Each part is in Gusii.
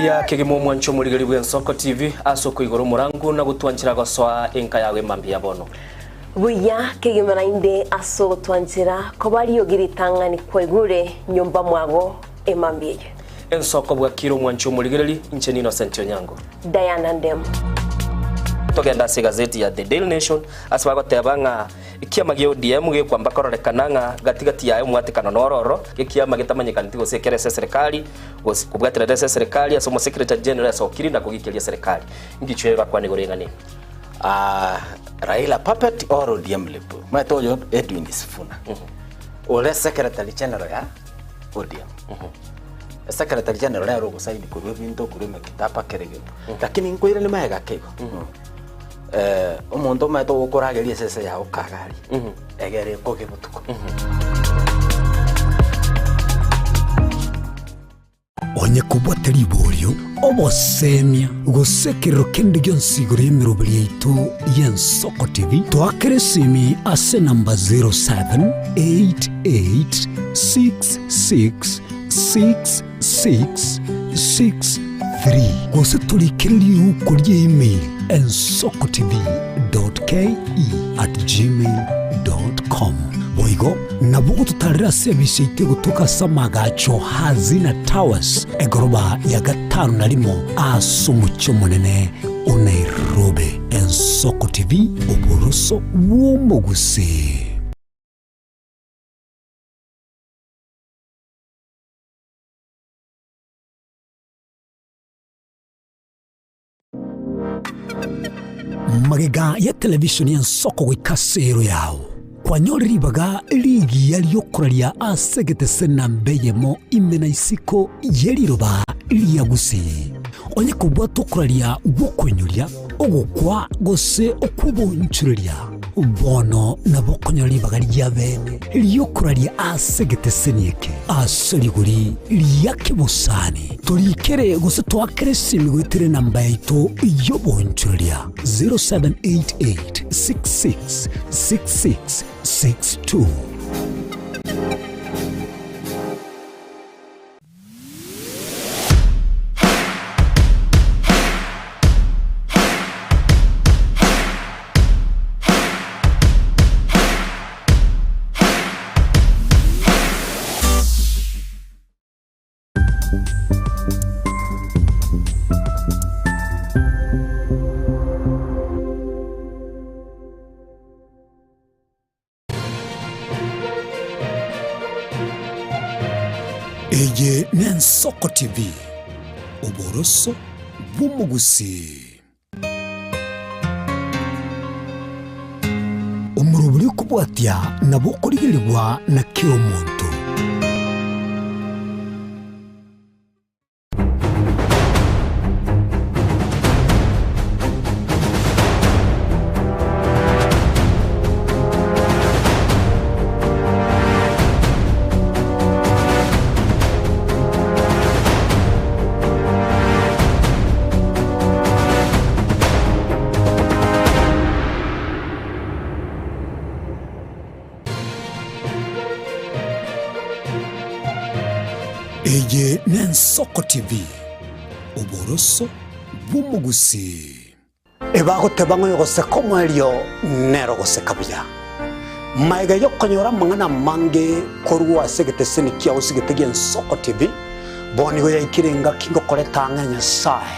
Mbuya kegima omwancho omorigeri bw'Ensoko TV ase okoigora omorangu na gotwanchera gosoa enka yao emambia ya bono. Buya kegima naende ase ogotwanchera koba riogi ritang'ani kwaigure nyomba mwago emambia eye. Ensoko bwakire omwancho omorigereri, inche n'Innocent Onyango. Diana Ndemo. Togende ase egazeti ya The Daily Nation ase bagoteba ng'a ekiama gia ODM gekwamba kororekana ng'a gati gati yaye omwatekano noro oro, ekiama getamanyekaneti gose ekere ase eserekari gose kobwaterera ase eserekari ase omosekretary general asokiri na kogikeria eserekari. Ngichwe bakwane igoro eng'ana eye. Ah, Raila puppet or ODM lip. Omanyete oyo Edwin Sifuna. Ore secretary general ya ODM. Secretary general nere ogosaini korwa ebinto korwa emekitaba kera egento. Lakini nkoiranie magega ake igo. Eh, omonto omanyete ogokorageria esese yago kagari. Egere ekoge botuko. Onye kobwate riborio, obosemia, gose ekerero kende gionsi igoro y'emeroberi yaito y'Ensoko TV, toakere esimi ase enamba 0788666663 gose torikere riuko ria email ensokotv.ke@gmail.com. Boigo Nabo gototarera ase ebise yaito egotoka ase amagacho Hazina Towers, egoroba ya gatano na rimo ase omochie omonene o Nairobi. Ensoko TV, oboroso bw'omogusii. Magega ya televishoni y'ensoko goika ase ero yao, kwanyorire ribaga rigiya ri'okoraria ase egetese namba eyemo ime na isiko ye riroba ria Gusii. Onye kobwate okoraria gw'okoinyoria, ogokwa gose okw'obonchoreria, Bono nabo okonyora ribaga ria bene ri'okoraria ase egeteseni eke ase rigori ria kebosani. Torikere gose toakere esimi goetera enamba yaito y'obonchoreria 0788 66 66 62. Eye n'Ensoko TV, oboroso bw'omogusii. Omorobori okobwatia nabo okorigerigwa na kera omonto. Eye n'Ensoko TV, oboroso bw'omogusii. Ebagoteba ng'a oyogoseka omoerio nere ogoseka buya. Magega y'okonyora amang'ana amange korwa ase egeteseni kiao sigete gi'Ensoko TV, bono nigo yaikire engaki ngokoreta ang'e Nyasae.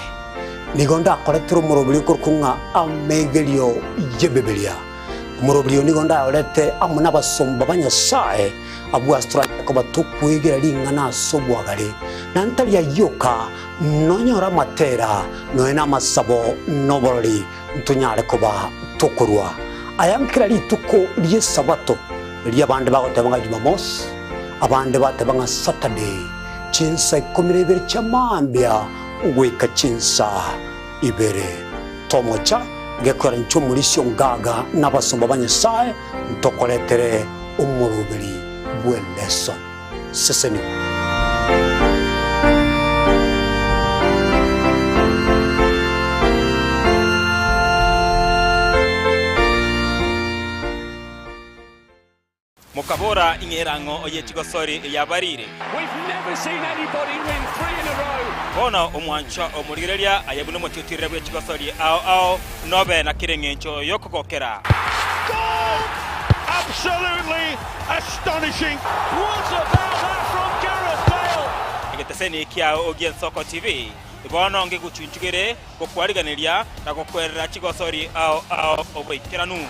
Nigo ndakoretere omoroberi okorokwa ng'a Amegerio y'Ebibilia. Omoroberi oyo nigo ndayorete amo nabasomba ba Nyasae, abwo ase toranyare koba tokwegera ring'ana ase obwagare, na ntari ayio oka, nonyore amatera, nonya namasabo, na oborori, ntonyare koba tokorua aya nkera rituko ri'Esabato, erio abande bagoteba ng'a Jumamosi, abande bateba ng'a Saturday, chinsa ikomi na ibere chia mambia goika chinsa ibere. Tomocha gekogera inche omorisia o ngaga na abasomba ba Nyasae ntokoretere omoroberi bw'eleso. Sesenigwa. Bono omwanchwa omorigereria aye buna omotiotirere bwe chigosori ao ao, nobe na kera engencho y'okogokera. Goal! Absolutely astonishing! What about that from Gareth Bale? Egeteseni kiao gi'Ensoko TV bono ngegochunchugere gokwariganeria na gokwerera chigosori ao ao oboikeranu.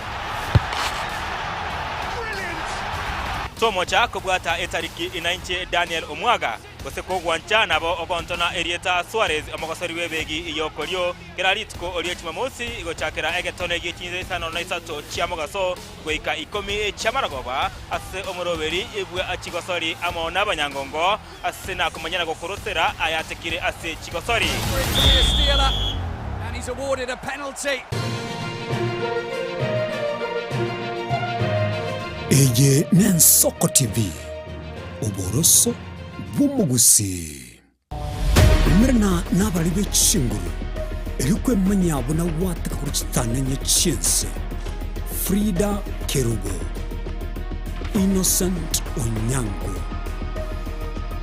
Tomocha kobwata etariki inainche Daniel Omwaga, gose kogwancha nabo ogontona erieta Suarez omogosori bw'ebegi y'okorio kera rituko rie Jumamosi gochakera egetone gie chinsa isano na isato chia mogaso goika ikomi chi'amaragoba ase omoroberi bwa chigosori amo nabanyangongo Ase nakomanya na gokorosera ayatekire ase chigosori. Eye n'Ensoko TV, oboroso bw'omogusii. Umerana nabari be chinguru, erio kwemanyia buna gwateka korwa chitanenye chi'ense. Frida Kerubo. Innocent Onyango,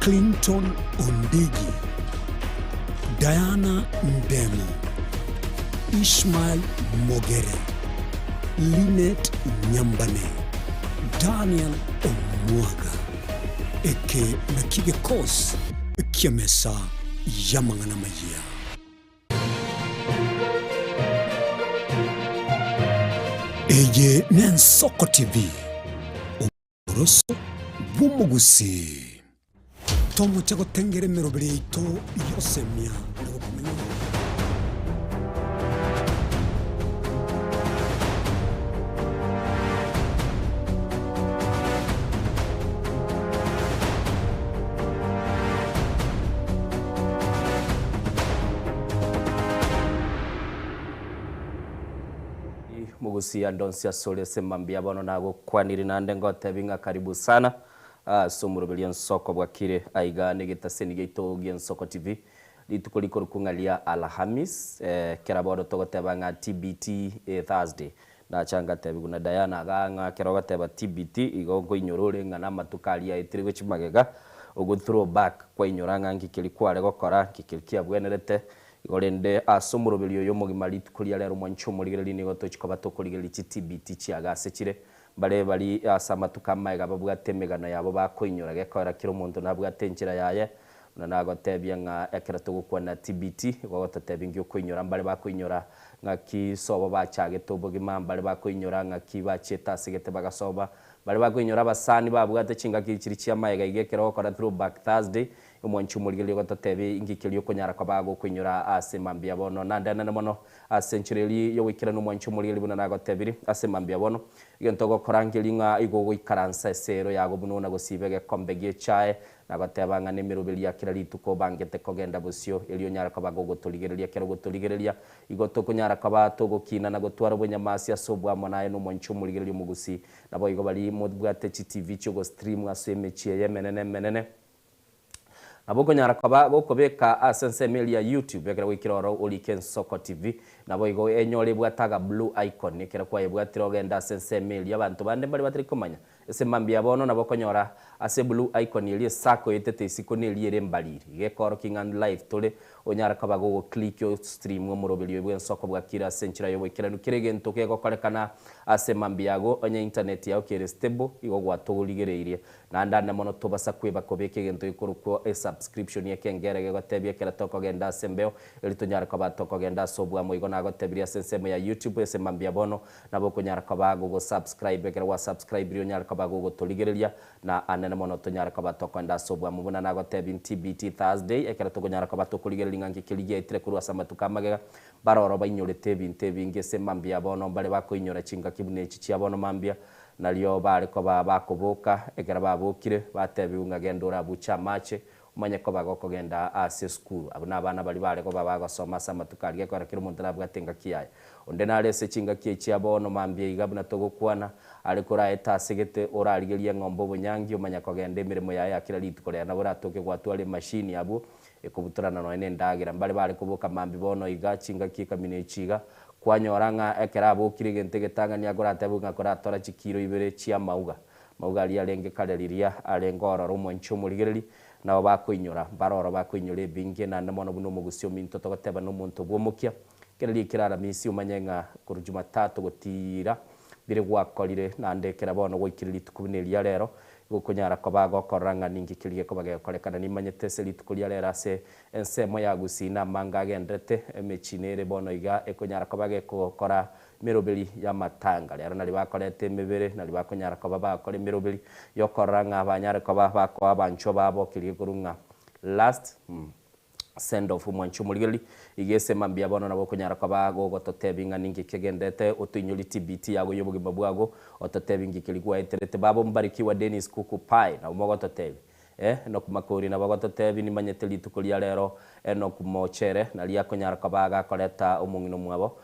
Clinton Ondigi, Diana Ndemo, Ishmael Mogere, Linet Nyambane, Daniel Omwaga. Eke nakio gekosi ki'emesa y'amang'ana amayia. Eye n'Ensoko TV, oboroso bw'omogusii. Tomoche gotengera emeroberi yaito y'osemia na gokomanya oboronge. Mogusia ndonsi asore ase mambia bono nagokwaniri naende ngotebi ng'a karibu sana ase omoroberio ensoko bwakire aiga negetaseni giaito gi'Ensoko TV rituko rikorokwa ng'a ria Alhamis kera bono togoteba ng'a TBT Thursday nacha ngatebiwa na Diana igaa ng'a ekero ogoteba TBT igo nkoinyora ore ng'a namatuko aria aetire gochia magega ogo throw back kwainyora ng'a nki keria kware gokora nki keria kiabwenerete Igo rende ase omoroberio oyo omogima rituko ria rero mwanche omorigereria nigo tochi koba tokorigereria chitibiti chi'agase chire. Mbare bari ase amatuko amaega babwate emegano yabo bakoinyora gekoera kera omonto nabwate enchera yaye. Buna nagotebia ng'a ekero togokwana TBT igo ogototebia nki okoinyora mbare bakoinyora ng'aki sobo bachagete obogima, mbare bakoinyora ng'aki bachiete ase gete bagasoba, mbare bakoinyora abasani babwate chingaki chiria chi'amaega iga ekero ogokora throwback Thursday Omwanchi omorigereria ogototebia inki keria okonyara koba gokoinyora ase mambia bono. Naende anene mono ase enchera eria y'ogoikerana omwanchi omorigereria buna nagotebirie ase mambia bono. Egento ogokora nkeria ng'a igo ogoikaransa ase ero yago buna ona gosiba egekombe gi'echae na goteba ng'a nemeroberi ya kera rituko obangete kogenda bosio erio onyare koba gogotorigereria ekero ogotorigereria igo tokonyara koba togokina na gotwara obonyamasi ase obwamo naye nomwanchi omorigereria omogusii. Naboigo baria mobwate chitivi chi'ogostream ase emechie eye emenene emenene. Nabo okonyara koba gokobeka ase ensemo eria ya YouTube ekero gwaikire oro orike Ensoko TV. Naboigo enyore ebwate aga blue icon ekero kwayebwatire ogende ase ensemo eria abanto bande mbare batari komanya. Ase mambia bono nabo okonyora ase blue icon eria esako etete isiko neria ere embariri. Iga ekorokia ng'a live tore onyare koba gogo click o stream omoroberio bwe ensoko bwakire ase enchera yoboikeranu kera egento kegokorekana ase mambia yago onye internet yao kere stable igo gwatogorigereirie Naende ande mono tobasa kweba kobeka egento gekorokwa esubscription ekengere gegotebia ekero tokogenda ase embeo, erio tonyare koba tokogenda ase oboamo. Igo nagotebirie ase ensemo ya YouTube ase mambia bono, nabo okonyara koba gogosubscribe. Ekero gwasubscribirie onyare koba gogotorigereria, na anene mono tonyare koba tokoenda ase oboamo. Buna nagotebi TBT Thursday, ekero tokonyara koba tokorigereria ng'a nki keria giaetire korwa ase amatuko amagega, Baroro bainyorete ebinto ebinge ase mambia bono mbare bakoinyora chingaki buna echi chia bono mambia, nario bare koba bakoboka, ekero babokire, batebigwe ng'a genda orabuche amache, omanye koba gokogenda ase esukuru. Abwo nabana baria bare koba bagosoma ase amatuko aria, gekogera kera omonto nabwate engaki yaye. Onde nare ase chingaki echi chia bono mambia iga buna togokwana, are koraete ase gete, orarigerie eng'ombe obonyangi, omanya kogenda emeremo yaye ya kera rituko rero nabo oratoke gwatwara emashini abwo, Ekobutorana nonya nendagera. Mbare bare koboka mambia bono iga, chingaki ekamina echi iga, kwanyora ng'a ekero abokire egento egetang'ani akoratebwe ng'a koratora chikiro ibere chi'amauga. Amauga aria arenge kare riria arenge ororo omwanchi omorigereri, Nabo bakoinyora, mbare oro bakoinyora ebinge, naende mono buna omogusi ominto togoteba nomonto bw'omokia. Kera riikire Aramisi omanye ng'a korwa Jumatatu gotiira bire gwakorire, naende ekero bono gwaikire rituko buna eria rero, igo okonyara koba gokorora ng'a ninki keria gekoba gegokorekana. Nimanyete ase rituko ria rero ase ensemo ya Gusii namanga agenderete, emechie nere bono iga ekonyara koba gekogokora Emeroberi y'amatanga. Rero nario bakoreta emebere, nario bakonyara koba bagokora emeroberi y'okorora ng'a banyare koba bakoa abanchwa babo keria gekorwa ng'a last send off. Omwanchwa omorigereria, iga ase mambia bono nabo okonyara koba gogototebia ng'a ninki kegenderete, otoinyorie TBT yago y'obogima bwago, ototebie nki keria gwaeterete. Baba Ombarikiwa Dennis Kuku Pai, nabo mogototebia. Enock Makori nabo agototebia, Nimanyete rituko ria rero Enock mochere, nario akonyara koba agakoreta omong'ina omwabo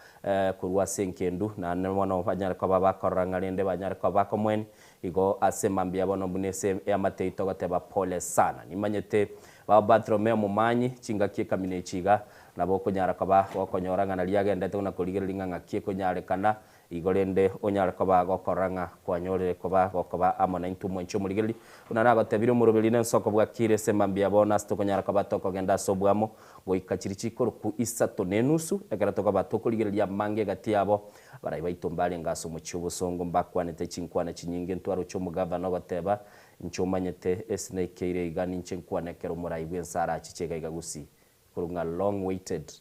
korwa ase enkendu, naende bono banyare koba bakorora ng'a rende banyare koba bakomoenia. Igo ase mambia bono buna ase eamate yaito ogoteba pole sana. Nimanyete baba Bartholomeo omomanyi, chingaki ekamina echi iga, nabo okonyara koba gokonyora ng'a nario agendete buna korigereria ng'a ng'aki ekonyarekana Igo rende onyare koba gokorora ng'a kwanyorire koba gokoba amo naintwe omwanchi omorigereria, buna nagotebirie omoroberi nensoko bwakire ase mambia bono ase tokonyara koba tokogenda ase oboamo goika chiria chikoroku isato na enusu, ekero tokoba tokorigereria amange egati yabo. Abarai baito mbarenge ase omochie obosongo mbakwanete chinkwana chinyinge ntwaroche omogavana ogoteba, Inche omanyete ase naikeire iga ninche nkwane ekero omorai bw'ense arachiche iga iga gusii. Korwa ng'a long waited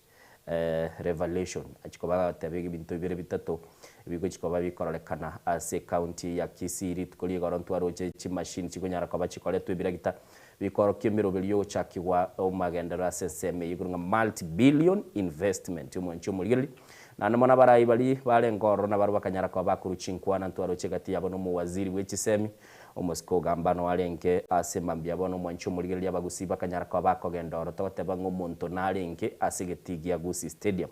revelation achia koba agoteba ebinto bibere bitato ebigochia koba bikororekana ase ecounty ya Kisii rituko ria igoro ntwaroche chimachine chikonyara koba chikoretwa ebiragita bikorokia emeroberi yogochakigwa omagenderero ase ensemo eye korwa ng'a multi billion investment omwanchi omorigereria naende mono abarai baria barenge ororo nabarabwo bakanyara koba bakorwa chinkwana ntwaroche egati yabo na omowaziri bwe chisemi Omosike ogamba noarenge ase mambia bono omwanchi omorigereria abagusii bakanyara koba bakogenda oro togoteba ng'a omonto narenge ase egetii gia Gusii Stadium.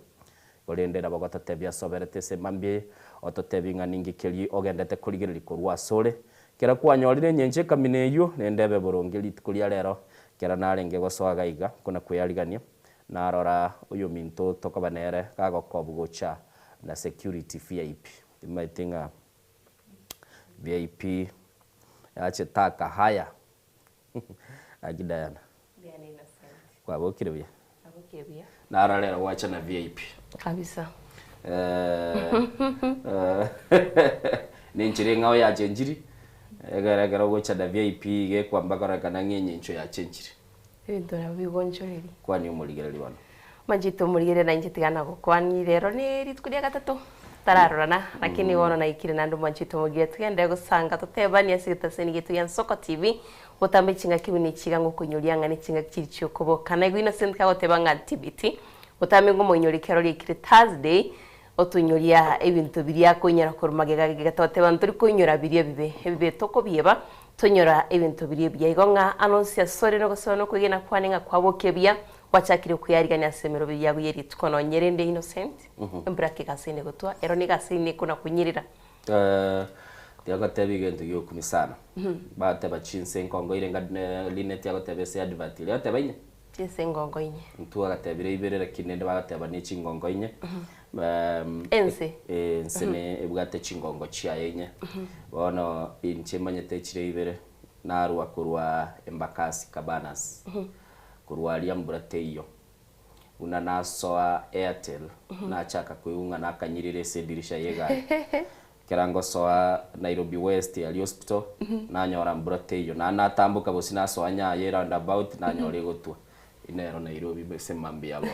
Korende nabo gototebia ase oberete ase mambia eye, ototebie ng'a ninki keria ogendete korigereria korwa asore. Kera kwanyorire enyencho ekamina eyio, rende ebe boronge rituko ria rero, kera narenge gosoa gaiga, kona kweyarigania, narora oyominto tokoba nere gagokobwa gocha na security VIP. Timanyeti ng'a VIP yachete akahaya Gaki Diana Diana Innocent. Kwabokire buya? Nabokire buya. Naro rero gwacha na VIP. Kabisa. Eh, nenchera eng'ao yachenchiri egere ekero ogocha na VIP iga ekwamba kororekana ng'a enyencho yachenchire. Ebinto nabo bigonchoreria. Kwani omorigereria bono. Manchete omorigereria na inche tiga nagokwanie rero ne rituko ria gatato tararorana lakini bono naikire naende omwanchete omorigereria togende gosanga totebanie ase egetaseni giaito gia Nsoko TV botambe chingaki buna echi iga ngokoinyoria ng'a ne chingaki chiri chiokoboka. Naigwa Innocent kagoteba ng'a TBT botambe ngomoinyoria ekero riaikire Thursday otoinyoria ebinto biria akoinyora korwa magega gega toteba ntori koinyora biria ebibe ebibe tokobieba Tonyora ebinto biria ebiya igo ng'a anonsi asore nogosoa nokwegena kwane ng'a kwabokia buya, gwachakire kweyarigania ase emeroberi yago ye rituko nonye rende Innocent, embura kegasaine gotwa, ero negasaine kona konyerera. Tiagoteba egento giokumia sana. Bateba chinse nkongo ire nga Linet agoteba ase advert eria agoteba inye. Chinse ngongo inye. Intwe agatebire ibere lakini rende bagateba ne chingongo inye. Ense. Ense ne ebwate chingongo chiaye inye. Bono inche manyete chire ibere, narwa korwa Embakasi Cabanas, korwa aria mbura teiyo. Buna nasoa Airtel, nachaka koigwa ng'a nakanyirire ase edirisha y'egari. Ekero ngosoa Nairobi West aria hospital, nanyora mbura teiyo. Naende natamboka bosio nasoa Nyayo eroundabout, nanyora egotwa. Nero Nairobi ase mambia bono.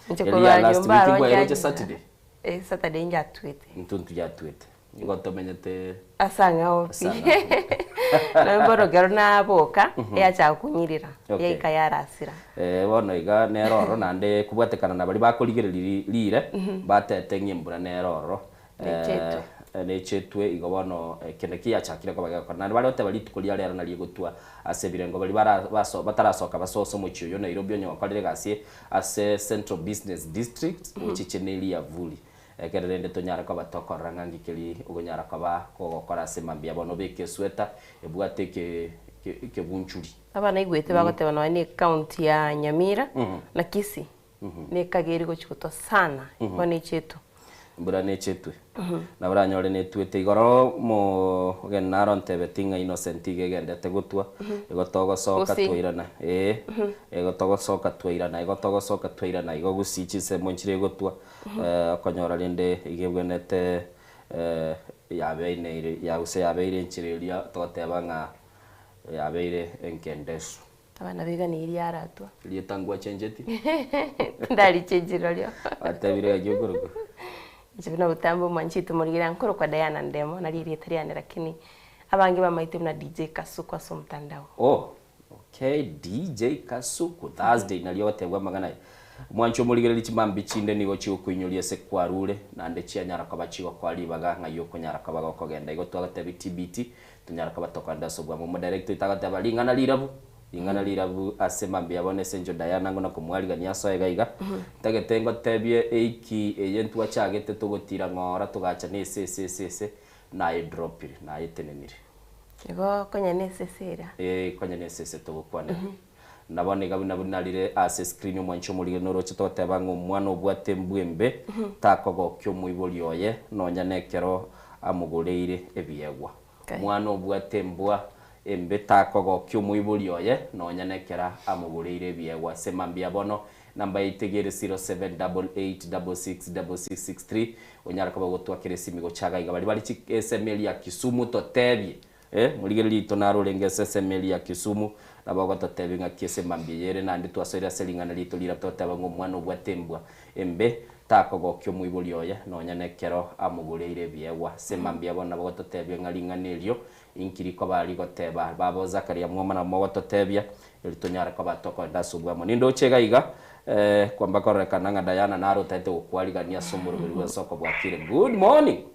Inche Eria korwa ya last nyomba week aro nkwaeroche nchanyora. Saturday? Eh, Saturday njatwete. Intwe ntuyatwete. Nigo tomenyete Ase ang'ao pi. ase ang'ao. Nonye bono ekero naboka, yachaka konyirera, Okay. yaika yarasira. Eh, bono iga nere ororo naende kobwatekana na baria bakorigereria ri- rire, batete ng'a embura nere ororo. Nechetwe. Nechetwe igo bono kende kiachakire koba gegokora. Naende bare goteba rituko ria rero nario egotwa ase ebirengo baria bara baso batarasoka basoose omochie oyo Nairobi onye gokorire egasi ase Central Business District ochiche ne riavuri. Ekero rende tonyare koba tokorora ng'a nki keri okonyara koba kogokora ase mambia bono obeke esweta ebwate eke ekebunchuri. Aba naigwete bagoteba nonya ne ecounty ya Nyamira na Kisii. Nekageri gochia gotwa sana, bono echetwe. Embura neche etwe. Nabo oranyore netwete. Igoro omogeni naro ontebeti ng'a Innocent iga egendete gotwa, igo togosoka Gusii. twairana. Ee, igo togosoka twairana, igo togosoka twairana igo Gusii chinsemo nchire egotwa, okonyora rende iga ebwenerete yabeneire ya gose yabeire enchera eria togoteba ng'a yabeire enkendesu. Abana baiganirie aratwa. Erieta ngwachencheti? Tindarichechi rirorio. Gwatebire ng'aki okorokwa? Inche buna botambe omwanchete omorigeri nkorokwa Diana Ndemo, nario erieta riane lakini abange bamaete buna DJ Kasuku ase omotandao. Oh, okay, DJ Kasuku, Thursday nario ogotebwa amang'ana aya. Omwanche omorigereria chimambia chinde nigo chigokoinyoria ase kwarure, naende chianyara koba chigokoa ribaga ng'ai okonyara koba gokogenda. Igo twagotebia TBT, Tonyare koba tokoenda ase obwamo. Omodirector oito agateba, Ring'ana rirabu, ring'ana rirabu ase mambia ya bono ase enchera Diana ng'o nakomwarigania asoe iga iga. Ntagete ngotebie eiki eye ntwachagete togotira ng'ora togacha na ese ese ese ese, nayedropire, nayetenenire. Igo konya na esese eria. Ee, konya na esese togokwanera. Na bono iga buna buna rire ase escreen omwanchi omorigeri noroche togoteba ng'a omwana obwate embwa embe takogokia omoibori oye nonya nekero amogoreire ebiegwa. Omwana obwate embwa embe takogokia omoibori oye nonya nekero amogoreire ebiegwa. Ase mambia bono namba yaito iga ere 0788666663 onyare koba ogotwakera esimi gocha iga iga. Baria bare ensemo eria ya Kisumu totebie Eh, morigereria oito naro orenge ase ensemo eria ya Kisumu, nabo ogototebia ng'aki ase mambia eye ere, naende twasoire ase ring'ana riaito riria togoteba ng'a omwana obwate embwa embe takogokia omoibori oye nonya nekero amogoreire ebiegwa. Ase mambia bono nabo ogototebia ng'a ring'ana erio inki rikoba rigoteba. Baba o Zakaria mwoma nabo mogototebia, erio tonyare koba tokoenda ase obwamo. Nindoche iga iga, eh, kwamba kororekana ng'a Diana naro otaete gokwarigania ase omoroberi bw'ensoko bwakire. Good morning!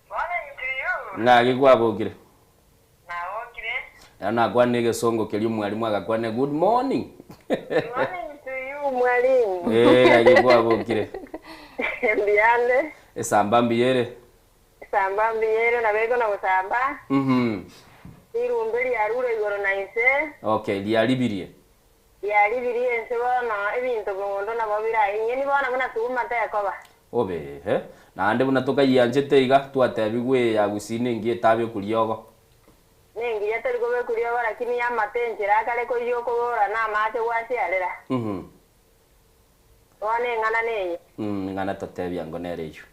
Morning to you. Ng'aki kwabokire? Nabokire. Ero nakwanire egesongo keria omwalimu agakwana good morning. Morning to you mwalimu. Eh, ng'aki kwabokire? Mbuyande. Esamba mbuya ere? Esamba mbuya ere nabo ekona gosamba. Mhm. Rirumbe riarure igoro na inse. Okay, riaribirie. Riaribirie inse bono ebinto mogondo nabo biraye. Enyeni bono buna suguma tekoba. Obe ehe. Naende buna tokayianchete iga, twatebigwe eye ya gusii nengiya etabe riogo. Nengiya teri kobekwa riogo lakini yamate enchera akare koyia okobora na amache gwasiarera. Mhm. Bono eng'ana neye. Mm, eng'ana totebia ngo nere eyio.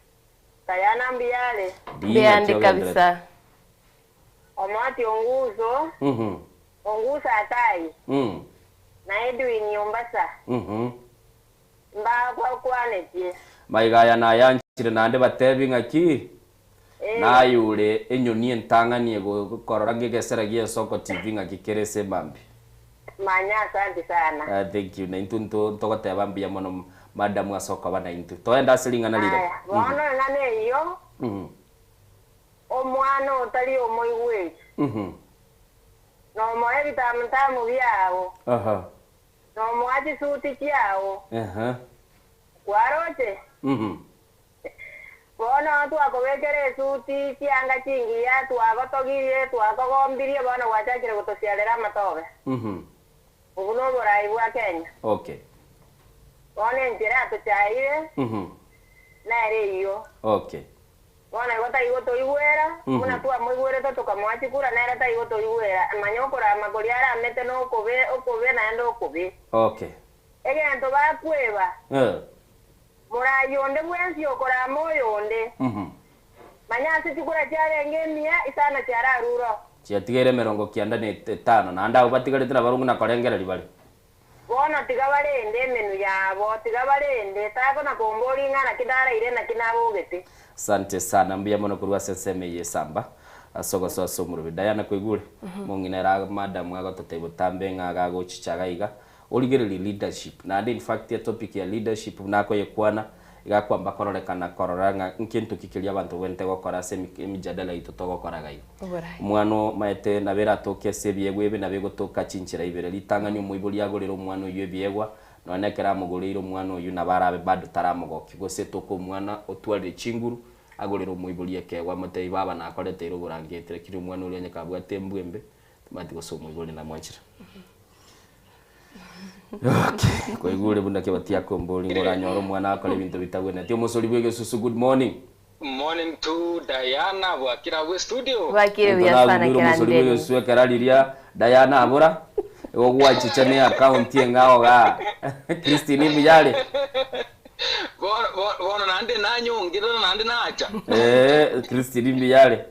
Diana mbuya are. Dii Mbuya naki ande ogenderete? kabisa. Omoti Onguso, Mhm. Onguso Atai, Mm. na Edwin Ombasa. Mhm. Mbagwakwanetie. Maiga aya nayanchire naende batebi ng'aki, Nayure enyoni entang'ani egokorora ngegesera gi'Ensoko TV ng'aki kere ase emambia. Manya asante sana. Ah, thank you. Naintwe nto ntogoteba mbuya mono madam ase okoba naintwe. Toende ase ring'ana Aya, riria. bono eng'ana eyio, omwana otari omoigweri, nomoe ebitamutamu biao. Aha. Nomoa chisuti chiao. Ehe. Kwaroche? Mhm. Bono twakobekera esuti, chianga chingiya, twagotogirie, twakogombirie, bono gwachakire gotosiarera amatobe. Mhm. Obwo noborai bwa Kenya. Okay. Bono enchera atochaire Mhm. nere eyio. Okay. Bono igo tari gotoigwera, buna twamoigwerete tokamoa chikura, nere tari gotoigwera. Manya okorama koria aramete nokobe, okobe naende okobe. Okay. Egento bakweba, Eh. morai onde bwensi okorama oyonde. Manya ase chikura chiarenge emiya isano chiararure oo. Chiatigaire emerongo kianda na etano, naende abwo batigarete nabarabwo ng'a nakorengereria bare. Bono tiga barende emenwa yabo, tiga barende, takona komboria ng'a naki ndaraire naki nabogete. Asante sana, mbuya mono korwa ase ensemo eye esamba ase ogosoa ase omorobio. Diana kwaigure? Omong'ina ere madam agototebia botambe ng'a iga agochicha iga iga, origererie leadership. Naende in fact etopic ya leadership buna akoyekwana, iga akwamba kororekana korora ng'a nkento ki keria abanto babwenerete gokora ase emijadala yaito togokora iga iga. Oborai. Omwana omaete nabo eratoke ase ebiegwa ebi, nabo egotoka chinchera ibere. Ritang'ani omoibori agorere omwana oyio ebiegwa, nonya nekero amogoreire omwana oyio nabo arabe bado taramogokia. Gose etoke omwana otwarire chinguru, agorere omoibori ekeegwa amotebie baba nakoreteire oborangeti, lakini omwana oria onye kabwate embwa embe, timanyeti gose omoibori namwanchera. Okay, kwaigure buna kebati akombori ng'a oranyore omwana akore ebinto bitagwenereti. Omosori bw'egesusu, good morning. Morning to Diana bwakire abwo estudio. Bwakire Into buya sana naguire omosori Kerandeni. bw'egesusu ekera riria Diana abora, igo gwachicha ne account eng'ao igaa. Christine mbuya are? Bono bo- bono naende nanyongerera naende nacha. Eeh, Christine mbuya are?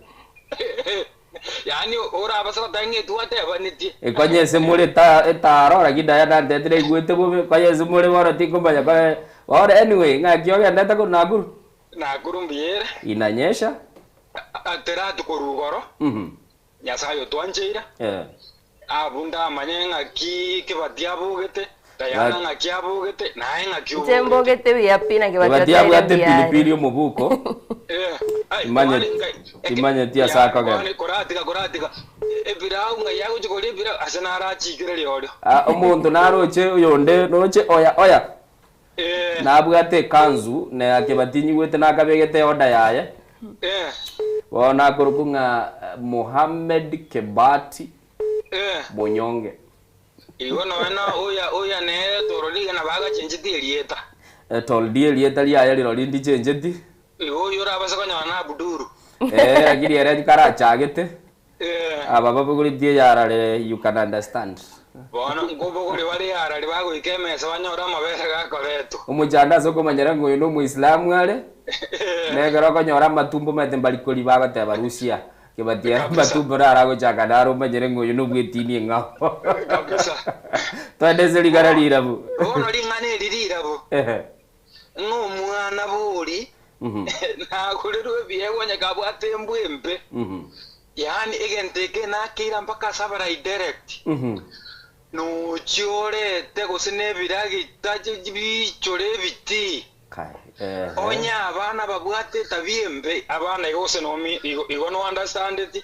Yaani orabase goteba ng'a etwatebanetie. Konya ase more eta etaaro lakini Diana antebete naigwete bobe, konya ase more bono tinkomanya koe bono anyway ng'aki ogendete korwa Nakuru? Nakuru mbuya ere. Inanyesha. Terati korwa igoro. Nyasaye otwancheire. Abwo ndamanye ng'aki kebati abogete, Diana ng'aki abogete, naye ng'aki Inche obogete. mbogete buya pi naki Kebati batoteire abwate mbuya are. epilipili omobuko. Eh, ai, Timanyeti kwani ngai- eke- timanyeti ase ya, akogenda. kwani koratiga koratiga epilau ng'ai agochi koria epilau ase narachikire rirorio. Ah, omonto naroche oyonde roche oya oya Eh, nabwate ekanzu na kebati nyigwete nakabegete eorder yaye eh, bono nakorokwa ng'a Mohammed Kebati eh. Monyonge. Igo nonya na oya oya nere tororige nabo agachenchetie erieta. Toldi erieta riaye rirori ndichencheti. Igo oyio orabase konyora na Abduru. Eh, lakini ere karachagete Eh. aba babogoretie eyarare you can understand. Bono nkobogoria bare eyarare bagoika emesa banyore amabere gakoretwa. Omochando ase okomanyera ng'a oyo na omoislamu are, na ekero okonyora amatumbo omanyete mbari koria bagoteba rusia kebati ere amatumbo naro agochaka naro omanyere ng'a oyo na obwetini eng'ao. Kabisa. Twende ase rigana rirabu. Bono ring'ana eri rirabu, Ehe. ng'a omwana bori nagorerwe ebiegwa onye kabwate embwa embe. Yaani egento eke nakeira mpaka ase abarai direct. Nochia orete gose nebiragita biichore ebitii. Kai, ehe. Onye abana babwate etabia embe, abana igo gose nomi igo igo no understandeti.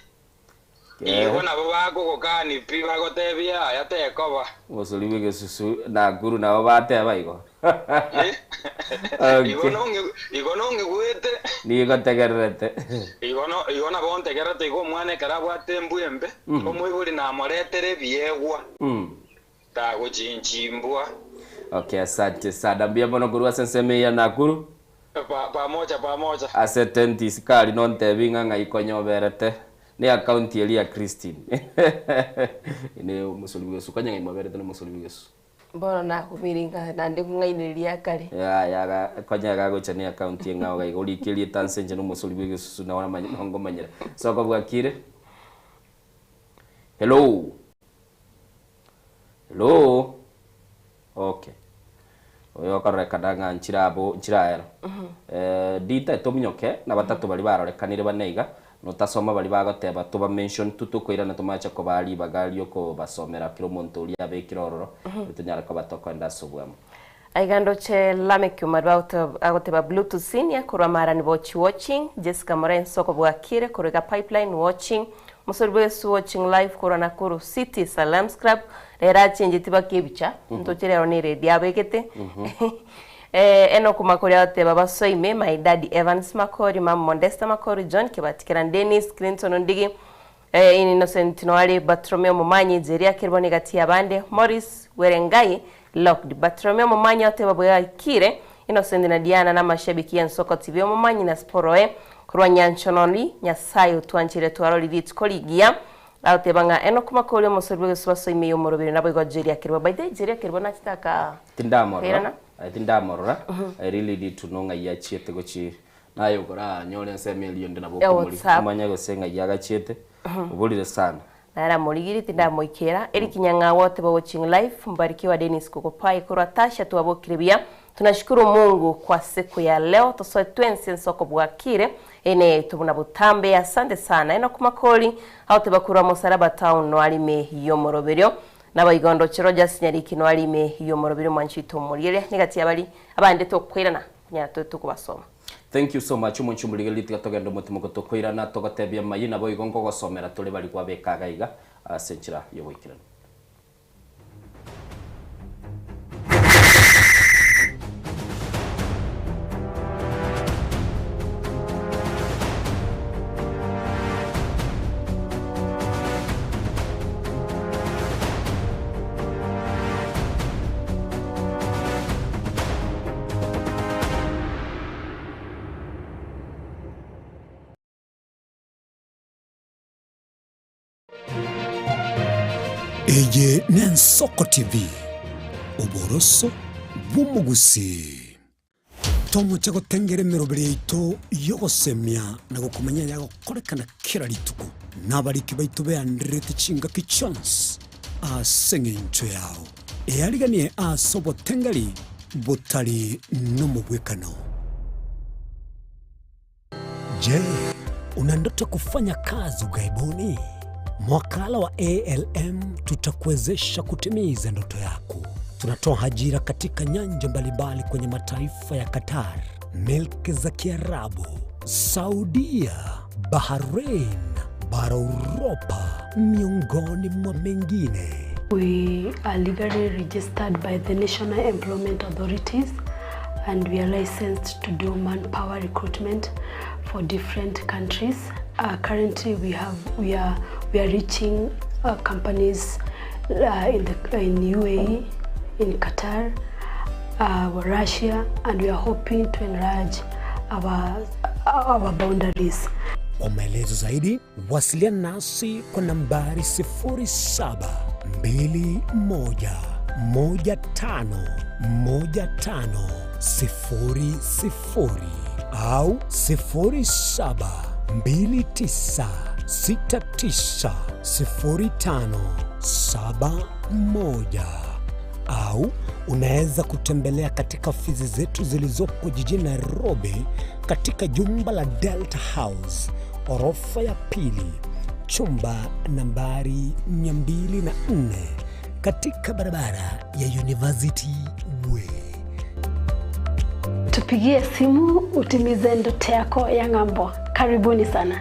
Igo nabo bakogokani pi bagotebia yaya tekoba. Omosori bw'egesusu Nakuru nabo bateba igo. Igo Okay. nong'i igo nong'igwete. Nigo ntegererete. Igo no igo nabo ntegererete igo omwana ekero abwate embwa embe, omoibori namoretere ebiegwa, tagochinchimbwa. Okay, asante sana. Mbuya mono korwa ase ensemo eye ya Nakuru. Pa pamoja pamoja. Ase tent isiko aria nontebi ng'a ng'ai konya oberete. Ne account eria ya Christine. Ne omosori bw'egesu. Konya ng'ai mwaberete na omosori bw'egesu. Bono nakumire ng'a naende kong'ainereria akare. Yaya iga konya iga agocha ne account eng'ao iga iga orike erieta nse inche na omosori bw'egesusu nao namanye nao ngomanyera. Soko bwakire? Hello? Hello? Okay. Oyo okororekana ng'a nchire abwo nchire aero. Eh, Dita tominyoke na batato baria barorekanire bane iga, notasoma baria bagoteba toba mention tu tokoirana tomache kobaa ribaga riokobasomera kera omonto oria abekire ororo, tonyare koba tokoenda ase obwamo. Aiga ndoche Lameck Omarwa agoteba Bluetooth Senior korwa Marani Bochi watching, Jessica Moraa Ensoko bwakire korwa iga Pipeline watching, Mosori Bwesu watching live korwa Nakuru City Salams Club, rero achengetie baka ebicha, ntoche rero ne eredio abegete. Enock Makori agoteba basoime, my daddy Evans Makori, mum Modesta Makori, John Kibati Keran Dennis, Clinton Ondigi, Innocent Noari, Bartolomeo Momanyi, Jeria Keruboni egati y'abande, Maurice Werengai, Locked. Bartolomeo Momanyi agoteba bwegakire, Innocent na Diana na amashabiki y'Ensoko TV Omomanyi na Sporoe korwa Nyanchonori, Nyasaye otwanchire twarorire rituko rigiya. Agoteba ng'a Enock Makori omosori bw'egesubaso ime y'omoroberi naboigo Jeria Kerubo. By the way Jeria Kerubo nachete aka Tindamorora, kairana? aye tindamorora, I really need to know ng'ai achiete gochi Naye okoranyore ensemo eria ende nabo Ya okomoria, WhatsApp. omanye gose ng'ai agachiete, oborire sana. Naramorigirie tindamoikera. Eric Nyang'au oteba watching live, Mbarikiwa Dennis Kokopai korwa Tasha twabokire buya. Tunashukuru Mungu kwa siku ya leo tosoe twensi ensoko bwakire ene yaito buna botambe asante sana Enock Makori agoteba korwa Mosaraba town noarime yomoroberio Naboigo ndoche Rogers Nyariki noarime yomoroberio mwanchi oito omorieria negati yabari abande tokoirana konyara toe tokobasoma. Thank you so much omonche omorigereria tiga togende omotimoko tokoirana togotebia maye naboigo nkogosomera tore baria kwabeka iga iga ase enchera yogoikeranu. Eye n'Ensoko TV, oboroso bw'omogusii. Tomoche gotengera emeroberi yaito y'ogosemia na gokomanya ayagokorekana kera rituko, na abariki baito beandererete chingaki chionsi ase engencho yao. Eariganie ase obotengeri botari nomogwekano. Je, una ndoto ya kufanya kazi ughaibuni? Mwakala wa ALM tutakuwezesha kutimiza ndoto yako. Tunatoa ajira katika nyanja mbalimbali kwenye mataifa ya Qatar, milki za Kiarabu, Saudia, Bahrain, bara Uropa, miongoni mwa mengine. We are legally registered by the National Employment Authorities and we are licensed to do manpower recruitment for different countries. Uh, currently we have we are we are reaching uh, companies uh, in the in UAE, in Qatar, uh, Russia and we are hoping to enlarge our our boundaries. Kwa maelezo zaidi wasiliana nasi kwa nambari 0721151500 au 0729690571 au unaweza kutembelea katika ofisi zetu zilizopo jijini Nairobi katika jumba la Delta House orofa ya pili chumba nambari 204 katika barabara ya University Way. Tupigie simu utimize ndoto yako ya ng'ambo. Karibuni sana.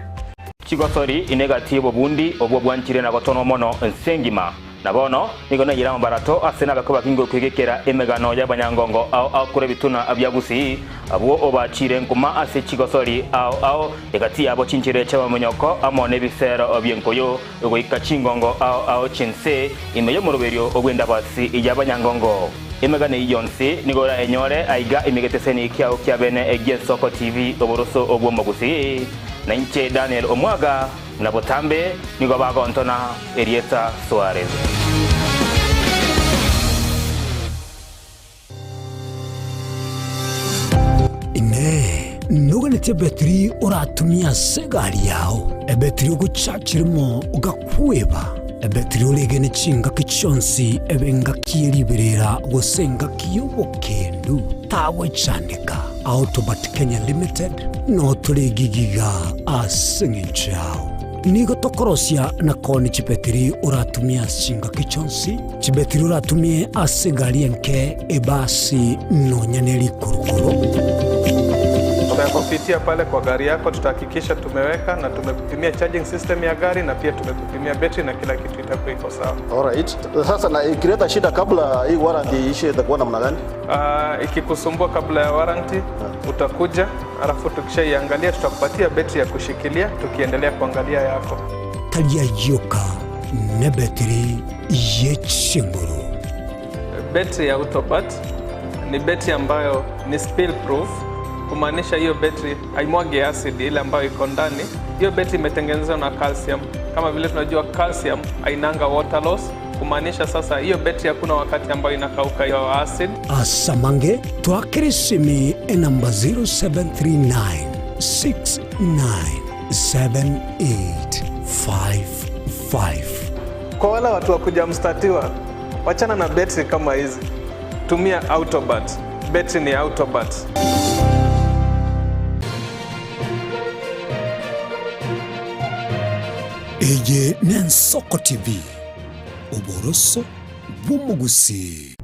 Chigosori inegati y'obobundi obwo bwanchire na gotonwa mono ense engima. Na bono nigo naiyire amabarato ase nabakwe bakinga okwegekera emegano y'abanyangongo ao ao kore ebituna bia Gusii, abwo obachire nkuma ase chigosori ao ao egati yabo chinchera chi'abamonyoko amo nebisero bi'enkoyo goika chingongo ao ao chi'ense ime y'omoroberio bw'endabasi y'abanyangongo. Emegano eyio yonsi nigo orayenyore aiga ime egeteseni kiao kia bene gi'Ensoko TV oboroso bw'omogusii. Na inche Daniel Omwaga, na botambe nigo bagontona erieta Suarez. Inee! Noganetie ebetiri oratumie ase egari yao, ebetiri ogochachi rimo ogakweba, ebetiri oregene chingaki chionsi ebe engaki ye riberera gose engaki y'obokendu? Tagwechandeka. Autobat Kenya Limited notore egigiga ase engencho yao. Nigo tokorosia na koonia chibetiri oratumie ase chingaki chionsi, chibetiri oratumie ase egari enke, ebasi, nonya ne rikurukuru. Tutakupitia pale kwa gari yako, tutahakikisha tumeweka na tumekupimia charging system ya gari na pia tumekupimia betri na kila kitu itakuwa iko sawa. Alright. Sasa na ikileta shida kabla hii warranty iishe itakuwa namna gani? Uh, ikikusumbua kabla ya warranty utakuja, alafu tukishaiangalia tutakupatia betri ya kushikilia tukiendelea kuangalia yako. Tari ayioka nebetiri ye chinguru. Betri ya Autobat ni betri ambayo ni spill proof, kumaanisha hiyo betri haimwagi acid ile ambayo iko ndani. Hiyo betri imetengenezwa na calcium. Kama vile tunajua calcium hainanga water loss, kumaanisha sasa hiyo betri hakuna wakati ambayo inakauka hiyo acid. Asamange twakere esimi enamba 0739 697855. Kwa wale watu wa kujamstatiwa, wachana na betri kama hizi, tumia Autobat. Betri ni Autobat. Eye n'Ensoko TV, oboroso bw'omogusii.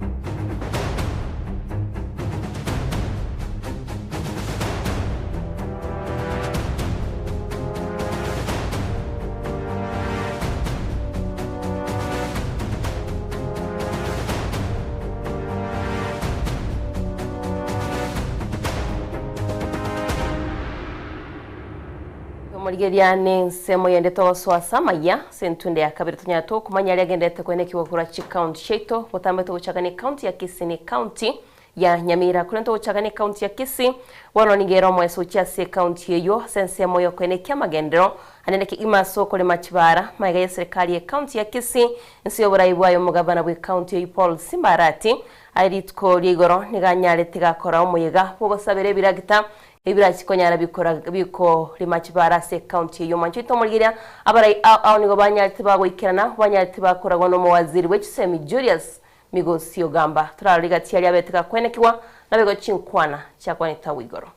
Omorigereria nensemo yende togosoa ase amaya ase entunde ya kabere tonyare tokomanya aria agenderete koenekiwa korwa chicounty chiaito botambe togochaka ne county ya Kisii ne county ya Nyamira. Korende togochaka ne county ya Kisii, bono nigo ere omoeso gochia ase ecounty eyio ase ensemo y'okoenekia amagenderero anene kegima ase okorema chibara magega y'eserekari ye county ya Kisii inse y'oborai bwaye omogabana bw'ecounty eyio Paul Simbarati aye rituko ria igoro nigo anyarete gakora omoyega bw'ogosabera ebiragita ebirachi konyara bikora bikorema chibara ase ecounty eyio. Mwancho oito omorigereria abarai ao ao nigo banyarete bagoikerana banyarete bakoragwa n'omowaziri bw'echisemi Julius Migosi ogamba, Torarore gati aria abete gakwenekigwa, naboigo chinkwana chiakwanete agwo igoro.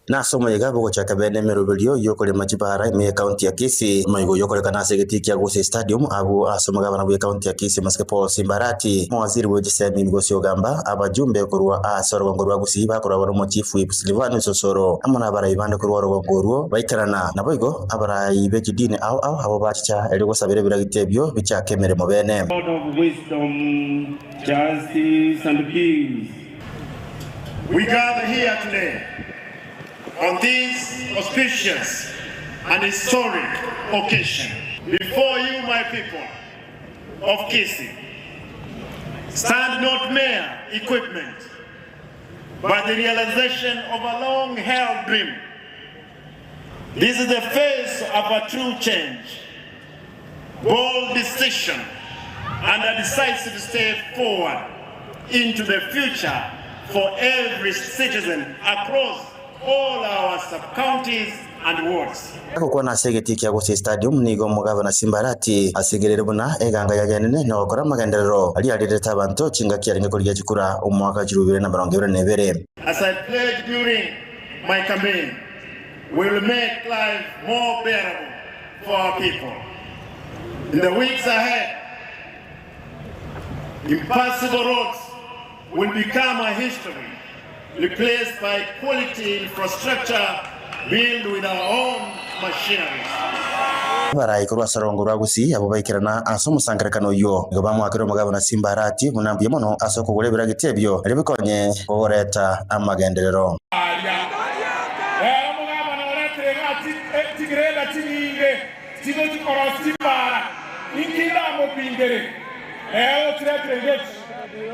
Nase omoyega bw'ogochaka bene emeroberio y'okorema chibara ime y'ecounty ya Kisii, omoyega oyio okorekana ase egetii kia Gusii Stadium abwo ase omogabana bw'ecounty ya Kisii Omosike Paul Simbarati, omowaziri bwe chisemi Migosi Ogamba, abajumbe korwa ase orogongo rwa Gusii bakoragwa n'omochief Whip Silvanus Osoro amo nabarai bande korwa orogongo orwo baikerana. Naboigo abarai be chidini ao ao abwo bachicha erio gosabera ebiragita ebio bichake emeremo bene. God of wisdom, justice and peace. We gather here today on this auspicious and historic occasion before you, my people of Kisii, stand not mere equipment, but the realization of a long-held dream. This is the face of a true change, bold decision, and a decisive step forward into the future for every citizen across all our sub-counties and wards. Agokwana ase egetii kia Gusii Stadium nigo omogabana Simbarati asigerire buna eganga yaye enene na gokora amagenderero aria arirete abanto chingaki arenge korigia chikura omwaka 2022. As I pledged during my campaign, we will make life more bearable for our people. In the weeks ahead, impassable roads will become a history, replaced by quality infrastructure built with our own machineries. Abarai korwa ase orogongo rwa Gusii abwo baikerana ase omosangererekano oyio nigo bamoakire omogabana Simba Arati buna mbuya mono ase okogora ebiragita ebio erio bikonye kogoreta amagenderero. Ere omogabana oretire igaa chigreda chinyinge chigochia korosia chimbaara, inki ndamopingere? Ere ochiretire iga echi,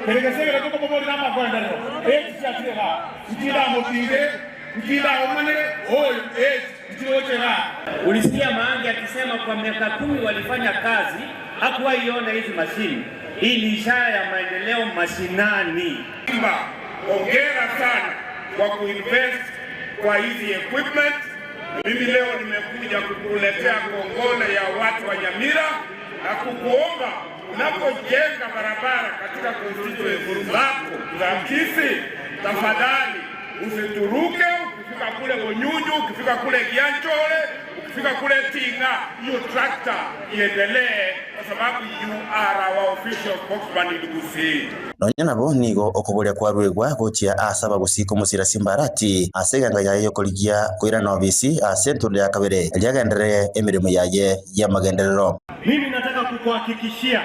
kere gese egere tokomoboria namagenderero, echi chiachire igaa, inki ndamopingere? Inki ndaomanere? Oyo, echi nchiroche igaa. Ulisikia Maangi akisema kwa miaka kumi walifanya kazi, hakuwahi ona hizi mashini. Hii ni ishara ya maendeleo mashinani. Hongera sana kwa kuinvest kwa hizi equipment. Mimi leo nimekuja kukuletea kongole ya watu wa Nyamira na kukuomba unapojenga barabara katika constituency zako za Kisii, tafadhali usituruke. Ukifika kule Bonyunyu, ukifika kule Gianchore, ukifika kule Tinga, hiyo tractor iendelee, kwa sababu you are our official spokesman in Kisii. Nonya nabo nigo okoboria kwaruegwa gochia ase abagusii komosira Simbarati ase eganga yaye y'okorigia koirana obisi ase entundo ya kabere erio agenderere emeremo yaye y'amagenderero. Mimi nataka kukuhakikishia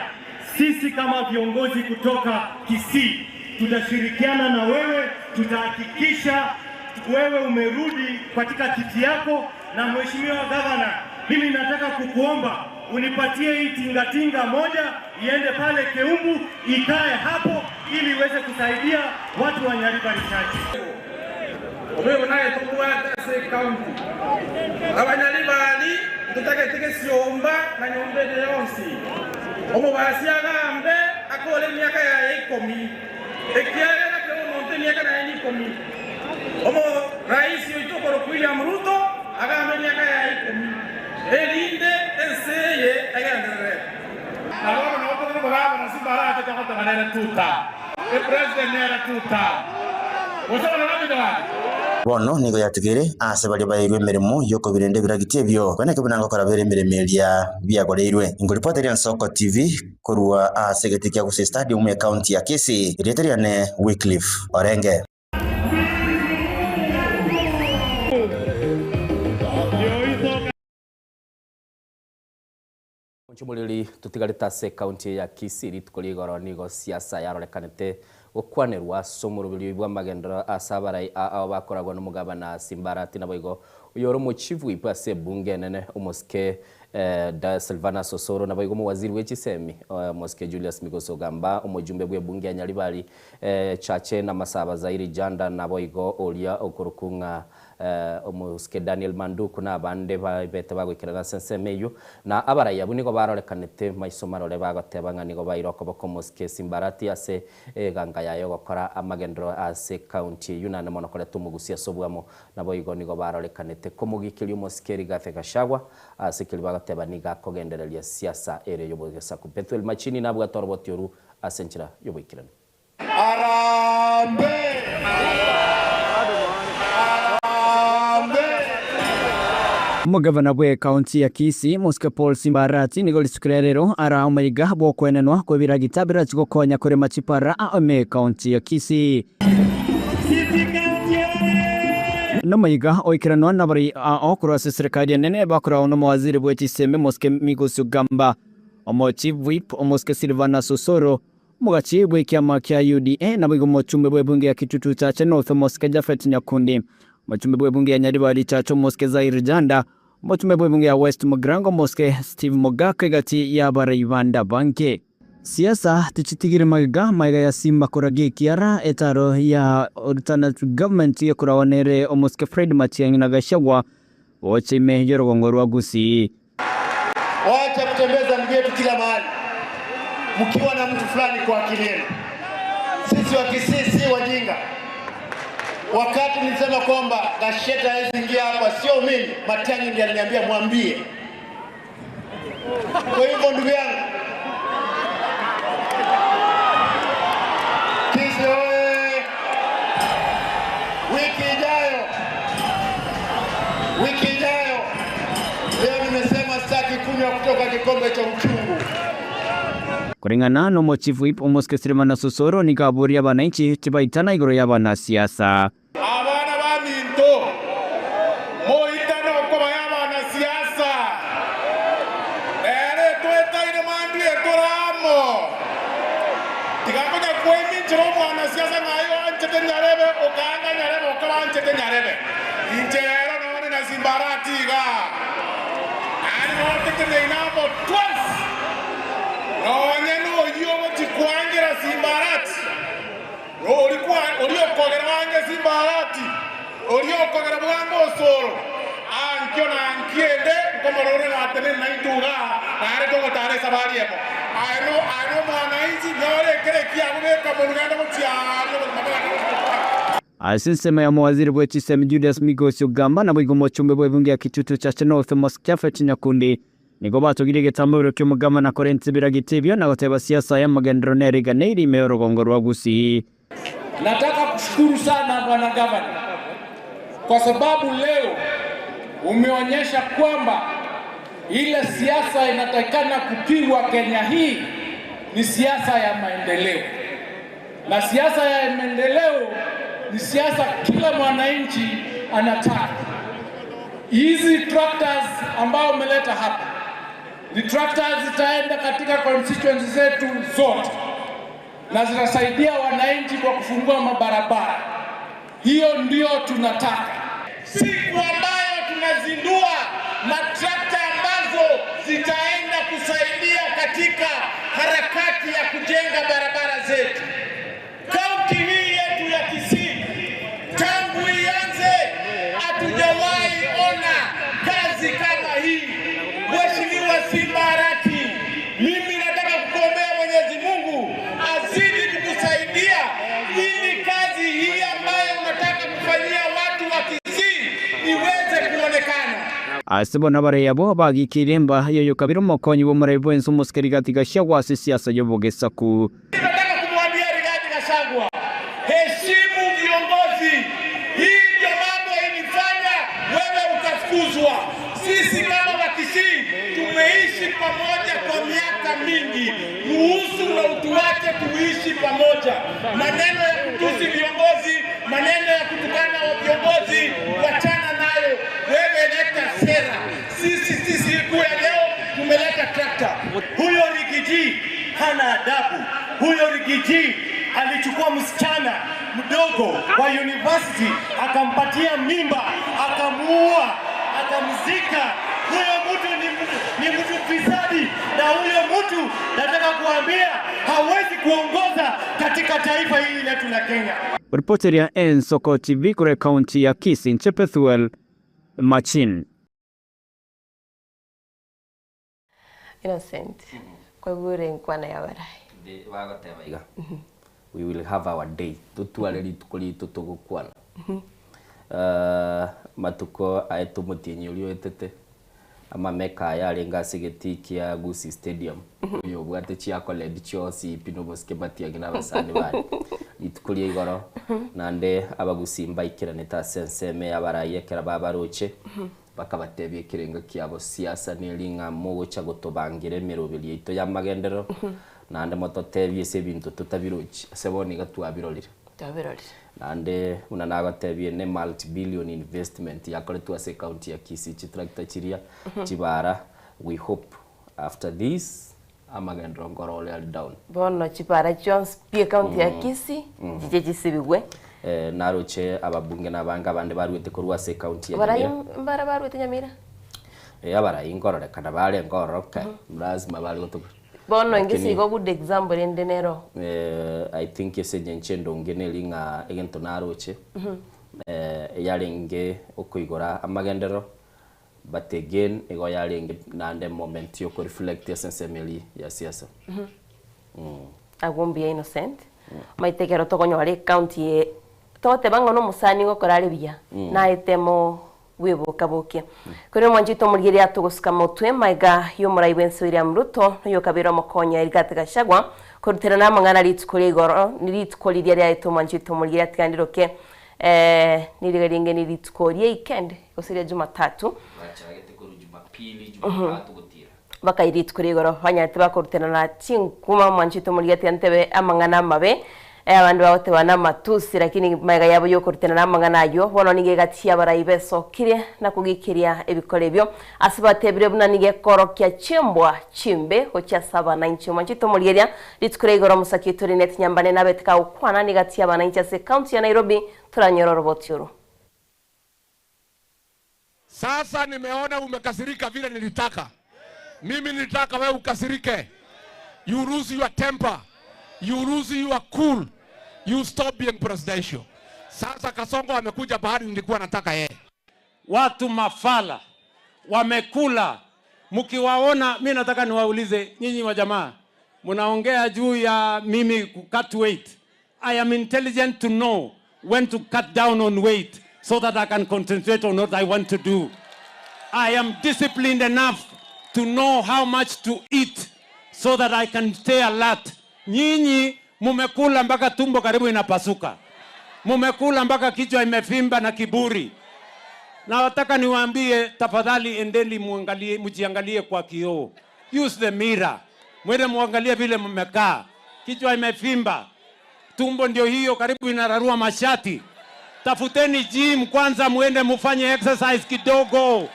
sisi kama viongozi kutoka Kisii tutashirikiana na wewe, tutahakikisha wewe umerudi katika kiti yako. Na Mheshimiwa Gavana, mimi nataka kukuomba unipatie hii tingatinga moja iende pale Keumbu ikae hapo ili iweze kusaidia watu wa Nyaribari Chache. Wewe naye tukuwata se county abanyaribari tutagete siomba na nyombere yonsi omubasi agambe akore emiaka yaye ikomi ekiagera kero omonto emiaka naye ni ikomi omo rais oito okorokwa William Ruto agambe emiaka yaye ikomi erinde ense eye egenderere. Na bono nabo totari kogamba na Simba arate togoteba nere tuta epresident nere tuta gose bono nabinto bande. Bono nigo yatigeire ase baria baeirwe emeremo y'okobirenda ebiragita ebio, kweneki buna ngokora bere emeremo eria biagoreirwe. Ngoripoteria Nsoko TV korwa ase egetii kia Gusii Stadium ecounty ya Kisii, erieta riane Wycliffe Orenge. Chimoreri totigarete ase ekaunti ya Kisii rituko ria igoro nigo siasa yarorekanete gokwanerwa ase omoroberio bw'amagenderero ase abarai ao bakoragwa n'omogabana Simbarati naboigo oyore omochief whip ase ebunge enene omosike Da Silvanus Osoro naboigo omowaziri bwe chisemi Omosike Julius Migos Ogamba, omojumbe bw'ebunge ya Nyaribari Chache na Masaba Zairi Janda naboigo oria okorokwa ng'a Omosike Daniel Manduku na abande babete bagoikerana ase ensemo eyio, na abarai abwo nigo barorekanete maiso marore bagoteba ng'a nigo baire okoboko Omosike Simbarati ase eganga yaye ogokora amagenderero ase ekaunti eyio naende mono koreta omogusi ase obwamo. Naboigo nigo barorekanete komogikeria Omosike Rigathi Gachagua ase keria bagoteba nigo akogendereria siasa ere y'obogesaku. Bethuel Machini nabwate oroboti oru ase enchera y'oboikeranu. Harambee! Harambee! Omogavana bw'ekaunti ya Kisii, Mosike Paul Simba Arati nigo rituko ria rero araa omaiga bw'okoenenwa kw'ebiragita birachi gokonya korema chipara ime ekaunti ya Kisii. Nomaiga oikeranwa nabarai ao korwa ase eserekari enene bakoragwa nomowaziri bwe chisemi Mosike Migos Ogamba, omo Chief Whip Omosike Silvanus Osoro, Omogachi bw'ekiama kia UDA naboigo omochumbe bw'ebunge ya Kitutu Chache North Omosike Japhet Nyakundi, omochumbe bw'ebunge ya Nyaribari Chache Omosike Zair Janda, omochumbe bw'ebunge ya West Mugirango Omosike Steve Mogaka egati y'abarai bande abange. Siasa tichitigire magega, magega ya Simba koragia ekiara, etaro ya Alternative Government gekoragwa nere Omosike Fred Matiang'i na Gachagua gocha ime y'orogongo rwa Gusii. Wacha kutembeza ndugu yetu kila mahali mkiwa na mtu fulani kwa akili yenu. Sisi wa Kisii si wajinga. Wakati nilisema kwamba Gachagua hawezi ingia hapa, sio mimi, Matiang'i ndiye aliniambia mwambie. Kwa hivyo ndugu yangu, Kisii oye! Wiki ijayo, wiki ijayo, leo nimesema sitaki kunywa kutoka kikombe cha uchungu. Koreng'ana n'omochief whip Omosike Silvanus Osoro nigo aboria abananchi tibaitana igoro y'abanasiasa. Abana baminto, moitane okoba y'abanasiasa, ere twetaine mambia etoramo. Tiga konya kweminchera omwanasiasa ng'ayo anchete nyarebe, okaanga nyarebe, okaba anchete nyarebe. Inche ero nonye na Simbarati iga. Naende notete neinamo twice. Nonye noyio ogochikwangira Simbarati. Ori okogera bwange Simbarati. Ori okogera bwange Osoro. Ankio na ankiende, nkomorore natene naintuga, nare togotara esabari emo. Aye no mwananchi, nyore ekere kiago beka monugenda gochiaria obogima bwake. Ase ensemo ya omowaziri bwe chisemi Julius Migos Ogamba naboigo omochumbe bw'ebunge ya Kitutu Chache North Mosque Japhet Nyakundi nigo batogirie egetambabero ki'omogamba na korenta ebiragita ebio na goteba siasa y'amagenderero neriganeiri ime y'orogongo rwa Gusii. Nataka kushukuru sana Bwana Gavana kwa sababu leo umeonyesha kwamba ile siasa inatakikana kupigwa Kenya hii ni siasa ya maendeleo, na siasa ya maendeleo ni siasa kila mwananchi anataka. Hizi tractors ambao umeleta hapa ni tractors zitaenda katika constituency zetu zote na zitasaidia wananchi kwa kufungua mabarabara. Hiyo ndio tunataka. Siku ambayo tunazindua matrakta ambazo zitaenda kusaidia katika harakati ya kujenga barabara zetu. Kaunti hii yetu ya Kisii tangu ianze hatujawahi ona kazi kama hii. Mheshimiwa Simbarati, mimi nataka kukuombea Mwenyezi Mungu azidi kukusaidia ili kazi hii ambayo unataka kufanyia watu wa Kisii iweze kuonekana. Ase bono abarai abwo bagikeire emba y'oyokabere omokonyi bw'omorai bw'ense Omosike Rigathi Gachagua ase esiasa y'obogesaku. Nataka kumwambia Rigathi Gachagua, heshimu viongozi. Hii ndio mambo ilifanya wewe ukafukuzwa. Sisi kama Wakisii tumeishi pamoja kwa miaka mingi, ruhusu na utuache tuishi pamoja. Maneno ya kutusi viongozi, maneno ya kutukana wa viongozi, wachana nayo. Wewe leta sera. Sisi siku ya leo tumeleta trakta. Huyo Rigiji hana adabu. Huyo Rigiji alichukua msichana mdogo wa university akampatia mimba, akamuua, akamzika. Huyo mtu ni, ni mtu fisadi, na huyo mtu nataka kuambia hawezi kuongoza katika taifa hili letu la Kenya. Ripoteria Ensoko TV kure kaunti ya Kisii inche Pethuel Machin. Innocent kwaigure enkwana y'abarai Ndi bagoteba iga we will have our day totware rituko ritu togokwana matuko aye tomotienyi oria oetete amameka aya arenge ase egetii kia Gusii Stadium oyo obwate chiakoledi chionsi pi na obosike matiang'i na abasani baye rituko ria igoro naende abagusii mbaikeranete ase ensemo ya abarai ekero babaroche bakabatebia ekerengo kiabo siasa neri ng'a mogocha gotobangira emeroberi yaito ya amagenderero naende mototebie ase ebinto totabirochi ase bono iga twabirorire. Twabirorire. Naende buna nagotebie ne multi billion investment yakoretwe ase ecounty ya Kisii chitractor chiria chibara we hope after this amagenderero nkoro ore are down. Bono chibara chionsi pi ecounty ya Kisii chiche chisibigwe. Naroche ababunge na abange abande baruete korwa ase ecounty ya Abarai Nyamira. mbare baruete Nyamira? Abarai nkororekana barenge ororo kare, lazima bare gotoka. Bono inge Lakini sigo good example rende nero. I think ase engencho endonge neri ng'a egento naroche yarenge okoigora amagenderero but again igo yarenge naende moment ya okoreflect ase ensemo eria ya siasa. Agwo mbuya Innocent. Omanyete ekero tokonyora ecounty eye togoteba ng'a nomosani ngokora are buya naete mo bweboka-bokia. Korende omwanchete omorigereria atogosuka motwe magega y'omorai bw'ense William Ruto na oyokabere omokonya Rigathi Gachagua koruterana amang'ana rituko ria igoro rituko riria riaete omwanchete omorigereria atigandiroke niriga ringe ni rituko ria weekend gose ria Jumatatu. Bachagete korwa Jumapili, Jumatatu gotira. Bakaira rituko ria igoro banyarete bakoruterana chinkuma omwanchete omorigereria atiga ntebe amang'ana amabe. Abande bagoteba namatusi, lakini magega yabo y'okoruterana amang'ana ayio, bono nigo egati y'abarai besokirie na kogikiria ebikora ebio, ase batebire buna nigo ekorokia chimbwa chimbe gochia ase abanainchi. Omwanchete omorigereria, rituko ria igoro omosaki oito Linet Nyambane nabete kagokwana negati y'abanainchi ase ecounty ya Nairobi, toranyore oroboti oro. Sasa nimeona umekasirika vile nilitaka. Mimi nilitaka wewe ukasirike. You lose your temper. You lose your cool. You stop being presidential. Sasa Kasongo amekuja pahali nilikuwa nataka yeye. Watu mafala wamekula, mkiwaona, mi nataka niwaulize nyinyi wa jamaa, mnaongea juu ya mimi ku cut weight. I am intelligent to know when to cut down on weight so that I can concentrate on what I want to do. I am disciplined enough to know how much to eat so that I can stay alert. Nyinyi mumekula mpaka tumbo karibu inapasuka, mumekula mpaka kichwa imefimba na kiburi. Na nataka niwaambie, tafadhali endeni muangalie, mjiangalie kwa kioo. Use the mirror. Mwende muangalie vile mmekaa. Kichwa imefimba, tumbo ndio hiyo karibu inararua mashati. Tafuteni gym kwanza, muende mufanye exercise kidogo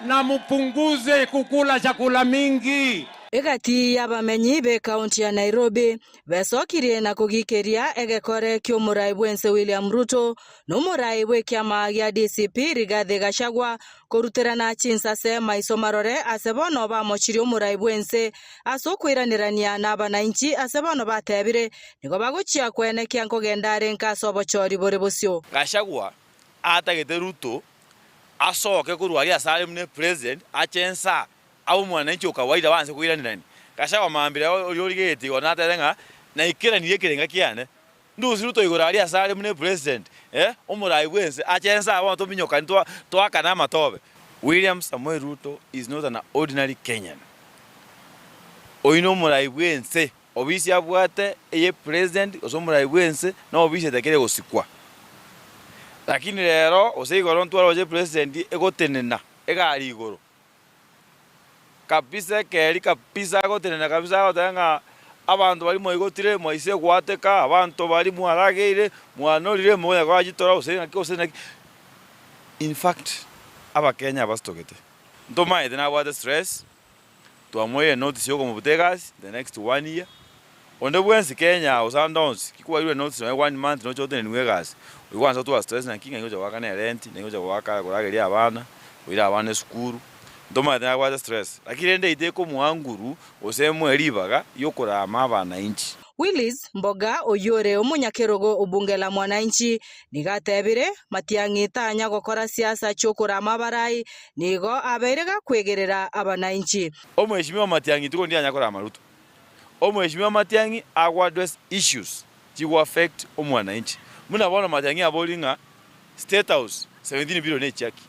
na mupunguze kukula chakula mingi. Egati y'abamenyi b'ekaunti ya Nairobi becokirie na kũgikĩria egekore kĩũmũrai bwense William Ruto n'ũmũrai bw'ekiama gĩa DCP Rigathi Gachagua kũrutĩrana chinsase maiso marore ase bono bamochirie omorai bwense ase okoiranirania na abananchi ase bono batebire nigo bagochia kwenekia nkogenda are nka ase obochori bore bosio. Gachagua atagete Ruto asoke korwa aria ase are buna president ache ensa abe omwananchi o kawaida banse koiranirania. Gachagua mambia oria origeretie igoro natebe ng'a naikeranirie ekerenga kiane Ndusi Ruto igoro aria ase are buna epresident, eh, omorai bwense, ache ense aa bono tominyokani twa toakane amatobe. William Samoei Ruto is not an ordinary Kenyan. Oyio nomorai bwense, obisi abwate eye president gose omorai bwense na obisi etakire gosikwa. Lakini rero gose igoro ntware gocha epresident egotenena egari igoro. Kabisa ekeri kabisa agotenena kabisa agoteba ng'a abanto baria mwaigotire mwaise goateka, abanto baria mwarageire, mwanorire mogonya korachitora gose naki gose naki. In fact, abakenya abasitogete, ntomaete nabwate stress, twamoeire notice ya okomobuta egasi the next one year, onde bwensi Kenya aa gose ande onsi, ki kwaeirwe notice nonye one month noche oteneniwe egasi, oywo kwansa otware stress naki ng'ai ngocha goakana erent, ng'ai ngocha goaka korageria abana, koira abana esukuru. Ntomanyete nabwate stress, lakini rende ite ekomoa nguru gose emoe ribaga riokorama abanainchi. Willis Mboga oyio ore omonyakerogo o bunge la Mwananchi nigo atebire, Matiang'i tanya gokora siasa chi'okorama abarai, nigo abeire gakwegerera abanainchi. Omweshimiwa Matiang'i ituko ndianya korama Ruto. Omweshimiwa Matiang'i ago address issues chigo affect omwananchi. Buna bono Matiang'i abori ng'a State House 17 billion echiaki.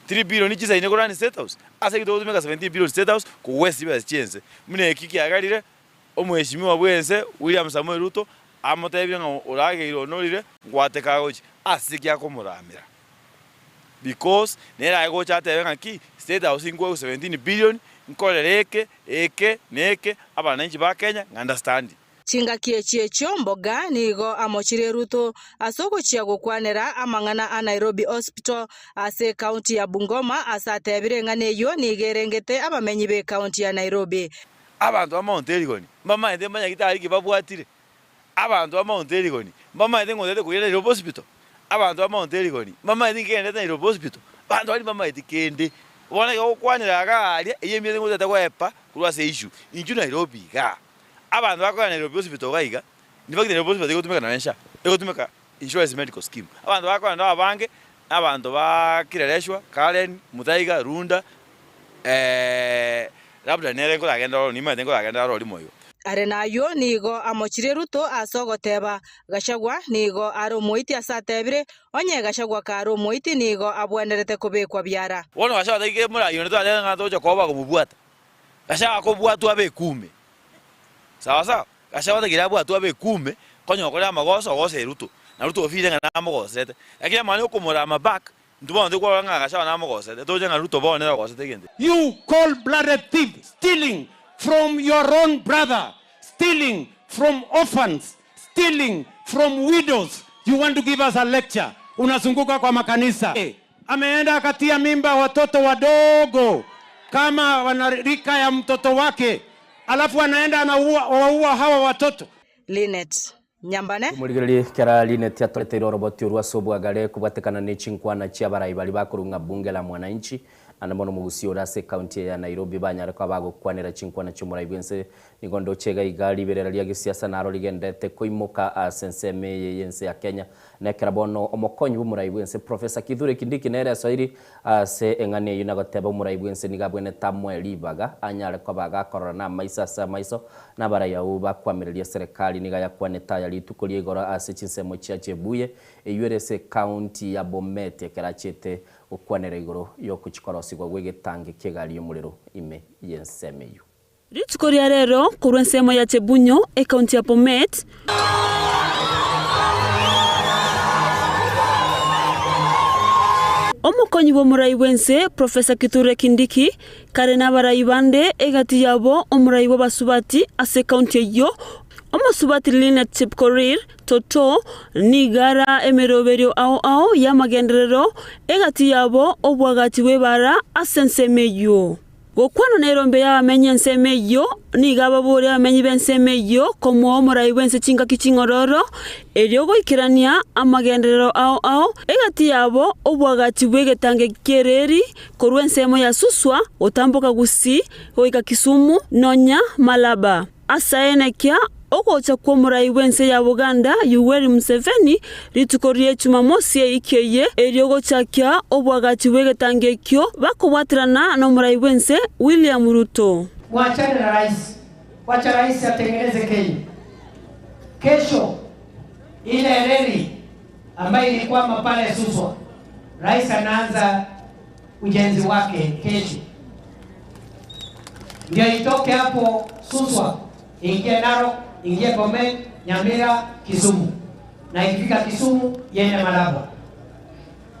3 billion chisaine korani State House? Ase ki togotumeka 17 billion State House ko waste chibesa chiense? Buna eki kiagarire Omweshimiwa bwense William Samoei Ruto amotebire ng'a orageire onorire ngwateka agochia ase ki akomoramera because nere aye gocha atebe ng'a ki State House nkoegwe 17 billion nkorere eke eke na eke abananchi ba Kenya ng'a understand. Chingaki echi echio Mboga nigo amochirie Ruto ase ogochia gokwanera amang'ana a Nairobi Hospital ase ekaunti ya Bungoma ase atebire ng'a neyio nigo erengete abamenyi b'ekaunti ya Nairobi. Abanto ba Mount Elgon mbamaete mbanyagitari ki babwatire? Abanto ba Mount Elgon mbamaete ng'a otagete koira Nairobi Hospital? Abanto ba Mount Elgon mbamaete inki kegenderete Nairobi Hospital? Abanto baria mbamaeti kende. Bono iga gokwanera iga aria, eyio emiete ng'a otagete goepa korwa ase issue. Inchuo Nairobi igaa. Abanto bakogenda Nairobi Hospital iga iga, in fact Nairobi Hospital egotumeka nonya SHA, egotumeka Insurance Medical Scheme. Abanto bakogenda abange, na abanto ba Kileleshwa, Karen, Muthaiga, Runda, labda nere nkoragende ororo, nimanyete nkoragende aroro rimo igo. Are nayio nigo amochirie Ruto ase ogoteba, Gachagua nigo are omoiti ase atebire, onye Gachagua kare omoiti nigo abwenerete kobekwa biara. Bono Gachagua taikire moraia onde twatebete ng'a togocha koba komobwata. Gachagua akobwatwa abe ekume. Sawa sawa? Gachagua taikire abwatwe abe ekume, konya okorire amagoso, ogosere Ruto. Na Ruto ofire ng'a namogosete. Lakini amang'ana yokomorama back, Intwe bono tikwarora ng'a Gachagua namogosete, toche ng'a Ruto bono nere ogosete egento eke. You cold blooded thief stealing from your own brother, stealing from orphans, stealing from widows, you want to give us a lecture, unazunguka kwa makanisa. Ameenda akatia mimba watoto wadogo kama wanarika ya mtoto wake, alafu anaenda anawaua hawa watoto. Linet Nyambane. Omorigereria kera Linet atoreteire oroboti orwo ase obwagare kobwatekana ne chinkwana chi'abarai baria bakorwa ng'a Bunge la Mwananchi naende mono omogusii ore ase ekaunti eye ya Nairobi banyare koba bagokwanera chinkwana chi'omorai bw'ense. Nigo ndoche iga iga riberera ria gesiasa naro rigenderete koimoka ase ensemo eye y'ense ya Kenya. Nekero bono omokonyi bw'omorai bw'ense Professor Kithure Kindiki nere asoiri ase eng'ana eyio na goteba omorai bw'ense nigo abwenerete amoe ribaga anyare koba agakorora namaiso ase amaiso nabarai abwo bakwamireria eserekari nigo ayakwanete aya rituko ria igoro ase chinsemo chia Chebuye eyio ere ase ekaunti ya Bomet ekero achiete gokwanera igoro yogochikorosigwa gw'egetange ki'egari y'omorero ime y'ensemo eyio. Rituko ria rero korwa ensemo ya Chebunyo, ekaunti ya Bomet, Omokonyi bw'omorai bw'ense, Professor Kithure Kindiki, kare nabarai bande egati yabo omorai bw'abasubati ase ekaunti eyio, Omosubati Linet Chepkorir Toto, nigo ara emeroberio ao ao y'amagenderero egati yabo obwagachi bw'ebara ase ensemo eyio. Gokwana nerombe y'abamenyi ensemo eyio, nigo ababoria abamenyi b'ensemo eyio komoa omorai bw'ense chingaki ching'ororo, erio goikerania amagenderero ao ao egati yabo obwagachi bw'egetange ki'ereeri korwa ensemo ya Suswa gotamboka Gusii goika Kisumu nonya Malaba. Ase aenekia ogocha kw'omorai bw'ense ya Buganda Yoweri Museveni rituko rie Jumamosi eiki eye erio gochakia obwagachi bw'egetangi ekio bakobwaterana n'omorai bw'ense William Ruto. Mwachane na rais, wacha rais atengeneze Kenya. Kesho ile reli ambayo ilikwama pale Suswa, rais anaanza ujenzi wake kesho, ndio itoke hapo Suswa ingie Narok, ingie Bomet, Nyamira, Kisumu, na ikifika Kisumu iende Malaba.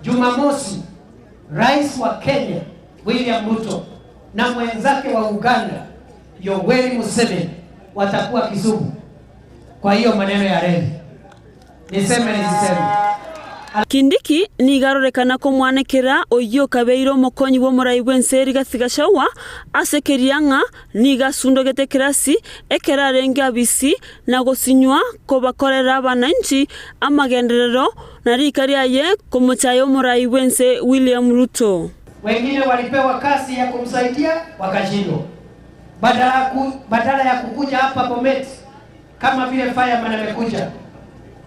Jumamosi, rais wa Kenya William Ruto na mwenzake wa Uganda Yoweri Museveni watakuwa Kisumu. Kwa hiyo maneno ya reli niseme nisiseme? Kindiki nigo arorekana komwanekera oyio okabeire omokonyi bw'omorai bw'ense Rigathi Gachagua ase keria ng'a nigo asundogete ekerasi ekero arenge abisi na gosinywa kobakorera abananchi amagenderero na rika riaye komochaya omorai bw'ense William Ruto. Wengine walipewa kazi ya kumsaidia wakashindwa. Badala, ku, badala ya kukuja hapa Bomet kama vile fireman amekuja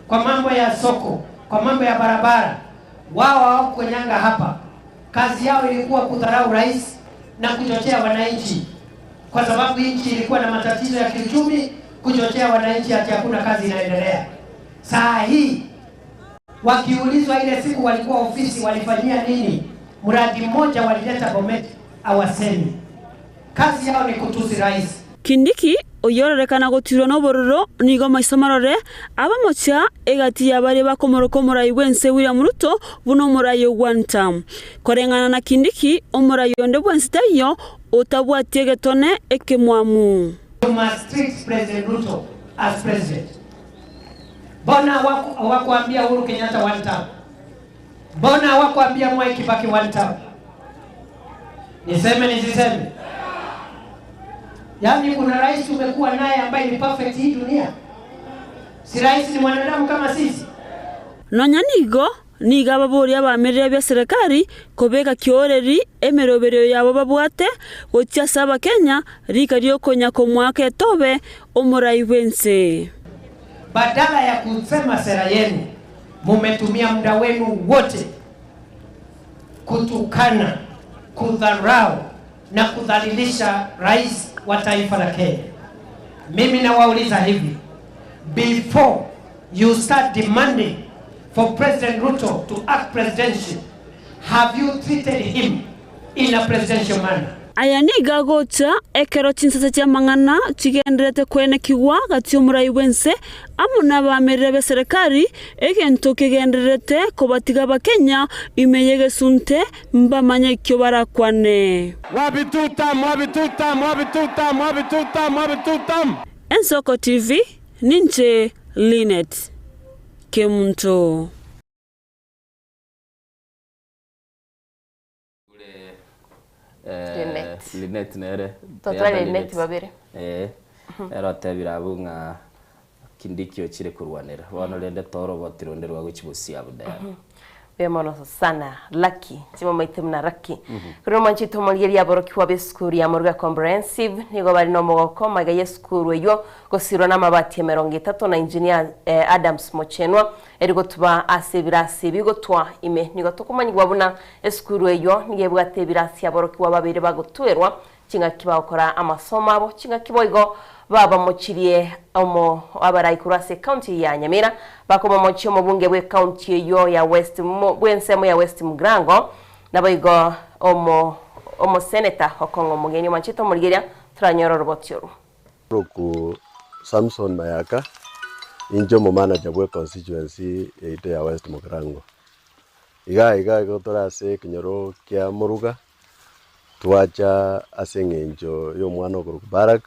kwa mambo ya soko, kwa mambo ya barabara, wao hawakunyanga hapa. Kazi yao ilikuwa kudharau rais na kuchochea wananchi, kwa sababu nchi ilikuwa na matatizo ya kiuchumi, kuchochea wananchi ati hakuna kazi inaendelea. Saa hii wakiulizwa ile siku walikuwa ofisi walifanyia nini, mradi mmoja walileta Bomet, hawasemi. Kazi yao ni kutusi rais. Kindiki oyorerekana gotirwa n'obororo nigo maiso marore abamocha egati ya baria bakomoroka omorai bwense William Ruto buna omorai ogwanta koreng'ana na Kindiki omorai onde bwense taiyo otabwatie egetone ekemwamu. You must treat President Ruto as president. Mbona hawakuambia Uhuru Kenyatta one term? Mbona hawakuambia Mwai Kibaki one term? Niseme nisiseme? Yaani kuna rais umekuwa naye ambaye ni perfect hii dunia? Si rais ni mwanadamu kama sisi? Nonya nigo nigo ababoria abamerire bia serikali kobeka kioreri emeroberio yabo babwate gochia ase abakenya rika riokonya komwaka etobe omorai bwense. Badala ya kusema sera yenu, mumetumia muda wenu wote kutukana, kudharau na kudhalilisha rais wa taifa la Kenya. Mimi nawauliza hivi, before you start demanding for President Ruto to act presidential, have you treated him in a presidential manner? Aya nigo agocha ekero chinsase chia mang'ana chigenderete kwenekigwa gati omorai bwense amo na abamerere be serikali egento kegendererete kobatiga abakenya ime ya egesunte mbamanye ekio barakwane. Wapi tutam, wapi tutam, wapi tutam, wapi tutam, wapi tutam. Ensoko TV ninche Linet Kemunto. Linet. Linet nere. Totware Linet babere. Eh. Ero otebire abwo ng'a Kindiki ochire korwanera. Bono rende toroboti ronde rwa gochibosia abwo Diana. Mbuya mono sana Lucky chimamaite muna Lucky. Kuri omonchete omorigereria aborokigwa b'esukuru ya Moruga Comprehensive nigo bare nomogoko magega y'esukuru eyio gosirwa namabati emerongo etato na engineer Adams Mochenwa eri gotuba ase ebirasi bigotwa ime. Nigo tokomanyigwa buna esukuru eyio nigo ebwate ebirasi aborokigwa babere bagotwerwa ching'aki bagokora amasomo abo ching'aki boigo babamochirie omo abarai korwa ase ecounty ya Nyamira bakomomochia omobunge bw'ecounty eyio ya West bw'ensemo ya West Mugrango naboigo omo omoseneta okong'a omogeni omanchete omorigeria toranyore oroboti orwo. Oroku Samson Mayaka, inche omomanager bwe constituency yaito ya West Mugirango. Iga iga igo tore ase ekenyoro kia Moruga, twacha ase eng'encho ya omwana okorokwa Barak,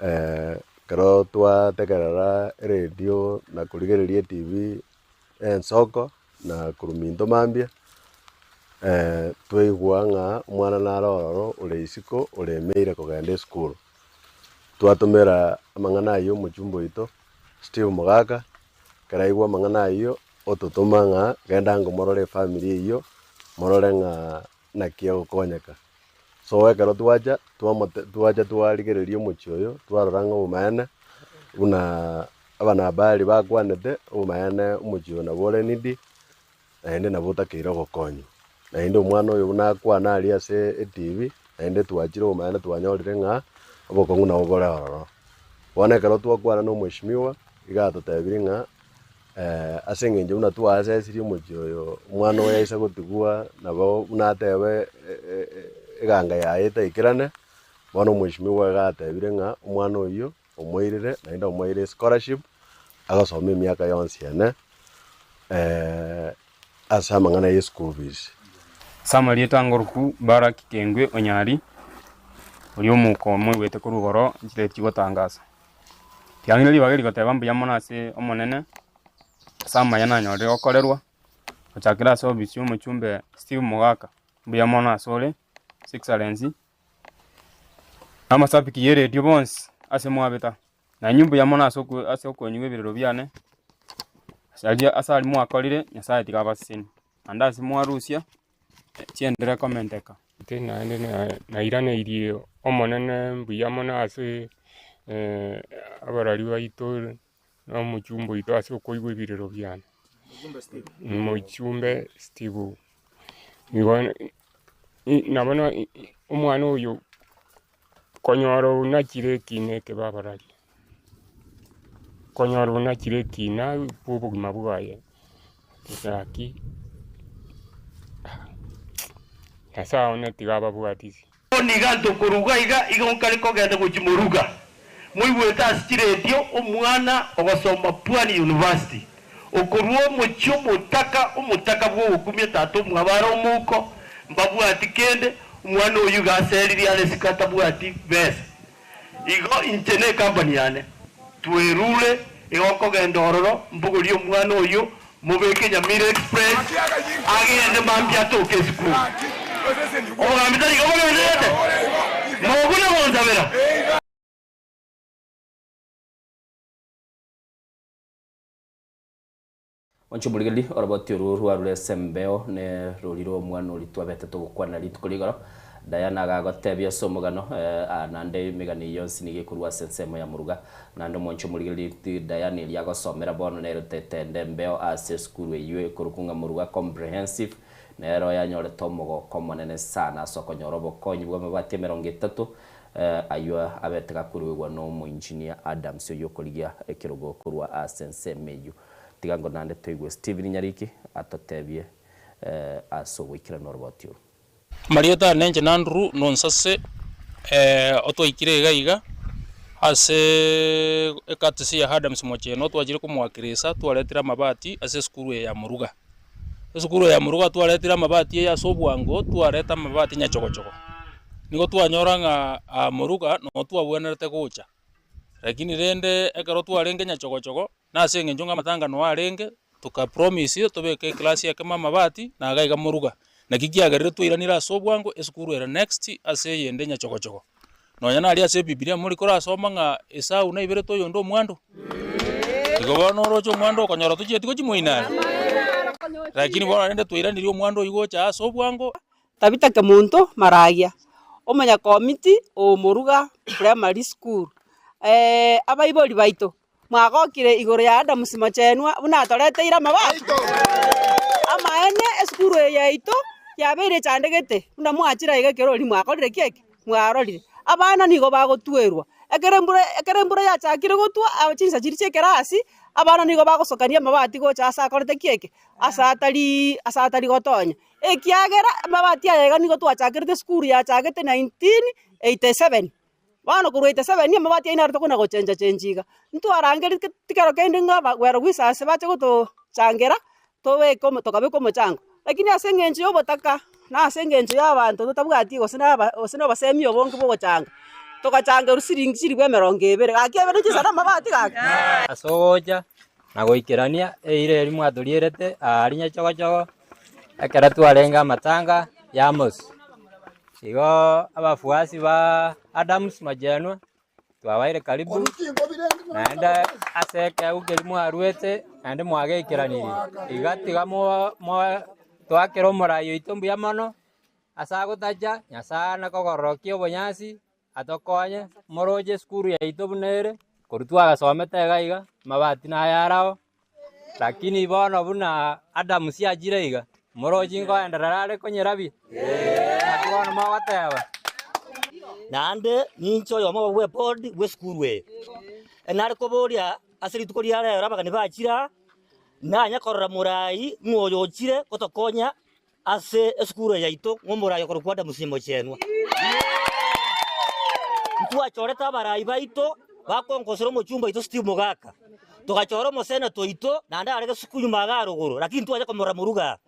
ekero twategerera eredio na korigereria etv ensoko na korwa minto mambia, twaigwa ng'a omwana nare ororo ore isiko oremeire kogenda esukuru. Twatomera amang'ana ayio omochumba oito Steve Mogaka, ekero aigwa amang'ana ayio ototoma ng'a genda ango morore efamiri eyio morore ng'a naki egokonyeka. So ekero twacha twamote twacha twarigereria omochie oyo twarora ng'a obomaene buna abanahabari bakwanete obomaene omochie oyo nabo ore needy naende nabo otakeire ogokonywa. Naende omwana oyo buna akwana aria ase etv naende twachire obomaene twanyorire ng'a obokong'u nabo bore ororo. Bono ekero twakwana na omweshimiwa iga atotebirie ng'a ase eng'encho buna twaasesirie omochie oyo omwana oyo aise gotigwa nabo buna atebe eganga yaye etaikerane, bono omweshimiwa iga atebire ng'a omwana oyio omoirire naende omoeire escholarship agosoma emiaka yonsi ene ase amang'ana ya eschool fees. Ase amarieta angoruku Baraki Kengwe Onyari, oria omouko omoigwete korwa igoro nchire chigotangasa. Tiang'ina ribaga eri goteba mbuya mono ase Omonene, ase amaya nanyorire gokorerwa, gochakera ase ofisi ya omochumbe Steve Mogaka, mbuya mono asore, His Excellency, na amashabiki ya eredio bonsi ase mwabeta, na inwe mbuya mono ase oko ase okonyigwa ebirero biane, ase aria ase aria mwakorire, Nyasaye tiga abasesenie, naende ase mwarusia. Chienderere komenteka. Naende nairaneirie Omonene mbuya mono ase abarwari baito na omochumba oito ase okoigwa ebirero biane. Mochumbe Steve, nigo nabo omwana oyo konyora onachire ekina eke babarari, konyora onachire ekina bwa obogima bwaye, gaki Nyasae one tiga ababwatisi. Bono iga ntokoruga iga, igo nkare kogenda gochia moruga. Moigwete ase chiredio omwana ogosoma Pwani University, okorua omochie omotaka, omotaka bw'ogokumia tata omwabo are omouko, mbabwati kende, omwana oyio iga aseririe are isiko atabwati besa. Igo inche ne ecompany yane twerure, igo nkogenda ororo mbogorie omwana oyio mobeke Nyamira Express agende mambia atoke esukuru. Obogambi tari igo bogendererete? Mokuna gonsabera? Mwanche omorigereria, oroboti orwo rwarure ase embeo, ne rori rw'omwana oria twabete togokwana rituko rigoro. Diana agagotebia ase omogano, eh, naende emegano eyio yonsi nigo ekorwa ase ensemo ya moruga. Naende omwanche omorigereria, Diana eria agosomera bono nere tetende embeo ase esukuru eyio ekorokwa ng'a Moruga Comprehensive, nero yanyorete omogoko omonene sana ase okonyora obokonyi bw'amabati emerongo etato, eh, ayio abete gakoruegwa n'omoengineer Adams oyio okorigia ekerogo korwa ase ensemo eyio. Tiga ngo naende toigwe Stephen Nyariki atotebie ase ogoikeranu oroboti oru. Amarieta ane inche n'Andrew Nonsase, otwaikire iga iga ase ecourtesy ya Adams Mocheno twachire komoakirisa twaretire amabati ase esukuru eye ya Moruga. Esukuru eye ya Moruga twaretire amabati eye ase obwango twareta amabati nyachogochogo. Nigo twanyora ng'a aa Moruga noo twabwenerete gocha, lakini rende ekero twarenge nyachogochogo. Na ase engencho ng'a amatanga noa arenge, toka promise tobeke eclass ekemo amabati na iga iga moruga. Naki kiagerire twairanire ase obwango esukuru ere next ase eyende nyachogochogo. Nonya naria ase ebibilia mori korasoma ng'a Esau naiberete oyonde omwando? Igo bono oroche omwando okonyora tochieti gochia moino are? Lakini bono rende twairanirie omwando oyio gocha ase obwango. Tabitha Kemunto Maragia, omonyakomiti o Moruga Primary School. Abaibori baito, mwagokire igoro ya Adams Mochenwa buna atoreteire amabati? Amaene esukuru eye yaito yabeire echandegete buna mwachire aiga ekero oria mwakorire ki eke? Mwarorire. Abana nigo bagotwerwa, ekero embura ekero embura yachakire gotwa chinsa chiria chia ekerasi, abana nigo bagosokania amabati gocha ase akorete ki eke? Ase atariii ase atari gotonya. Ekiagera amabati aya iga nigo twachakerete esukuru yachagete 1987, bono korwa 87 amabati ayio naro tokona gochenja chenji iga. Ntwarangeria tikero kende ng'a abagwero bw'isase bache gotochangera, tobeke omo tokabeka omochango. Lakini ase eng'encho ya obotaka, na ase eng'encho ya abanto totabwati gose na aba gose na obosemi obonge bwa ogochanga, togachangerwa siringi chilifu emerongo ebere, gaki ebere chinsa na amabati gaki. Ase ogocha na goikerania eira eria mwatorierete aaria nyachogochogo, ekero twarenge amatanga y'Amos. Igo abafuasi ba Adams Majenwa twabaire karibu, naende ase ekeegwa keria mwaruete naende mwageikeranirie. Iga tiga mo mo toakere omorai oito mbuya mono, ase agotacha, Nyasaye ane kogororokia obonyansi, atokonye, moroche esukuru yaito buna ere, korwa twagasomete iga iga, amabati naye arao, lakini bono buna Adamu siachire iga, moroche nkoenderera are konyerabia? Naki bono mogoteba. Naende ninche oyomo bw'ebodi bw'esukuru eye. Nare koboria ase rituko ria rero abageni bachire aa, nanye korora morai ng'a oyo ochire gotokonya Ase esukuru eye yaito ng'omorai okorokwa Adamu Simochenwa. Ntwachorete abarai baito bakonkosera omochumba oito Steve Mogaka. Togachora omoseneta oito naende are gesuku nyuma iga arogoro lakini ntwacha komorora moruga aa.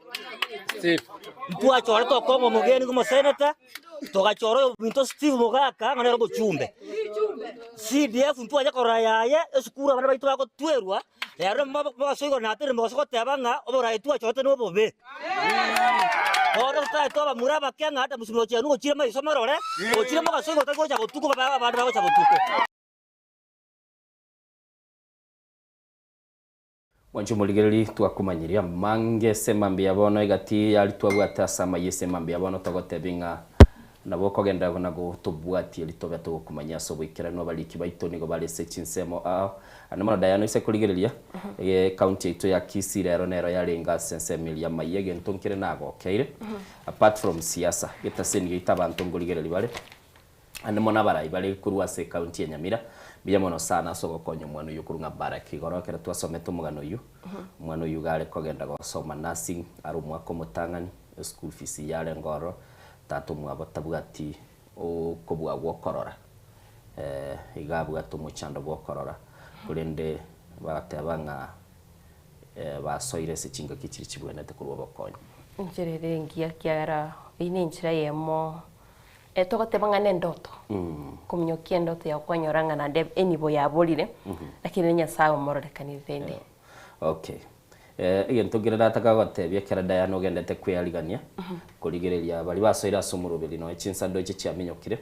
Ntwachorete okong'a omogeni ng'omoseneta, togachora oyominto Steve Mogaka ng'a nere omochumbe. CDF ntwacha korora yaye esukuru abana baito bagotwerwa. Rero mogaso igoro naterire mogaso goteba ng'a oboraai twachorete nobobe. Bono totari twabamura abake ng'a Adamu simochenu gochire maiso marore, gochire mogaso igoro tari gocha botuko babe abande bagocha botuko. Mwanche omorigereria twakomanyirie amange ase mambia bono egati yaria twabwate ase amayia ase mambia bono togotebia ng'a nabo okogenderera na gotobwatia erio tobe togokomanyia ase oboikeranu abariki baito nigo bare ase chinsemo ao ande mono Diana oise korigereria ecounty yaito ya Kisii rero nero yarenge ase ensemo eria y'amayia egento nkere nagokeire apart from siasa getaseni giaito abanto nkorigereria bare Naende mono abarai bare korwa ase ekaunti ya Nyamira, mbuya mono sana ase ogokonya omwana oyio korwa ng'a Barrack. Igoro ekero twasomete omogano oyio, omwana oyio iga are kogenda gosoma nursing are omwaka omotang'ani, eschool fees yarenge ororo, tata omwabo tabwati okobua gwa okorora, iga abwate omochando bwa okorora, korende bagateba ng'a basoire ase chingaki chiria chibwenerete korwa obokonyi. Enchera ere engiya ekiagera eyio ne enchera eyemo Togoteba ng'a nendoto, kominyokia endoto yao kwanyora ng'a naende enibo yaborire, lakini ne Nyasaye omororekanire rende. Okay. Egento nkere nataka gotebia ekero Diana ogendete kwearigania, korigereria baria basoire ase omoroberi nonya chinsando echi chiaminyokire.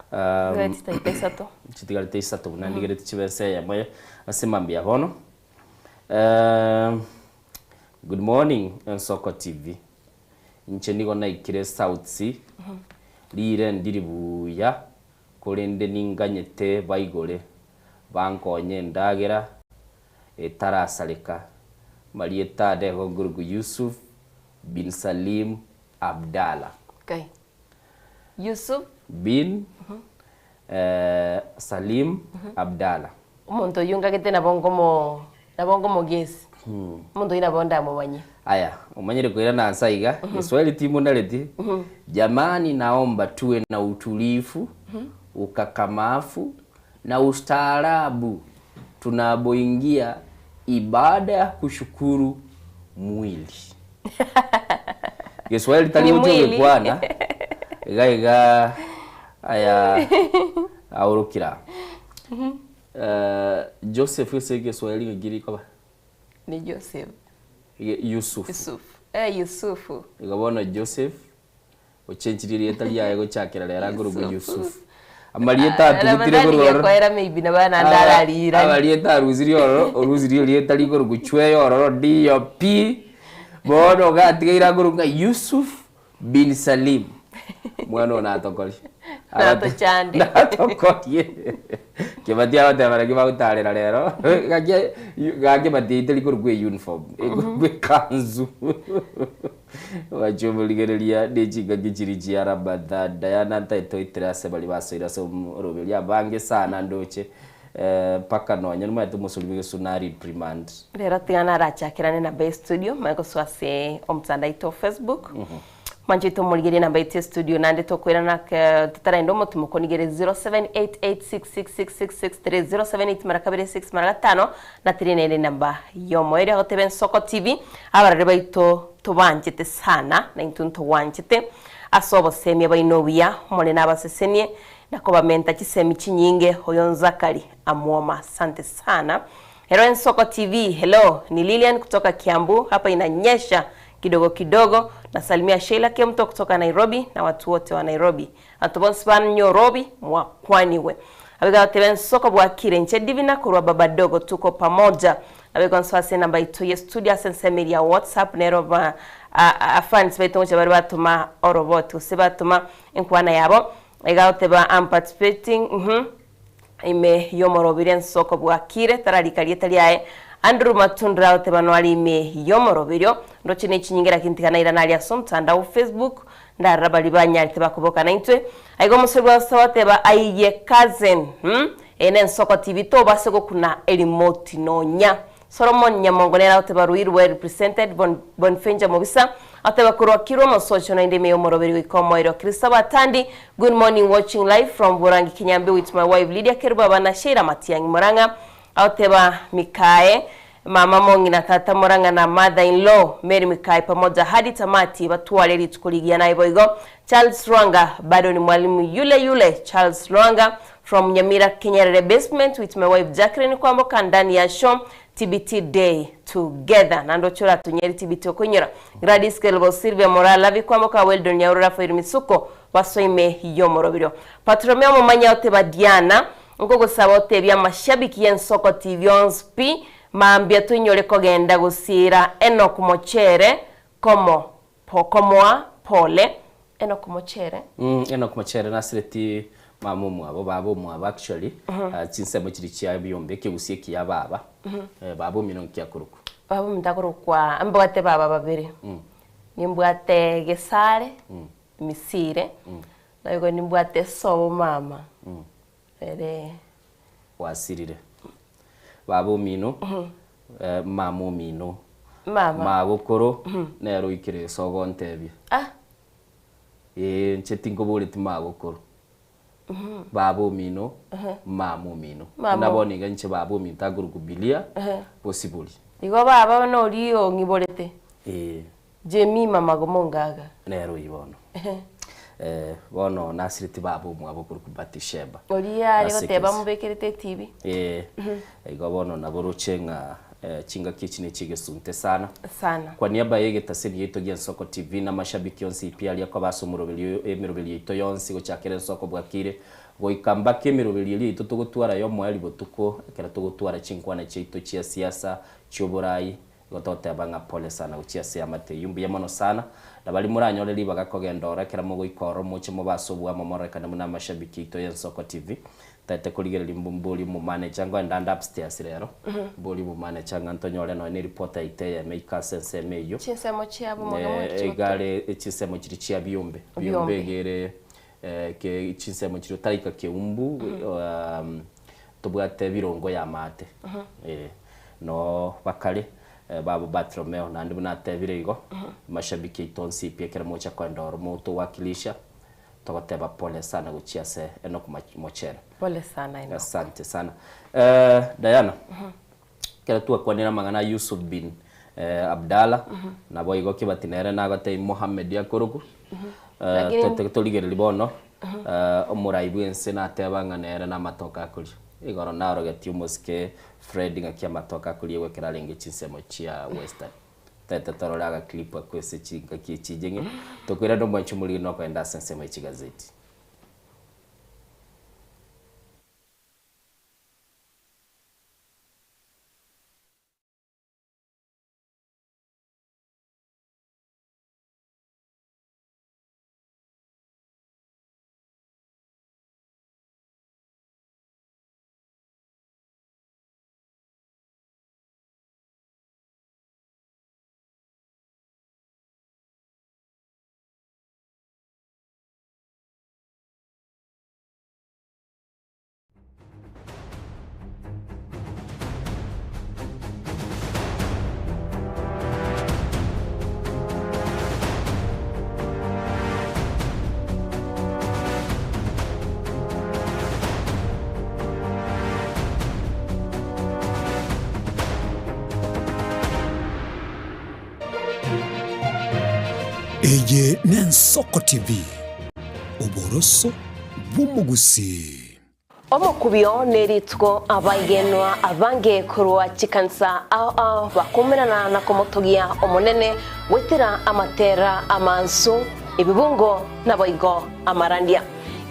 Chitigarete chitaika isato. Chitigarete isato buna ndigereti chibe ense eyemo ase mambia bono. Good morning Ensoko TV. Inche nigo naikire South Sea, riire ndiri buya, korende ninganyete baigore, bankonye endagera etarasareka. Marieta ane Gogurugu Yusuf bin Salim Abdalla. Kai. Yusuf. Bin Salim Abdalla. Omonto oyio ngagete nabo nkomo nabo nkomogesi. Omonto oyio nabo ndamomanye. Aya, omanyire koirana anse aiga, Kiswahili timonareti, Jamani naomba tuwe na utulifu, ukakamafu na ustaarabu tunaboingia ibada ya kushukuru mwili. Geswahili tari Ni gochia mwili. ogekwana iga iga aya aorokira Eh, Joseph ase egeswahili ng'aki rikoba Ni Joseph. Ige- Yusuf Yusuf. Eh, Yusufu. Igo bono Joseph ochenchirie erieta riaye gochakera rero akorokwa Yusufu. Amarieta atugutire Ramadhani korwa ororo. gekoera maybe nabo naende arariirane. Amarieta arusirie ororo, orusirie erieta rikorokwa chweya ororo ndiyo pi. Bono gatigaire akorokwa ng'a Yusuf bin Salim. Mwana oyo natokorie. Natochande. Natokorie. Kebati agoteba naki bagotarera rero, gaki gaki ebati teri korokwa euniform, ekorokwa ekanzu. Gwachia omorigereria ne chingaki chiria chia Ramadhan, Diana ntaete oitere ase baria basoire ase oroberio abange sana ndoche mpaka nonya nomanyete omosori bw'egesu na reprimand. Rero tiga narachakerane namba ye studio manye gosoa ase omotandao oito o Facebook. Mwanche tomorigerie namba yaito ya studio naende tokoirana ke totaraenda omotimo konigere 0788666663 078 mara kabere 6 mara gatano na tiri nere namba yomoerio agoteba Ensoko TV abarori baito tobanchete sana na intwe ntogwanchete ase obosemia baino obuya Omonene abasesenie na kobamenta chisemi chinyinge oyo Nzakari Amwoma asante sana Ero Ensoko TV hello ni Lilian kutoka Kiambu hapa inanyesha kidogo kidogo nasalimia Sheila Kemto kutoka Nairobi na watu wote wa Nairobi abanto bonsi ba Nyorobi mwakwaniwe Abega bateba Ensoko bwakire inche Divina korwa baba dogo tuko pamoja Nabegwa nsoe ase enamba yaito ye studio ase ensemo eria ya WhatsApp nero ba a fans baito ngocha bare batoma oroboti gose batoma enkwana yabo iga goteba am participating uhum Ime y'omorobiri ensoko bwakire, tararika rieta riaye. Andrew Matundura agoteba noare ime y'omoroberio, ndoche ne chinyinge lakini tiga nairane aria ase omotandao o Facebook, ndarora baria banyarete bakoboka naintwe. Aiga omosori bwa gosaba goteba aiye cousin, hum, eye nensoko TV tobase gokuna erimoti nonya. Solomon Nyamongo nere agoteba Ruiru well represented, Bon, Bonfenja Mobisa agoteba korwa Kirwa Mosocho naende ime y'omoroberi goika omoerio Christopher Atandi Good morning watching live from Borangi Kinyambi with my wife Lydia Kerubo abana Sheila Matiang'i Murang'a agoteba Mikae Mama Mong'ina Tata Murang'a na mother in law Mary Mikae pamoja hadi tamati batware rituko rigiya naye boigo Charles Lwanga bado ni mwalimu yule yule Charles Lwanga From Nyamira Kenyerere basement with my wife Jacqueline Kwamboka ndani ya show TBT day together naende oche oratonyere TBT okoinyora Gladys Kerubo Sylvia Moraa Lavi Kwamboka Weldon Nyauro Raphael Misuko basoime yomoroberio Patromeo Momanya oteba Diana nkogosaba otebie amashabiki yensoko TV onsi pi. Mambia toinyore kogenda gosiira Enock Mochere komo po komoa pole. Enock Mochere. Enock Mochere nasireti mama omwabo, baba omwabo actually, chinsemo chiria chia biombe, ekegusii ekiya baba, baba omino nki akorokwa? Baba ominto akorokwa, mbwate baba babere, nimbwate Gesare, Misire, naboigo nimbwate sobo mama, ere. Gwasirire. Baba omino, mama omino, Mama. magokoro, nere oikire gese ogontebia. Ah. Ee, inche tinkoboreti magokoro. Baba omino, mama omino. Mama. Buna bono iga inche baba ominto akorokwa Bilia, Bosibori. Igo baba noria ong'iborete? Ee. Jemima Magomongaga. Nere oyio bono. Bono nasireti baba omwabo okorokwa Batisheba. Oria are Ase goteba ekesi. amobekerete etibi. Ee, igo bono nabo roche ng'a chingaki echi ne chi'egesunte sana. Sana. Kwa niaba y'egetaseni giaito gi'Ensoko TV na amashabiki onsi pi aria koba ase omoroberio oyo emeroberio yaito yonsi gochakera Ensoko bwakire goika mbaka emeroberio eria yaito togotwara y'omoerio botuko ekero togotwara chinkwana chiaito chia siasa chi'oborai Igo togoteba ng'a pole sana gochia ase eamate eyio, mbuya mono sana. Na baria moranyore ribaga kogenda oro ekero mogoika oro moche mobe ase oboamo mororekane buna amashabiki aito y'Ensoko TV. Ntaete korigereria mbu mborie omomanager ngoende ande upstairs rero, mborie omomanager ng'a ntonyore nonya ne report yaito eyemo ike ase ensemo eyio. Chinsemo chiabo mono mono Eh, iga are chinsemo chiria chia biombe, biombe Biombe. iga ere ke chinsemo chiria otaraika Keumbu, Tobwate ebirongo y'amaate, eh, noo bakare babo Bartolomeo, naende buna atebire igo, mashabiki aito onsi pi ekero mocha koenda oro motowakilisha, togoteba pole sana gochia ase Enock Mochere. Pole sana Enock. Asante sana. Eh, Diana, ekero twakwanire amang'ana a Yusuf bin Abdalla, naboigo Kibati nere nagotebia Mohammed akorokwa, Lakini- torigereria bono, Omorai bw'ense nateba ng'a nere namatoke akoria. Igoro narogetie omosike Fred ng'aki amatoke akoriegwa ekero arenge chinsemo chia Western. Tete torore agaclip akwo ase chingaki echi incheng'e. Tokoirana omwanchi omoriri nokoenda ase ensemo ye chigazeti. Eye n'Ensoko TV, oboroso bw'omogusii. Omokubio nerituko abaigenwa abange korwa chikanisa ao ao bakomerana na komotogia Omonene goetera amatera amansu, ebibungo naboigo amarandia.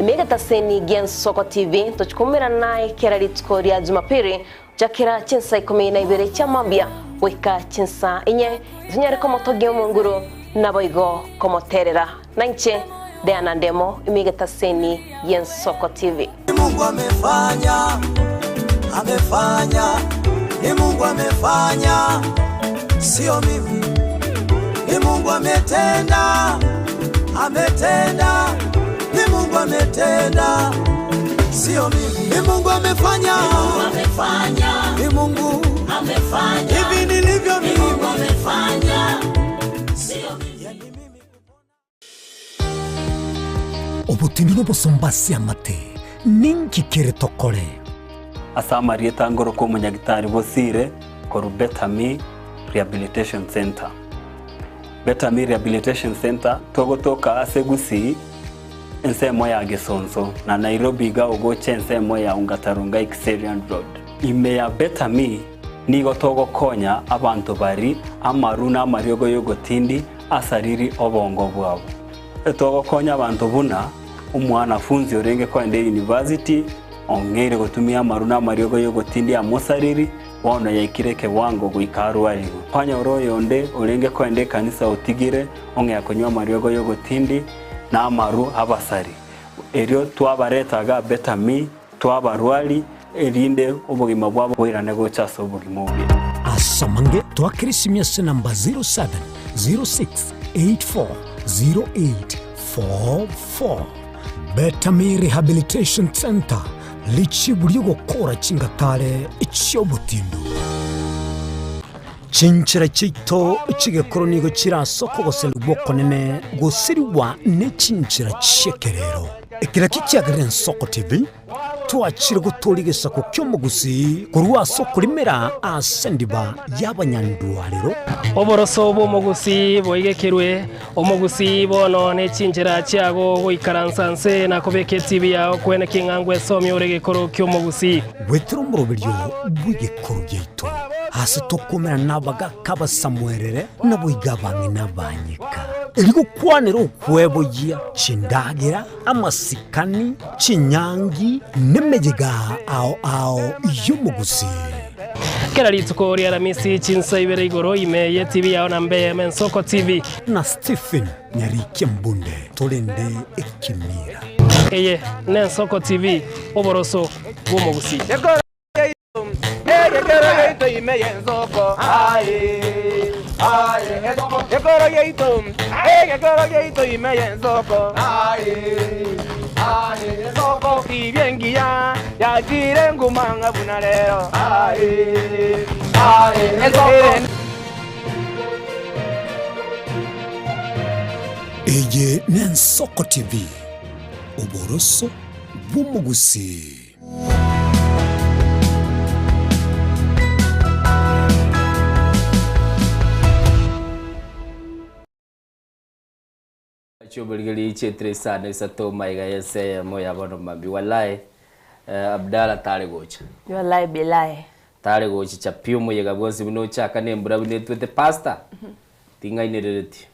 Ime egetaseni gi'Ensoko TV tochikomerana naye kera rituko ria Jumapili gochakera chinsa ikomi na ibere chia mambia goika chinsa inye, tonyare komotogia Omonguru naboigo komoterera. Nainche Diana Ndemo, ime egetaseni gi'Ensoko TV. Ni Mungu amefanya, amefanya, ni Mungu amefanya, sio mimi. Ni Mungu ametenda, ametenda, ni Mungu ametenda, sio mimi. Ni Mungu amefanya, ni Mungu amefanya, hivi nilivyo mimi. Mungu amefanya, sio mimi. Obotindi nobosomba ase amate, ninki kere tokore? Ase amarieta ngorokwa omonyagitari Bosire korwa Better Me Rehabilitation Centre. Better Me Rehabilitation Centre togotoka ase Gusii ensemo ya Gesonso na Nairobi iga ogocha ensemo ya Ongata Rongai Kiserian Road. Ime ya Better Me nigo togokonya abanto bari amaru na amariogo yogotindi asariri obongo bwabo. Togokonya abanto buna omwanafunzi orenge koenda university, Ong'eire gotumia amaru na amariogo y'ogotindia amosariri, bono yaikire ekewango goika arwarigwe. Kwanyora oyonde orenge koenda ekanisa otigire ong'ea konywa amariogo y'ogotindi na amaru abasari. Erio twabareta iga Betami, twabarwari, erinde obogima bwabo boirane gocha ase obogima obuya. Ase amange twakere esimi ase enamba 0706840844. Betami Rehabilitation Centre, richibu ri'ogokora chingatare chi'obotindu. Chinchera chiaito chi'egekoro nigo chire ase okogoserigwa okonene gosirigwa ne chinchera chi'ekerero. Ekero ekio kiagerire Ensoko TV, twachire gotooria egesaku ki'omogusii korwa ase okorimera ase endiba y'abanyandwarero. Oboroso bw'omogusii boigekerwe, omogusii bono ne chinchera chiago goikaransa nse na kobeka etibi yao kwene king'a ngwesomia ore egekoro ki'omogusii. Goetera omoroberio bw'egekoro giaito, ase tokomerana nabagaaka abasamuerere, naboigo abang'ina abanyeka, erio gokwanera okweboyia chindagera, amasikani, chinyangi, nemeyega ao ao y'omogusii. Kera rituko ri'Aramisi chinsa ibere igoro ime ye TV yao na mbe eyemo Ensoko TV. Na Stephen Nyarikia Mbunde torende ekemira. Eye n'Ensoko TV, oboroso bw'omogusii. Egekero giaito ime y'ensoko, aye, aye, Egekoro giaito, egekoro giaito ime y'ensoko, aye, aye, Ensoko tibia engiya yachire nguma ng'a buna rero, aye, aye, Ensoko. Eye n'Ensoko TV, oboroso bw'omogusii. Chiomorigeri chietire isano isato maiga y'ense eyemo ya bono mambia walai eh, Abdalla tare gocha. Walai bilai. Tare gochicha pi omoyega bwonsi buna ochaka na embura buna etwete pastor ting'ainereretie.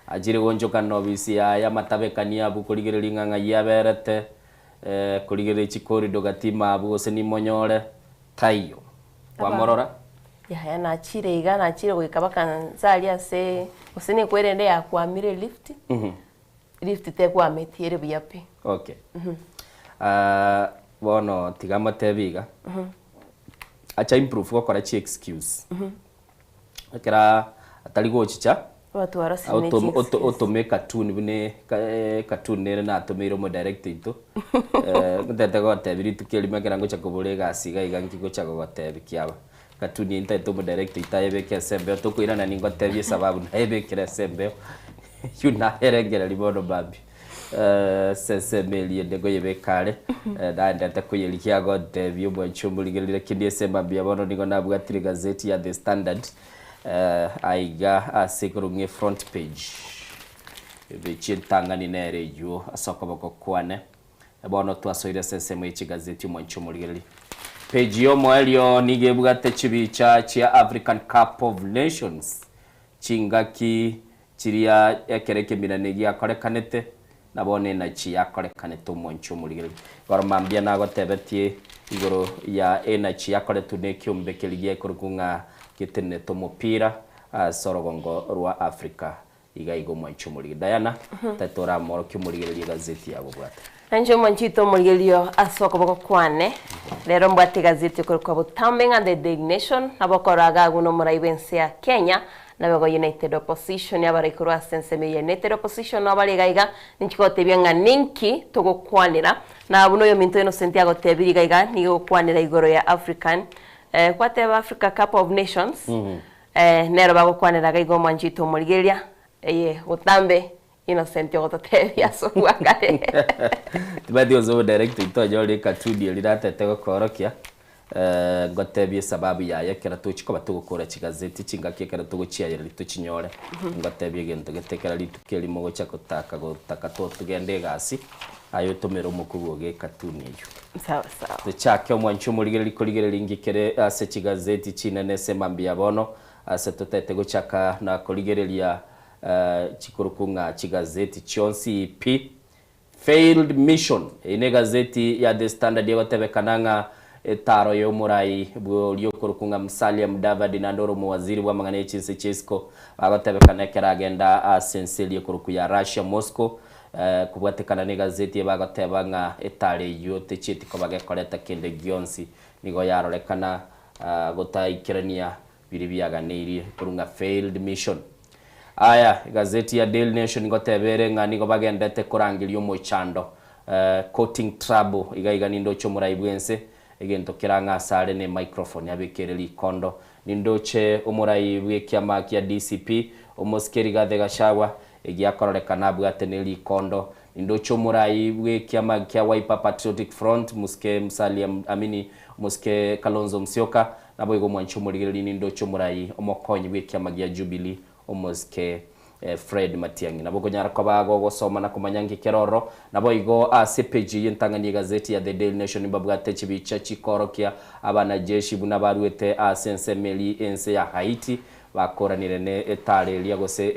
Achire gonchoka nobisi yaye amatabekani abwo korigereria ng'a ng'ai aberete, korigereria chikorido gati ime abwo gose nimonyore, taiyo. Kwamorora? Yaya nachire iga nachire goika mpaka nse aria ase gose nekwerende yakwamire elift, lift tekwameti ere buya pi. Okay. Bono tiga motebie iga, acha improve gokora chi excuse. Ekero atari gochicha, otome ecartoon buna ecartoon nere natomeire omodirect oito, ntete gogotebia rituko erimo ekero ngocha kobora egasi iga iga nki ngocha gogotebia kiaba. Cartoon eye ntagete omodirect oito ayebeke ase embeo tokoirana ningotebie esababu nayebekire ase embeo, eywo nayerengereria bono mambia. Ase ensemo eria ende nkoyebeka are, naendete koyerigia agontebia omwanchi omorigereria lakini ase mambia bono nigo nabwatire egazeti ya The Standard aiga ase igoro ng'a efront page, ebechi entang'ani nere eywo ase okoboko kwane. Bono twasoire ase ensemo ye chigazeti omwanchi omorigereria. Page y'omoerio nigo ebwate chibicha chia African Cup of Nations, chingaki Chiria ekero ekeminane giakorekanete, na bono enachi yakorekanete omwancho omorigereria. Igoro mambia nagotebetie igoro ya enachi yakoretwe nekiombe keria gekorokwa ng'a getenenete omopira ase orogongo rwa Africa. Iga igo omwancho omorigereria. Diana, tari toramorokia omorigereria egazeti yago obwate. Nainche omwancho oito omorigererio ase okoboko kwane, rero mbwate egazeti ekorokwa botambe ng'a The Daily Nation, nabo okoroa iga agwo nomorai bw'ense ya Kenya, Nabego United Opposition abarai korwa ase ensemo eye ya United Opposition nabo bare iga iga, ninchi gotebia ng'a ninki togokwanera. Na buna oyominto Innocent agotebirie iga iga, nigo egokwanera igoro ya African eh, gwateba Africa Cup of Nations, eh, nero bagokwanera iga iga omwanchi oito omorigereria, eye botambe Innocent ogototebia ase obwangare. Timanyeti gose omodirect oito onyore ecartoon eria natete gokoorokia, Ngotebie esababu yaye ekero tochia koba togokora chigazeti chingaki ekero togochiayereria tochinyore. Ngotebie egento gete ekero rituko erimo ogocha gotaka gotaka togende egasi, aye otomere omokugu ogo ekatuni eywo. Sawa sawa. Tochake omwancho omorigereria korigereria inki kere ase chigazeti chinene ase mambia bono, ase totaete gochaka na korigereria chikorokwa ng'a chigazeti chionsi pi. Failed mission, Eye negazeti ya The Standard egotebekana ng'a etaro y'omorai bw'oria okorokwa ng'a Musalia Mudavadi naende ore omowaziri bw'amang'ana ye chinse chi'isiko bagotebekana ekero agenda ase ense eria ekorokwa ya Russia Moscow kobwatekana negazeti eye bagoteba ng'a etaro eyio techieti koba gekoreta kende gionsi nigo yarorekana gotaikerania biria biaganeirie korwa ng'a failed mission. Aya, egazeti ya Daily Nation ngoteba ere ng'a nigo bagendete korangeria omochando, courting trouble, iga iga nindoche omorai bw'ense, egento kere ang'e asare ne microphone abekere rikondo. Nindoche omorai bw'ekiama kia DCP, omosike Rigathi Gachagua, egiakororekana abwate ne rikondo. Nindoche omorai bw'ekiama kia Wiper Patriotic Front, Musike Musalia Amini, Omosike Kalonzo Musyoka, Naboigo omwanche omorigereria nindoche omorai omokonyi bw'ekiama gia Jubilee, omosike Fred Matiang'i. Nabo okonyara koba gogosoma na komanya nki kere ororo. Naboigo ase epeji eye entang'ani y'egazeti ya The Daily Nation mbabwate chibicha chikoorokia abanajeshi buna baruete ase ensemo eria ense ya Haiti bakoranire ne etare eria gose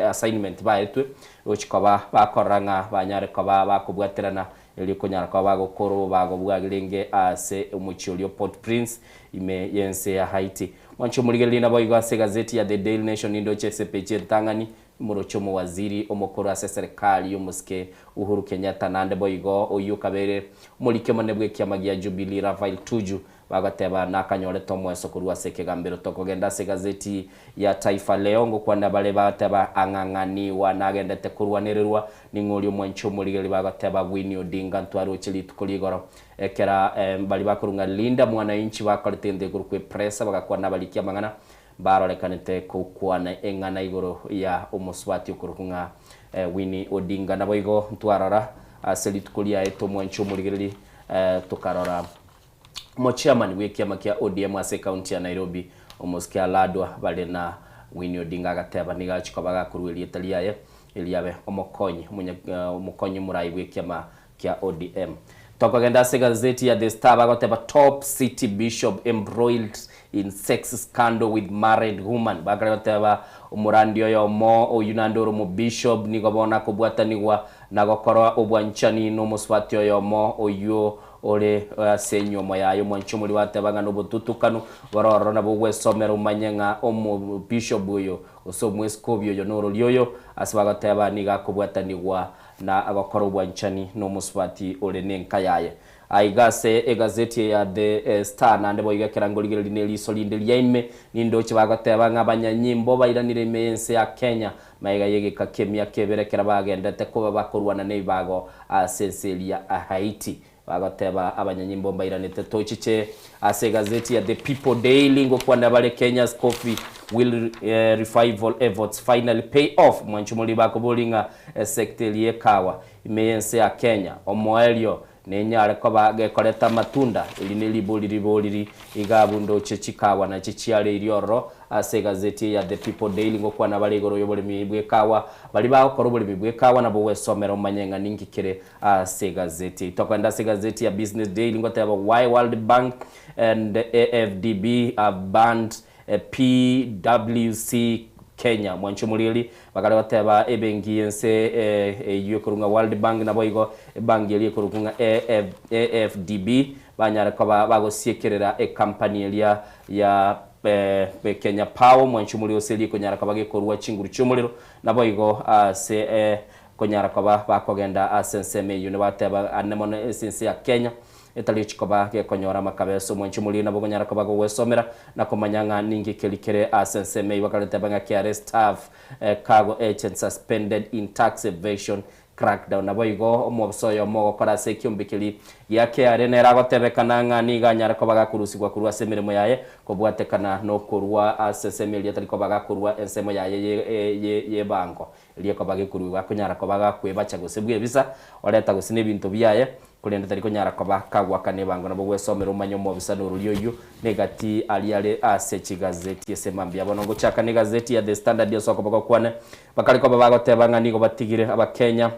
assignment baetwe gochi koba bakorora ng'a banyare koba bakobwaterana Erio konyara koba bagokora obobago bwarenge ase omochie oria o Port-Prince, ime y'ense ya Haiti. Mwanche omorigererie naboigo ase egazeti ya The Daily Nation nindoche ase epeji entang'ani, imoroche omowaziri omokoro ase eserekari y'omosike Uhuru Kenyatta naende boigo oyio okabeire omoriki omonene bw'ekiama gia Jubilee Raphael Tuju Bagoteba, Nakanyorete omoeso korwa ase ekegambero. Tokogenda ase egazeti ya Taifa Leo, ngokwana bare bagoteba, Ang'ang'anigwa nagendete korwanererwa ning'o oria omwanchi omorigereria bagoteba, Winnie Odinga ntwaroche rituko rigoro. Ekera baria bakorwa ng'a Linda Mwananchi bakorete egento gekorokwa epresa bagakwana abariki amang'ana mbarorekanete kokwana eng'ana igoro ya omosubati okorokwa ng'a Winnie Odinga. Naboigo ntwarora ase rituko riaete omwanchi omorigereria tokarora Omochairman bw'ekiama kia ODM ase ekaunti ya Nairobi, Omosike Aladwa bare na Winnie Odinga agateba nigo achia koba gakorua erieta riaye eriabe omokonyi omokonyi omorai bw'ekiama kia ODM. Tokogenda ase egazeti ya The Star bagoteba Top City Bishop embroiled in sex scandal with married woman. Bakare goteba omorandi oyomo oyio naende ore omobishop nigo bono akobwatanigwa na gokora obwanchani nomosubati oyomo oyio Ore ase enyiomo yaye omwanchi omorimo ateba ng'a nobotutukanu bore ororo nabo ogwesomera omanye ng'a omobishop oyo gose omweskobi oyo norori oyo ase bagoteba nigo akobwatanigwa na agokora obwanchani nomosubati ore nenka yaye. Aiga ase egazeti eye ya The Star naende boigo ekerango rigereria neriso rinde ria ime nindoche bagoteba ng'a abanyanyimbo bairanire ime y'ense ya Kenya Magega y'egeka ki'emiaka ebere ekero bagendete koba bakorwana nebibago ase ense eria Haiti. Bagoteba abanyanyimbo mbairanete tochiche ase egazeti ya The People Daily ngokwana bare Kenya's coffee will revival efforts finally pay off mwancho mori bakobori ng'a esecta eria y'ekawa ime y'ense ya Kenya omoerio Nenyare koba gekoreta amatunda, eri neribori riboriri iga abwo ndoche chikawa nachi chiareirie ororo ase egazeti eye ya The People Daily ngokwana bare igoro y'oboremi bw'ekawa. Baria bagokora oboremi bw'ekawa nabo ogwesomera omanye ng'a ninki kere ase egazeti eye. Tokoenda ase egazeti ya Business Daily ngoteba Why World Bank and AFDB have banned PWC Kenya, Mwanche omorigereria, bakare goteba ebenki y'ense eyio ekorokwa ng'a World Bank naboigo ebanki eria ekorokwa ng'a AFDB banyare koba bagosiekerera ecompany eria ya Kenya Power mwanche omorero ase eria ekonyara koba gekorua chinguru chi'omorero naboigo ase konyara koba bakogenda ase ensemo eyio nibateba ane mono ase ense ya Kenya Etari gochia koba gekonyora amakabeso. Omwanchi omoriri nabo okonyara koba gogwesomera na komanya ng'a ninki keri kere ase ensemo eyio. Bakareteba ng'a KRA staff cargo agent suspended in tax evasion crackdown. Naboigo omobisa oyomo ogokora ase ekiombe keria gia KRA nere agotebekana ng'a nigo anyare koba gakorusigwa korwa ase emeremo yaye kobwatekana nokorwa ase ensemo eria tari koba gakorwa ensemo yaye y'ebango eria ekoba gekoruegwa akonyara koba gakwebacha gose bwebisa oreta gose nebinto biaye Korende tari konyara koba kagoakana ebango nabo gwesomera omanye omobisa norori oyio negati aria are ase chigazeti ase mambia. Bono ngochaka negazeti ya The Standard ase okoboko kwane bakare koba bagoteba ng'a nigo batigire abakenya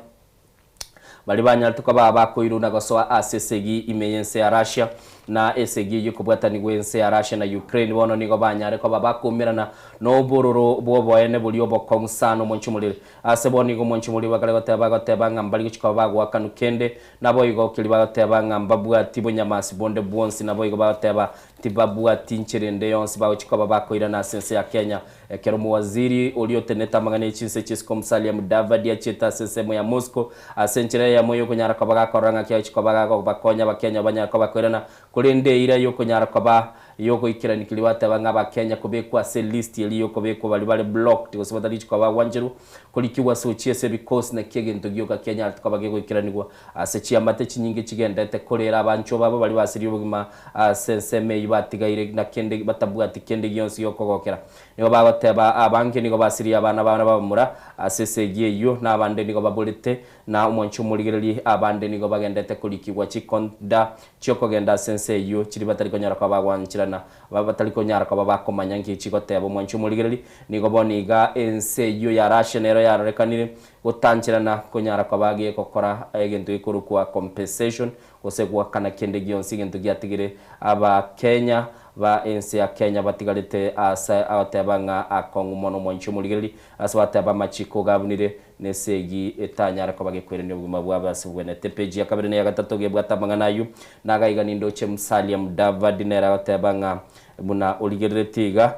baria banyarete koba abakoirwa na gosoa ase esegi ime y'ense ya Russia. Na esegi eyio ekobwatanigwa ense ya Russia na Ukraine bono nigo banyare koba bakoumerana nobororo bw'oboene boria obokong'u sana omonche omorere. Ase bono nigo omonche omorere bakare goteba bagoteba ng'a mbari gochia koba bagoakanwa kende, naboigo keria bagoteba ng'a mbabwati bonyamasi bonde bwonsi, naboigo bagoteba tibabwati nchera ende yonsi bagochia koba bakoirana ase ense ya Kenya. Ekero omowaziri oria otenenete amang'ana e chinse chi'isiko Musalia Mudavadi achiete ase ensemo ya Moscow ase enchera eyemo y'okonyara koba gakorora ng'aki agochia koba gakobakonya Abakenya banyare koba koirana, korende eira y'okonyara koba y'ogoikerania keria bateba ng'a Abakenya kobekwa ase elist eria y'okobekwa baria bare blocked gose batarichi koba bagwancherwa korikigwa ase gochia ase ebikosi naki egento gioka kianyarete koba gegoikeranigwa ase chiamate chinyinge chigendete korera abanchwa babo baria basirie obogima ase ensemo eyio batigaire na kende batabwati kende gionsi gi'okogokera. Nigo bagoteba, Abange nigo basirie abana babo nabamura ase esegi eyio, na abande nigo baborete, na omwancho omorigererie, abande nigo bagendete korikigwa chikonda chi'okogenda ase ense eyio, chiria batari konyara koba bagwancherana, batari konyara koba bakomanya nki chigoteba. Omwancho omorigererie, nigo bono iga ense eyio ya Russia nero yarorekanire gotancherana konyara koba gegokora egento gekorokwa compensation, gose goakana kende gionsi egento giatigire Abakenya ba ense ya Kenya batigarete ase agoteba ng'a akong'u mono omwanchi omorigereria ase bateba amachiko gabunire nesegi etanyare koba gekwerenia obogima bwabo ase bobwenerete. Epeji ya kabere na eya gatato gebwate amang'ana ayio nagaiga nindoche Musalia Mudavadi nere agoteba ng'a buna origereretie iga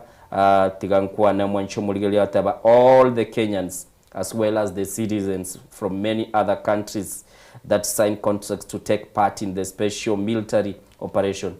tiga nkwane omwanchi omorigereria agoteba all the Kenyans as well as the citizens from many other countries that signed contracts to take part in the special military operation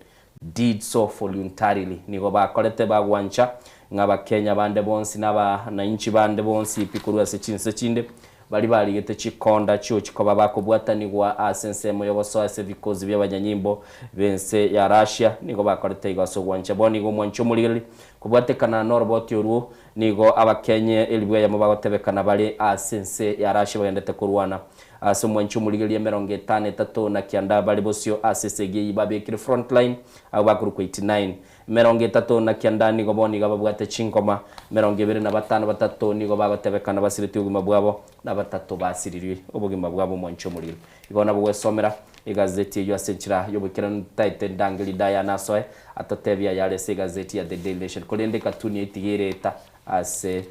did so voluntarily, nigo bakorete bagwancha ng'a Abakenya bande bonsi na abanainchi bande bonsi pi korwa ase chinse chinde baria barigete chikonda chiochi koba bakobwatanigwa ase ensemo y'ogosoa ase ebikosi bi'abanyanyimbo b'ense ya Russia nigo bakorete igo ase ogwancha. Bono nigo omwancha omorigereria kobwatekana noroboti orwo Nigo abakenye elifu eyemo bagotebekana bare ase ense ya Russia bagendete korwana ase omwanchi omorigereria emerongo etano etato na kianda bare bosio ase esegi eyio babekire front line abwo bakorokwa 89 emerongo etato na kianda nigo bono iga babwate chingoma emerongo ebere na batano batato nigo bagotebekana basiretie obogima bwabo na batato basiririe obogima bwabo omwanchi omorigereria Igo nabo gwesomera egazeti eyio ase enchera y'oboikeranu taete ndangeri Diana asoe atotebie ayare ase egazeti ya The Daily Nation korende ekatuni eyio tiga ereta ase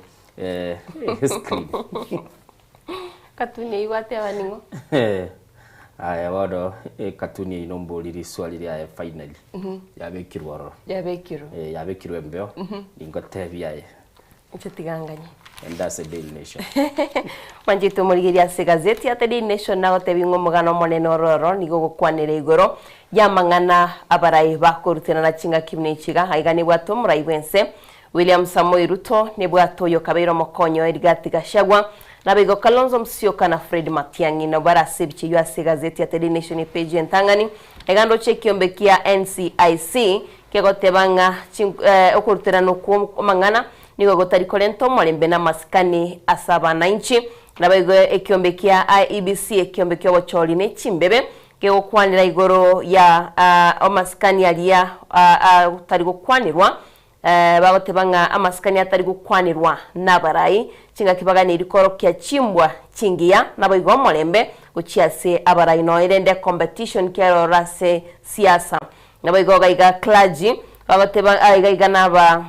screen. Katuni eyio gwateba ning'o? Aya bono ekatuni eyio nombori riswali riaye finally yabekirwe ororo. Yabekirwe. Eh, yabekirwe embeo ningotebie aye. Inche tiga nganye. Enda ase Daily Nation. Mwanchete omorigereria ase egazeti ya The Daily Nation nagotebia ng'a omogano omonene ore oro nigo ogokwanera igoro y'amang'ana abarai bakoruterana chingaki buna echi iga. Aiga nebwate omorai bw'ense William Samoei Ruto, nebwate oyo okabeire omokonyi oye Rigathi Gachagua, naboigo Kalonzo Musyoka na Fred Matiang'i nabwo bare ase ebicha eyio ase egazeti ya The Daily Nation epage entang'ani. Aiga ndoche ekiombe kia NCIC Kegoteba ng'a okoruterana okwo amang'ana nigo gotari korenta omorembe na amasikani ase abanainchi. Naboigo ekiombe kia IEBC, ekiombe ki'obochori ne chimbebe, kegokwanera igoro ya amasikani aria atari gokwanerwa, bagoteba ng'a amasikani atari gokwanerwa nabarai, chingaki baganeiri korokia chimbwa chingiya, naboigo omorembe gochia ase abarai nonya rende competition keroro ase siasa. Naboigo iga iga clergy bagoteba ah, iga iga naba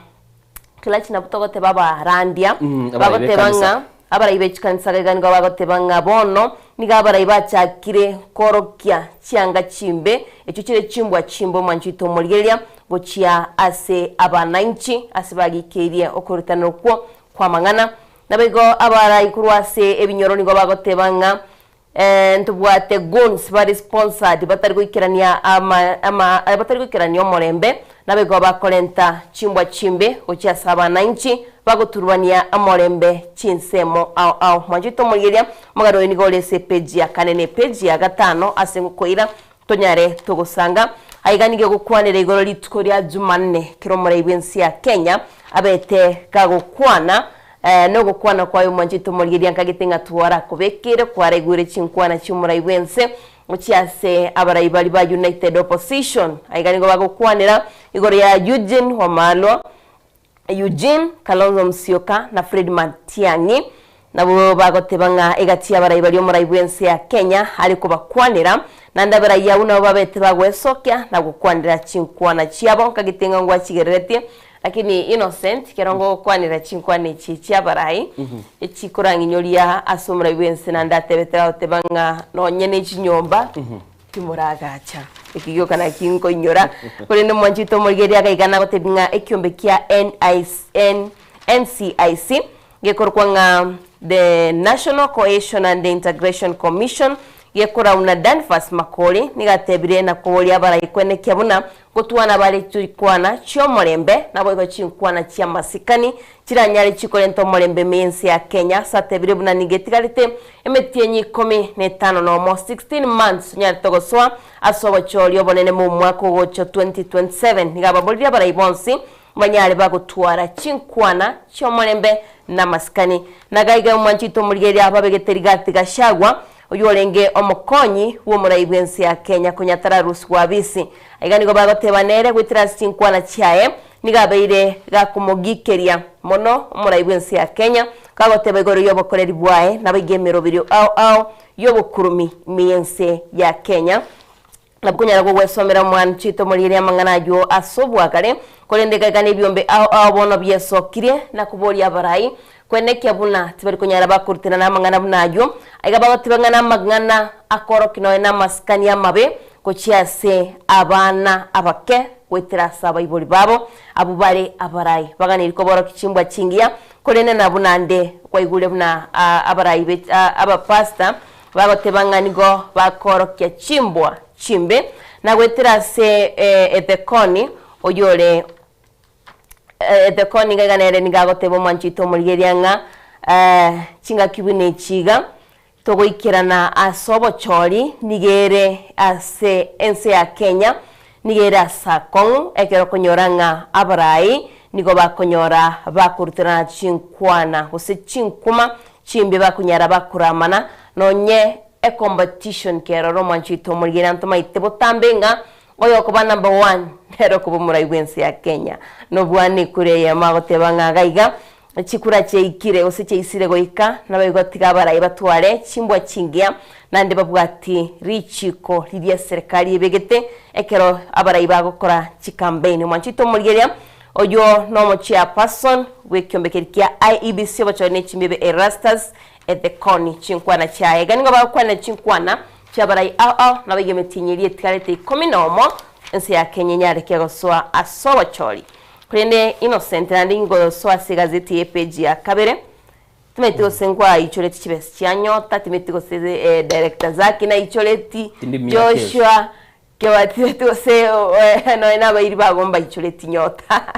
clergy nabwo togoteba abarandia Mm, abarai bagoteba b'ekanisa. ng'a abarai be chikanisa iga iga nigo bagoteba ng'a bono nigo abarai bachakire korokia chianga chimbe echio chire chimbwa chimbe omwancho oito omorigereria gochia ase abanainchi ase bagikeirie okorutanera okwo kw'amang'ana. Naboigo abarai korwa ase ebinyoro nigo bagoteba ng'a Ntobwate goons bare sponsored batari goikerania ama ama batari goikerania omorembe, naboigo bakorenta chimbwa chimbe gochia ase abanainchi, bagoturubania omorembe chinsemo ao ao. Mwanchete omorigereria, omogano oyo nigo ore ase epeji ya kane na epeji ya gatano ase ngokoira tonyare togosanga. Aiga nigo egokwanera igoro rituko ria Jumanne kera omorai bw'ense ya Kenya abete gagokwana nogokwana kwaye omwanchete omorigereria nkagete ng'a twarakobekeire kwaraigwere chinkwana chi'omorai bw'ense gochia ase abarai baria ba United Opposition. Aiga nigo bagokwanera igoro ya Eugene Wamalwa, Eugene Kalonzo Musyoka na Fred Matiang'i. Nabwo bagoteba ng'a egati y'abarai baria omorai bw'ense ya Kenya are kobakwanera, naende abarai abwo nabo babete bagwesokia na gokwanera chinkwana chiabo, nkagete ng'a ngwachigereretie, lakini Innocent kero ngokwanera chinkwana echi chi'abarai, echikorang'inyoria ase omorai bw'ense naende atebete agoteba ng'a nonye ne chinyomba timoragacha. Eki gioka naki nkoinyora, korende omwanchete omorigereria agaika nagotebia ng'a ekiombe kia NIC NCIC Gekorokwa ng'a The National Cohesion and Integration Commission, gekorau na Danfas Makori, nigo atebire na koboria abarai kwenekia buna gotwana bare chikwana chi'omorembe naboigo chinkwana chi'amasikani chiranyare chikorenta omorembe ime y'ense ya Kenya. Ase atebire buna nigo etigarete emetienyi ikomi na etano nomo, 16 months, onyarete gosoa ase obochori obonene momwaka ogocha 2027. Nigo ababoririe abarai bonsi Banyare bagotwara chinkwana chi'omorembe na amasikani. Na gaiga omwanchete omorigereria babegete Rigathi Gachagua, oyio orenge omokonyi bw'omorai bw'ense ya Kenya konya tararusigwa abisi. Aiga nigo bagoteba nere goetera ase chinkwana chiaye nigo abeire gakomogikeria mono omorai bw'ense ya Kenya, gagoteba igoro y'obokoreri bwaye nabaiga emeroberio ao ao y'obokurumi ime y'ense ya Kenya. Nabo konyara gogwesomera omwanchete omorigereria amang'ana ayio ase obwagare, korende gaiga nebiombe ao ao bono biesokirie na koboria abarai, kwenekia buna tibari konyara bakoruterana amang'ana buna ayio, aiga bagoteba ng'a namang'ana akorokia nonya namasikani amabe gochia ase abana abake goetera ase abaibori babo abwo bare abarai. Baganeiri koborokia chimbwa chingiya, korende nabwo naende kwaigure buna abarai be abapastor Bagoteba ng'a nigo bakoorokia chimbwa chimbe, na goetera ase Ethekoni, oyore Ethekoni iga nere nigo agoteba omwancho oito omorigereria ng'a chingaki buna echi iga togoikerana ase obochori nigo ere ase ense ya Kenya, nigo ere ase akong'u ekero okonyora ng'a abarai nigo bakonyora bakoruterana chinkwana gose chinkuma Chimbe bakonyara bakoramana, nonye ecompetition kerore omwancho oito omorigereria ntomaete botambe ng'a oyokoba number one nere okoba omorai bwense ya Kenya. Nobwane ekura eyemo agoteba ng'a iga iga chikura chiaikire gose chiaisire goika naboigo tiga abarai batware chimbwa chingiya naende babwati richiko riria eserekari ebegete ekero abarai bagokora chicampaign. Omwancho oito omorigereria Oyio nomochairperson bw'ekiombe keria kia IEBC obochore ne chimbibe Erastus Ethekoni chinkwana chiaye. Iga nigo bagokwanera chinkwana chi'abarai ao ao nabaiga emetienyi eria etigarete ikomi nomo ense ya Kenya enyareke gosoa ase obochori. Korende Innocent naende ingosoa ase egazeti eye epeji ya kabere timanyeti gose nkwaichoreti chibesa chia Nyota, timanyeti gose director Zacky naichoreti, Tindi miaka eye. Joshua Kebatireti gose nonya nabairi bago mbaichore tinyota.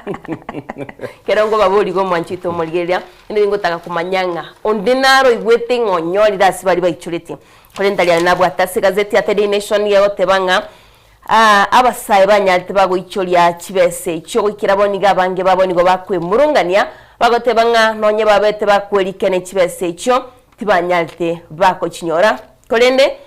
Kero nkobaboria igo omwancho oito omorigereria, nigo ngotaka komanya ng'a onde naro oigwete ng'a onyorire ase baria baichoretie. Korende tari aria nabwate ase egazeti ya Daily Nation nigo egoteba ng'a abasae banyarete bagoichoria chibesa echio goikera bono nigo abange babo nigo bakwemurungania, bagoteba ng'a nonye babete bakwerikania chibesa echio tibanyarete bakochinyora. Korende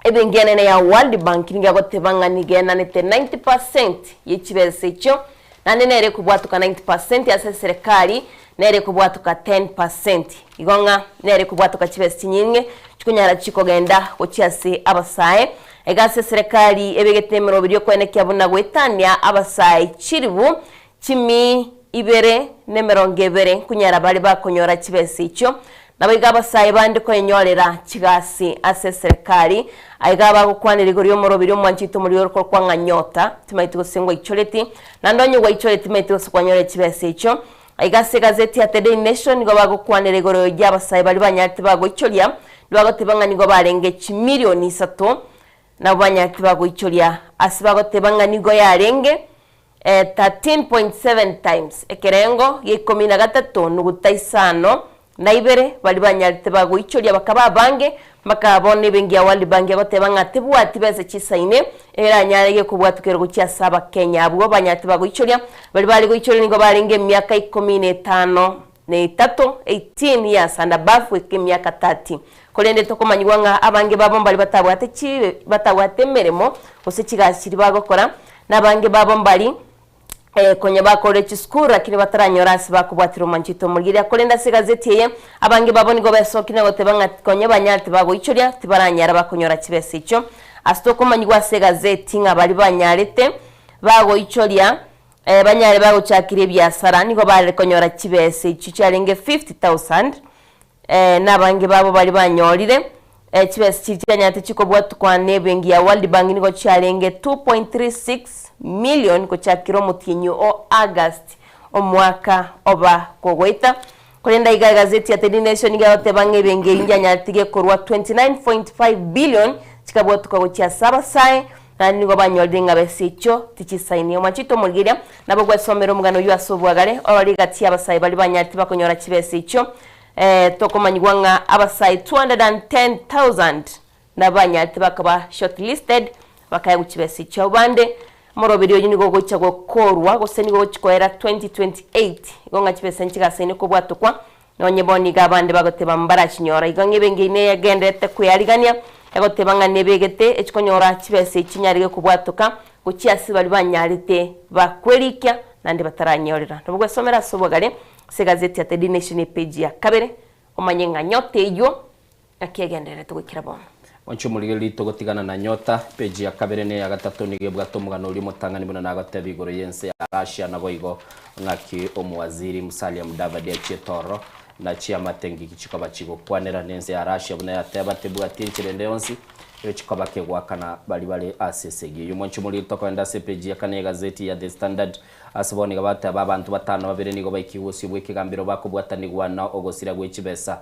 Ebenki enene ya World Bank nigo egoteba ng'a nigo enanete 90 percent ye chibesa echio, naende nere ekobwatoka 90 percent ase eserekari nere ekobwatoka 10 percent. Igo ng'a nere ekobwatoka chibesa chinyinge chikonyara chikogenda gochia ase abasae. Iga ase eserekari ebegete emeroberi y'okoenekia buna goetania abasae chilifu chimi ibere na emerongo ebere nkonyara bare bakonyora chibesa echio, naboigo abasae bande koenyorera chigasi ase eserekari. Aiga abagokwanera igoro y'omoroberi omwanchete omorero orokorokwa ng'a nyota, timaeti gose ngwaichoreti, naende onye gwaichoreti timaeti gose kwanyorire chibesa echio. Aiga ase egazeti ya The Daily Nation nigo bagokwanera igoro y'abasae baria banyarete bagoichoria, nibagoteba ng'a nigo barenge chimilioni isato, nabo banyarete bagoichoria ase bagoteba ng'a nigo yarenge 13.7 times, ekerengo gia ikomi na gatato nuguta isano na ibere, baria banyarete bagoichoria bakaba abange, mpaka bono ebenki ya World Bank egoteba ng'a tebwati besa chisaine eranyare gekobwatokera gochia ase abakenya abwo banyarete bagoichoria. Baria bare goichoria nigo barenge emiaka ikomi na etano na etato, 18 years and above, goika emiaka 30. Korende tokomanyigwa ng'a abange babo mbari batabwate chi batabwate emeremo gose chigasi chiria bagokora, na abange babo mbari. Eh, konya bakorire chisukuru lakini bataranyora ase bakobwatera omonchete omorigereria. Korende ase egazeti eye, abange babo nigo besokire na goteba ng'a konya banyarete bagoichoria, tibaranyara bakonyora chibesa echio. Ase tokomanyigwa ase egazeti ng'a baria banyarete bagoichoria, eh, banyare bagochakera ebiasara, nigo barere konyora chibesa echio chiarenge 50,000, eh, na abange babo baria banyorire, eh, chibesa chiria chianyarete chikobwatukwa na ebenki ya World Bank nigo chiarenge 2.36 million gochakera omotienyi o August omwaka oba kogoeta. Korende aiga egazeti ya Daily Nation nigo egoteba ng'a ebenki eyio yanyarete gekorwa 29.5 billion chikabwatuka gochia ase abasae naende nigo banyorire ng'a besa echio tichisaini. Omwachete omorigeria nabo gwesomera omogano oyio ase obwagare orore egati y'abasae baria banyarete bakonyora chibesa echio Tokomanyigwa ng'a abasae 210,000 nabanyarete bakaba shortlisted bakaegwa chibesa echio. Abwo bande omoroberi oyio nigo ogocha gokorwa gose nigo ogochi koera 2028 igo ng'a chibesa nchigasaine kobwatokwa nonye bono iga abande bagoteba mbarachinyora. Igo ng'a ebenki eyio negendererete kwearigania egoteba ng'a nebegete echikonyora chibesa echi chinyarege kobwatoka gochia ase baria banyarete bakwerikia naende bataranyorera. Nabo gwesomera ase obogare Ase egazeti ya The Daily Nation epeji ya kabere, omanye ng'a nyota eyio naki egendererete goikera bono. Mwanche omorigereria togotigana na nyota, peji ya kabere na eya gatato nigo ebwate omogano oria omotang'ani buna nagoteba igoro y'ense ya Russia naboigo ng'aki omowaziri Musalia Mudavadi achiete ororo na chiamate ngiki chikoba chigokwanera nense ya Russia buna yateba tebwati enchera ende yonsi Chikoba kegoakana baria bare ase esegi eyio. Mwanche omorigereria tokoenda ase epeji ya kane y'egazeti ya The Standard Ase bono nigo bateba abanto batano babere nigo baikigwe bosio bw'ekegambero bakobwatanigwa na ogosira gwe chibesa,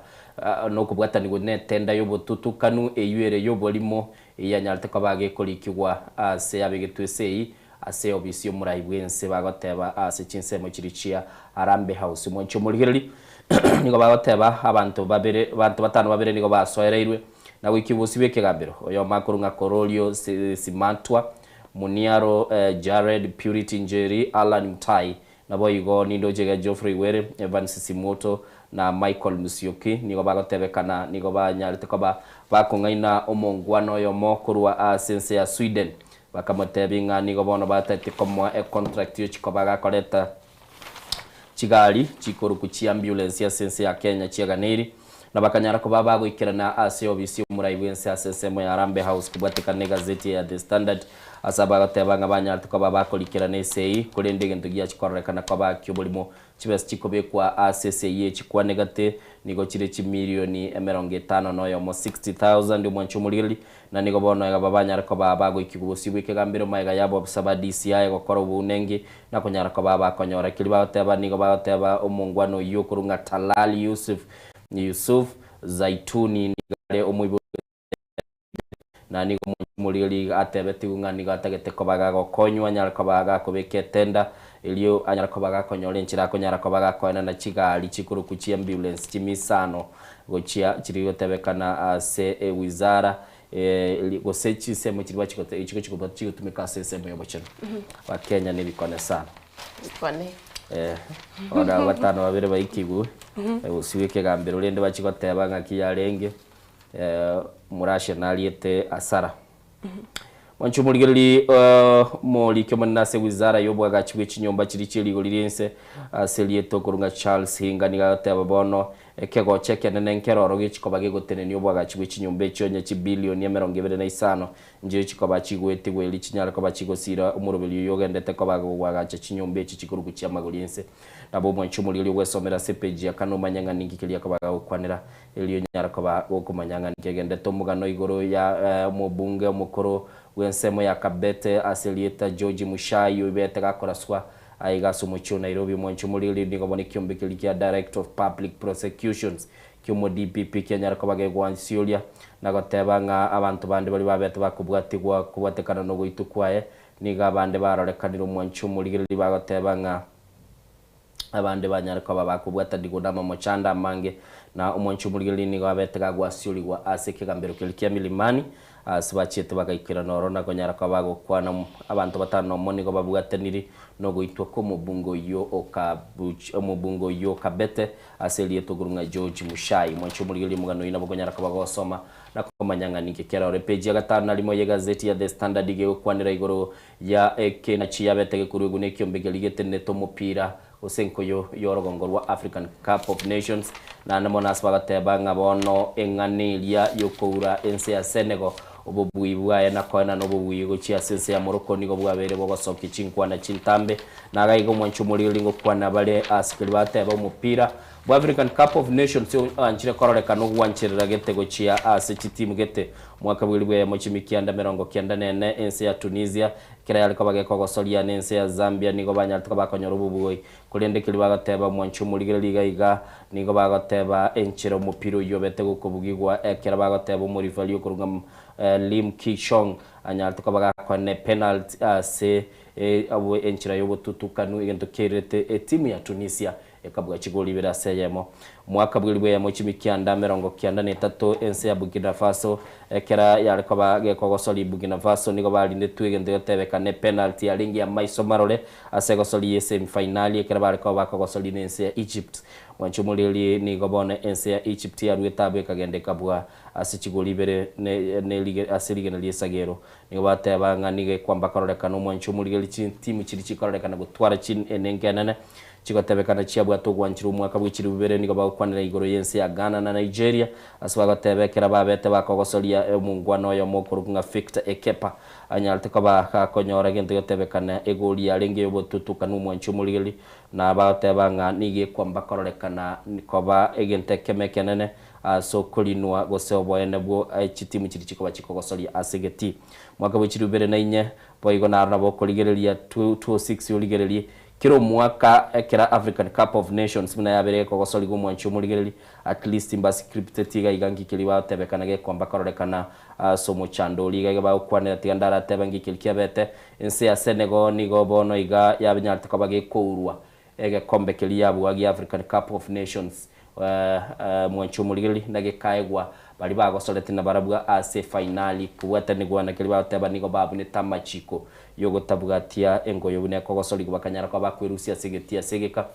na okobwatanigwa netenda y'obotutukanu eyio ere y'oborimo, eyio yanyarete koba gekorikigwa ase abegetwe esegi ase obisi y'omorai bw'ense bagoteba ase chinsemo chiria chia Harambee House. Mwanche omorigereria, nigo bagoteba abanto babere abanto batano babere nigo basoereirwe na goikigwa bosio bw'ekegambero, oyomo akorwa ng'a Kororio Simatwa, Muniaro, Jared, Purity Njeri, Allan Mutai, naboigo nindoche iga Geoffrey Were, Evans Simuto na Michael Musyoki nigo bagotebekana nigo banyarete koba bakong'aina omongwana oyomo korwa ase ense ya Sweden. Bakamotebia ng'a nigo bono batagete komoa econtract yochia koba gakoreta chigari chikorokwa chiambulance ase ense ya Kenya chiaganeiri, na bakanyara koba bagoikerana ase obisi y'omorai bw'ense ase ensemo ya Harambee House kobwatekana n'egazeti ya The Standard ase abagoteba ng'a banyarete koba bakorikerana esegi korende egento giachia kororekana koba ki'oborimo chibesa chikobekwa ase esegi eye chikwanegate nigo chire chimilioni emerongo etano na oyomo 60,000 omwanchi omorigereria Na nigo bono aba banyare koba abagoikigwa bosio bw'ekegambero magega y'abobisa ba DCI gokora obounengi na konyara koba abakonyora keria bagoteba. Nigo bagoteba omongwana oyio okorwa ng'a Talal Yusuf Yusuf Zaituni nigo are omoibori na nigo omorigereria atebetigwe ng'a nigo atagete koba gagokonywa anyare koba gakobeka etenda erio anyare koba gakonyora enchera akonyara koba gakoenana chigari chikorokwa chiambulance chimisano gochia chiri gotebekana ase ewizara gose chinsemo chiria bachigote chigochi chigotumeka ase ensemo y'obochenu. Abakenya nebikone sana. Bikone. Eh, bono abwo batano babere baikigwe, gosiwa ekegambero rende bachie goteba ng'aki yarenge, Omorussia nariete asara. Mwanche omorigererie omoriki omonene ase wizara y'obwagachi bwe chinyomba chiria chie rigori ri'ense ase erieta okorwa ng'a Charles Hinga nigo agoteba bono ekegocha ekenene nkeroro gechikoba gegotenenia obwagachi bwe chinyomba echio onye chibilioni 25 nchire chikoba chigoetigwa erio chinyare koba chigosira omoroberi oyio ogendete koba gogwagacha chinyomba echi chikorokwa chi'amagori ense. Nabo omwanche omorigereria ogwesomera ase epeji ya kane omanye ng'a ninki keria koba gagokwanera Erio onyare koba gokomanya ng'a nkegendete omogano igoro ya omobunge omokoro bw'ensemo ya Kabete ase erieta George Muchai oibete gakoraswa aiga ase omochie o Nairobi. Omwanchi omorigereria nigo bono ekiombe keria kia Director of Public Prosecutions ki'omo DPP kianyare koba gegwansioria na goteba ng'a abanto bande baria babete bakobwatigwa kobwatekana nogoitwa kwaye nigo abande barorekanire omwanchi omorigereria bagoteba ng'a Abande banyare koba bakobwatanigwa namamochando amange, na omwanchi omorigereria nigo abete gagwasiorigwa ase ekegambero keria kia Milimani. Ase bachiete bagaikerana oro na konyara koba bagokwana, abanto batano nomo nigo babwataniri nogoitwa kw'omobunge oyio o Kabuch omobunge oyio o Kabete ase erieta okorwa ng'a George Muchai. Mwanche omorigererie omogano oyio nabo okonyara koba gosoma na komanya ng'a ninki kere ore. Epeji ya gatano na rimo y'egazeti ya The Standard iga egokwanera igoro ya ekenachi yabete gekoruegwa nekiombe keria getenenete omopira gose enkoyo y'orogongo rwa African Cup of Nations, naende mono ase bagateba ng'a bono eng'ana eria y'okoura ense ya Senegal obobui bwaye na koenana obobui gochia ase ense ya Morocco nigo bwabeire bogosokia chinkwana chintambe. Na agaiga omwancho omoriri ngokwana bare ase keria bateba omopira bwa African Cup of Nations oanchire kororekana ogwancherera gete gochia ase chitimu gete omwaka bw'elibu eyemo chimikianda 94 ense ya Tunisia Ekero yare koba gekogosoria nense ya Zambia nigo banyarete koba bakonyora obobui. Korende keria bagoteba omwanchi omorigereria iga iga, nigo bagoteba enchera omopira oyio obete gokobugigwa ekero bagoteba omorifari okorwa ng'a Lim Ki Chong anyarete koba gakoena epenalty ase enchera yobotutukanu egento kiairerete etimu ya Tunisia Ekabua chigori ibere ase eyemo. Omwaka bw'elifu eyemo chimikianda 93 ense ya Burkina Faso ekera yare koba gekogosori Burkina Faso nigo barindetwe egento getebekane penalty yarenge ya maiso marore ase egosori ye semi fainali ekero bare koba bakogosori nense ya Egypt. Mwanche omoreri nigo bono ense ya Egypt yaruete abwo ekagenda ekabua ase chigori ibere ne ase rigena ri'esagero. Nigo bateba ng'a nigo ekwamba kororekana omwancho omorigeri chitimu chiria chikororekana gotwara chin enengo enene Chigotebekana chiabwate ogwancherwa omwaka bwe chilifu bibere nigo bagokwanera igoro y'ense ya Ghana na Nigeria ase bagoteba ekero babete bakogosoria omongwana oyomo okorokwa ng'a Victor Ekepa anyarete koba gakonyora egento gotebekana egori yarenge y'obotutukanu omwanchi omorigereria na bagoteba ng'a nigo ekwamba kororekana koba egento ekemo ekenene ase okorinwa gose oboene bwo chitimu chiria chikoba chikogosoria ase egetii. Mwaka bwe chilifu bibere na inye boigo naro nabo okorigereria 2006 origererie Kera omwaka ekero African Cup of Nations buna yabeire gekogosorigwa omwanchi omorigereri, at least mba scripted iga iga nki keria bagotebekana gekomba kororekana ase omochando oria iga iga bagokwanera tiga ndaratebe nki keria kiabete. Ense ya Senegal nigo bono iga yabenyarete koba gekourwa egekombe keria yabua gia African Cup of Nations Mwanche omorigereria na gekaegwa baria bagosorete nabarabwo ase efainali kobwatanigwa na keria bagoteba nigo babunete amachiko yogotabwatia engoyo buna ekogosorigwa bakanyara koba bakwerusia ase egetii ase egeka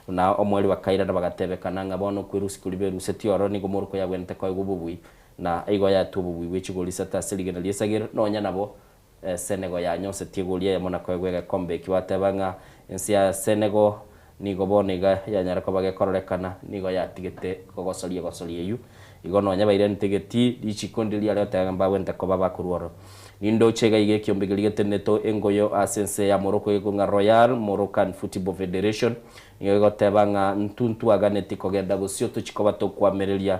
na omoerio bakairana bagatebekana ng'a bono okwerusia koria berusetie ororo nigo moroko yagwenerete koegwa obobui na igo yaetwe obobui bwe chigori isato ase rigena ri'esagero nonya nabo Senego yanyosetie egori eyemo na koegwa egekombe ekio bateba ng'a ense ya Senego nigo bono iga yanyara koba gekororekana nigo yatigete kogosoria egosoria eyio. Igo nonya bairanete egetii, richiko ndiri riare goteba ng'a mbagwenerete koba bakorwa ororo. Nindoche iga iga ekiombe keria getenenete engoyo ase ense ya Morocco gekorwa ng'a Royal Moroccan Football Federation nigo gegoteba ng'a ntuntwaganeti kogenda bosio tochie koba tokoamereria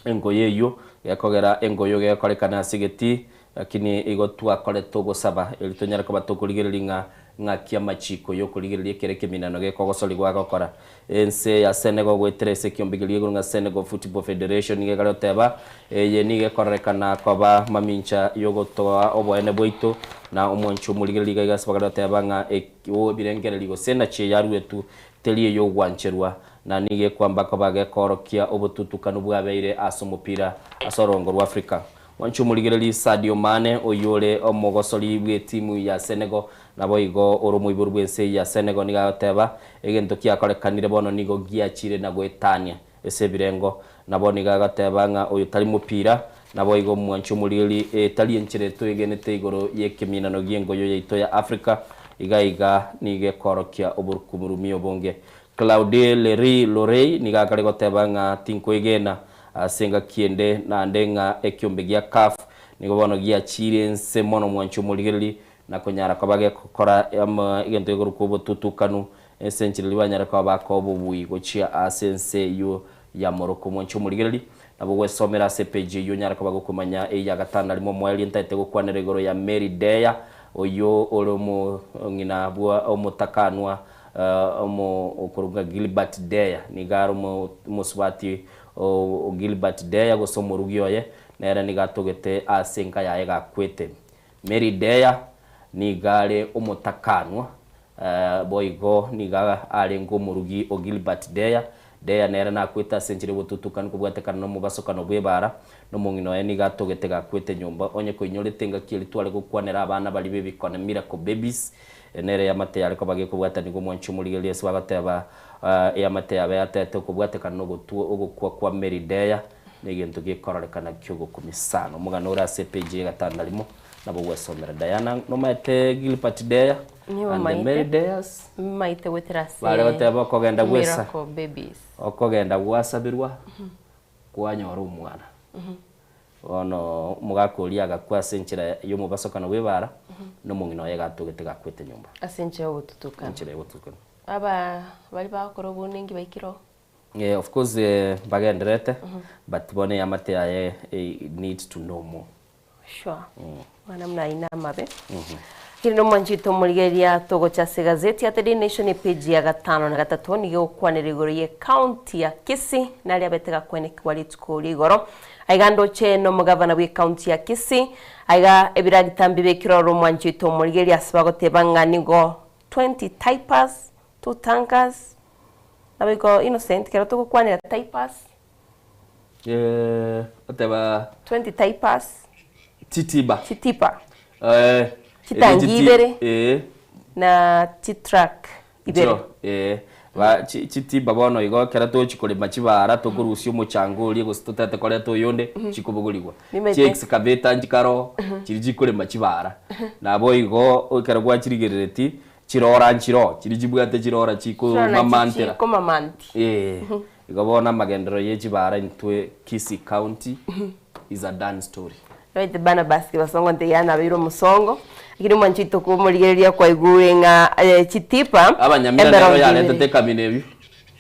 Engoyo eyio gekogera engoyo gekorekana ase egetii, lakini igo twakorete ogosaba erio tonyare koba tokorigereria ng'a ng'aki amachiko y'okorigereria ekero ekeminano gekogosorigwa agokora. Ense ya Senegal goetera ase ekiombe keria igoro ng'a Senegal Football Federation nigo ekare goteba, Eye nigo ekororekana koba mamincha y'ogotoa oboene bwaito na omwancho omorigereria iga iga ase bakare goteba ng'a ebirengererio gose enachi eyaruetwe teri ey'ogwancherwa na nigo ekwamba koba gekoorokia obotutukanu bwabeire ase omopira ase orongo rwa Afrika. Mwanche omorigereria Sadio Mane oyio ore omogosori bw'etimu ya Senegal naboigo ore omoibori bw'ense eye ya Senegal nigo agoteba egento kiakorekanire bono nigo giachire na goetania ase ebirengo. Nabo nigo agoteba ng'a oyo tari mopira naboigo mwanche omorigereria etari enchera etoegenete igoro y'ekeminano gi'engoyo yaito ya Afrika iga iga nigo ekoorokia oborukumurumi obonge. Claude Lery Lorey nigo akare goteba ng'a tinkwegena ase engaki ende naende ng'a ekiombe gia CAF nigo bono giachiire ense mono mwanche omorigereria na konyara koba gegokora egento gekorokwa obotutukanu ase enchera eria banyare koba bakoa obobui gochia ase ense eyio ya Morocco. Mwanche omorigereria nabo gwesomera ase epage eyio onyare koba gokomanya eyia gatano na rimo omoerio ntaete gokwanera igoro ya Mary Deya oyio ore omong'ina bwa omotakanwa okorokwa Gilbert Deya, nigo are omosubati o Gilbert Deya gose omorugi oye, nere nigo atogete ase enka yaye gakwete. Mary Deya nigo are omotakanwa, boigo nigo arenge omorugi o Gilbert Deya. Deya nere nakwete ase enchera y'obotutukanu kobwatekana nomobasokano bw'ebaara, na omong'ina oye nigo atogete gakwete nyomba. Onye koinyorete engaki eria tware gokwanera abana baria b'ebikone, miracle babies, nere eamate yare koba gekobwatanigwa omwanchi omorigereria ase bagoteba eamate yabe yatete okobwatekana nogotwa ogokwa kwa Mary Deya negento gekororekana kiogokumia sana. Omogano ore ase epage ya gatano na rimo nabo ogwesomera. Diana nomanyete Gilbert Deya and the Mary Deyas? Nimaete goetera ase Bare goteba okogenda gwesa Miracle Babies. okogenda gwasabirwa kwanyora omwana. Bono omogaka oria agakwa ase enchera y'omobasokano bw'ebaara, na omong'ina oye gatogete gakwete nyomba. Ase enchera y'ogotutukana. Enchera y'ogotutukana. Aba baria bagokora obonengi baikire oo? Eh, of course mbagendererete, but bono eamate yaye need to know more. Sure. Mwana buna aye namabe. Lakini nomwanchete omorigereria togocha ase egazeti ya The Daily Nation epage ya gatano na gatato nigo egokwanera igoro ye county ya Kisii naria abete gakwenekigwa rituko ria igoro. Aiga ndoche nomogavana bwe county ya Kisii aiga ebiragita mbibekire ororo omwanchete omorigereria ase bagoteba ng'a nigo 20 typers, 2 tankers naboigo Innocent kero togokwanera typers Eh, oteba 20 typers. Chitiba. Chitipa. Eh, Chitangi eri chiti- ibere. Eh. Na chitruck ibere. Chiro, eh. Ba chi- chitiba bono igo ekero tochi korema chibara tokorusia omochanga oria gose totete koreta oyonde chikobogorigwa. Nimete. Chi excavator nchikaro chiri chikorema chibara. Nabo igo ekero gwachirigerereti chirora nchiroo chiri chibwate chirora Chirora chikomamantera. chikomamantera. Eh. Igo bono amagenderero ye chibara intwe Kisii County is a done story. Omanyete Barnabas Kebasongo ntegia nabeire omosongo, lakini omwancho oito komorigereria kwaigure ng'a chitipa Abanyamira nero emerongo yaretete ibere. ekamina ebio.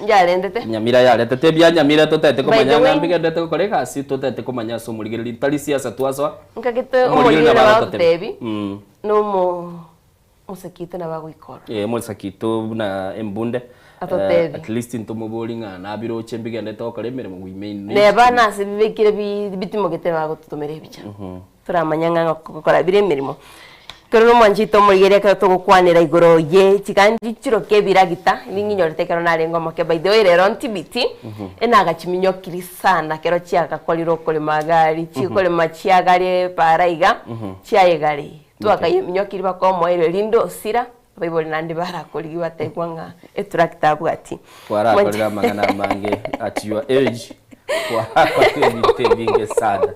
Yarentete? Nyamira yaretete ebia Nyamira totagete By the komanya ng'a way, mbigenderete gokora egasi totagete komanya ase omorigereria tari siasa twasoa nkagete omorigereria omorigereria nabo bagototebi agototebi. Mm. nomo Mosaki oito nabo agoika ororo. Ee, omosaki oito buna embunde, Atotebi. at least ntomobori ng'a nabiroche mbigenderete gokora emeremo, we may need Neba to. nase bibekire bi bitimogete bagototomera ebicha. Toramanya ng'a ngokora bire emeremo. Ekero nomwanchi oito omorigereria ekero togokwanera igoro ye chiganji chiroke ebiragita, ning'inyorete ekero narenge omoke by the way rero ntibiti, enagachiminyokiri sana ekero chiagakorire okorema gari, chikorema chiagare epaara iga, chiaye gari. Twakayeminyokiri bakomoerio rinde osira, abaibori naende barakorigia bategwa ng'a etractor abwati. Kwarakorire amang'ana amange at your age, kwarakorire ebinto ebinge sana.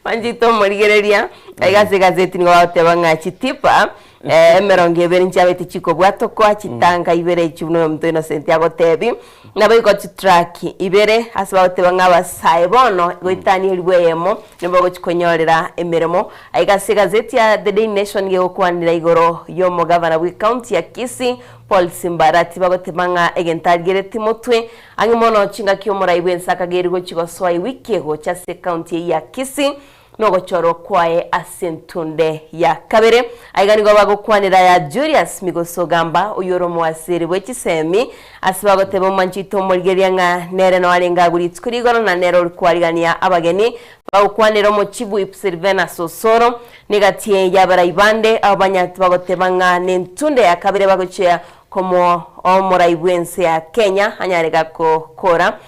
Manchete omorigereria, iga ase egazeti nigo bagoteba ng'a chitipa emerongo ebere nchiabete chikobwatokwa, chitanka ibere echio buna oyominto Innocent agotebi, Naboigo chitraki ibere ase bagoteba ng'a abasae bono goetania elifu eyemo nigo bagochia konyorera emeremo. Aiga ase egazeti ya The Daily Nation gegokwanera igoro y'omogavana bw'ecounty ya Kisii Paul Simbarati bagoteba ng'a egento arigeretie motwe ang'e mono chingaki omorai bw'ense akageirwe gochia gosoa ewiki egocha ase ecounty eyio ya Kisii nogochorwa kwaye ase entunde ya kabere. Aiga nigo bagokwanera aya Julius Migosi Ogamba, oyio ore omoasiri bwe chisemi, ase bagoteba omwanchi oito omorigereria ng'a nere noo arenge agwo rituko rigoro na nere ore kwarigania abageni. Bagokwanera omochibu Silvanus Osoro, negati y'abarai bande abo banyarete bagoteba ng'a nentunde ya kabere bagochia komoa omorai bw'ense ya Kenya anyare gakokora.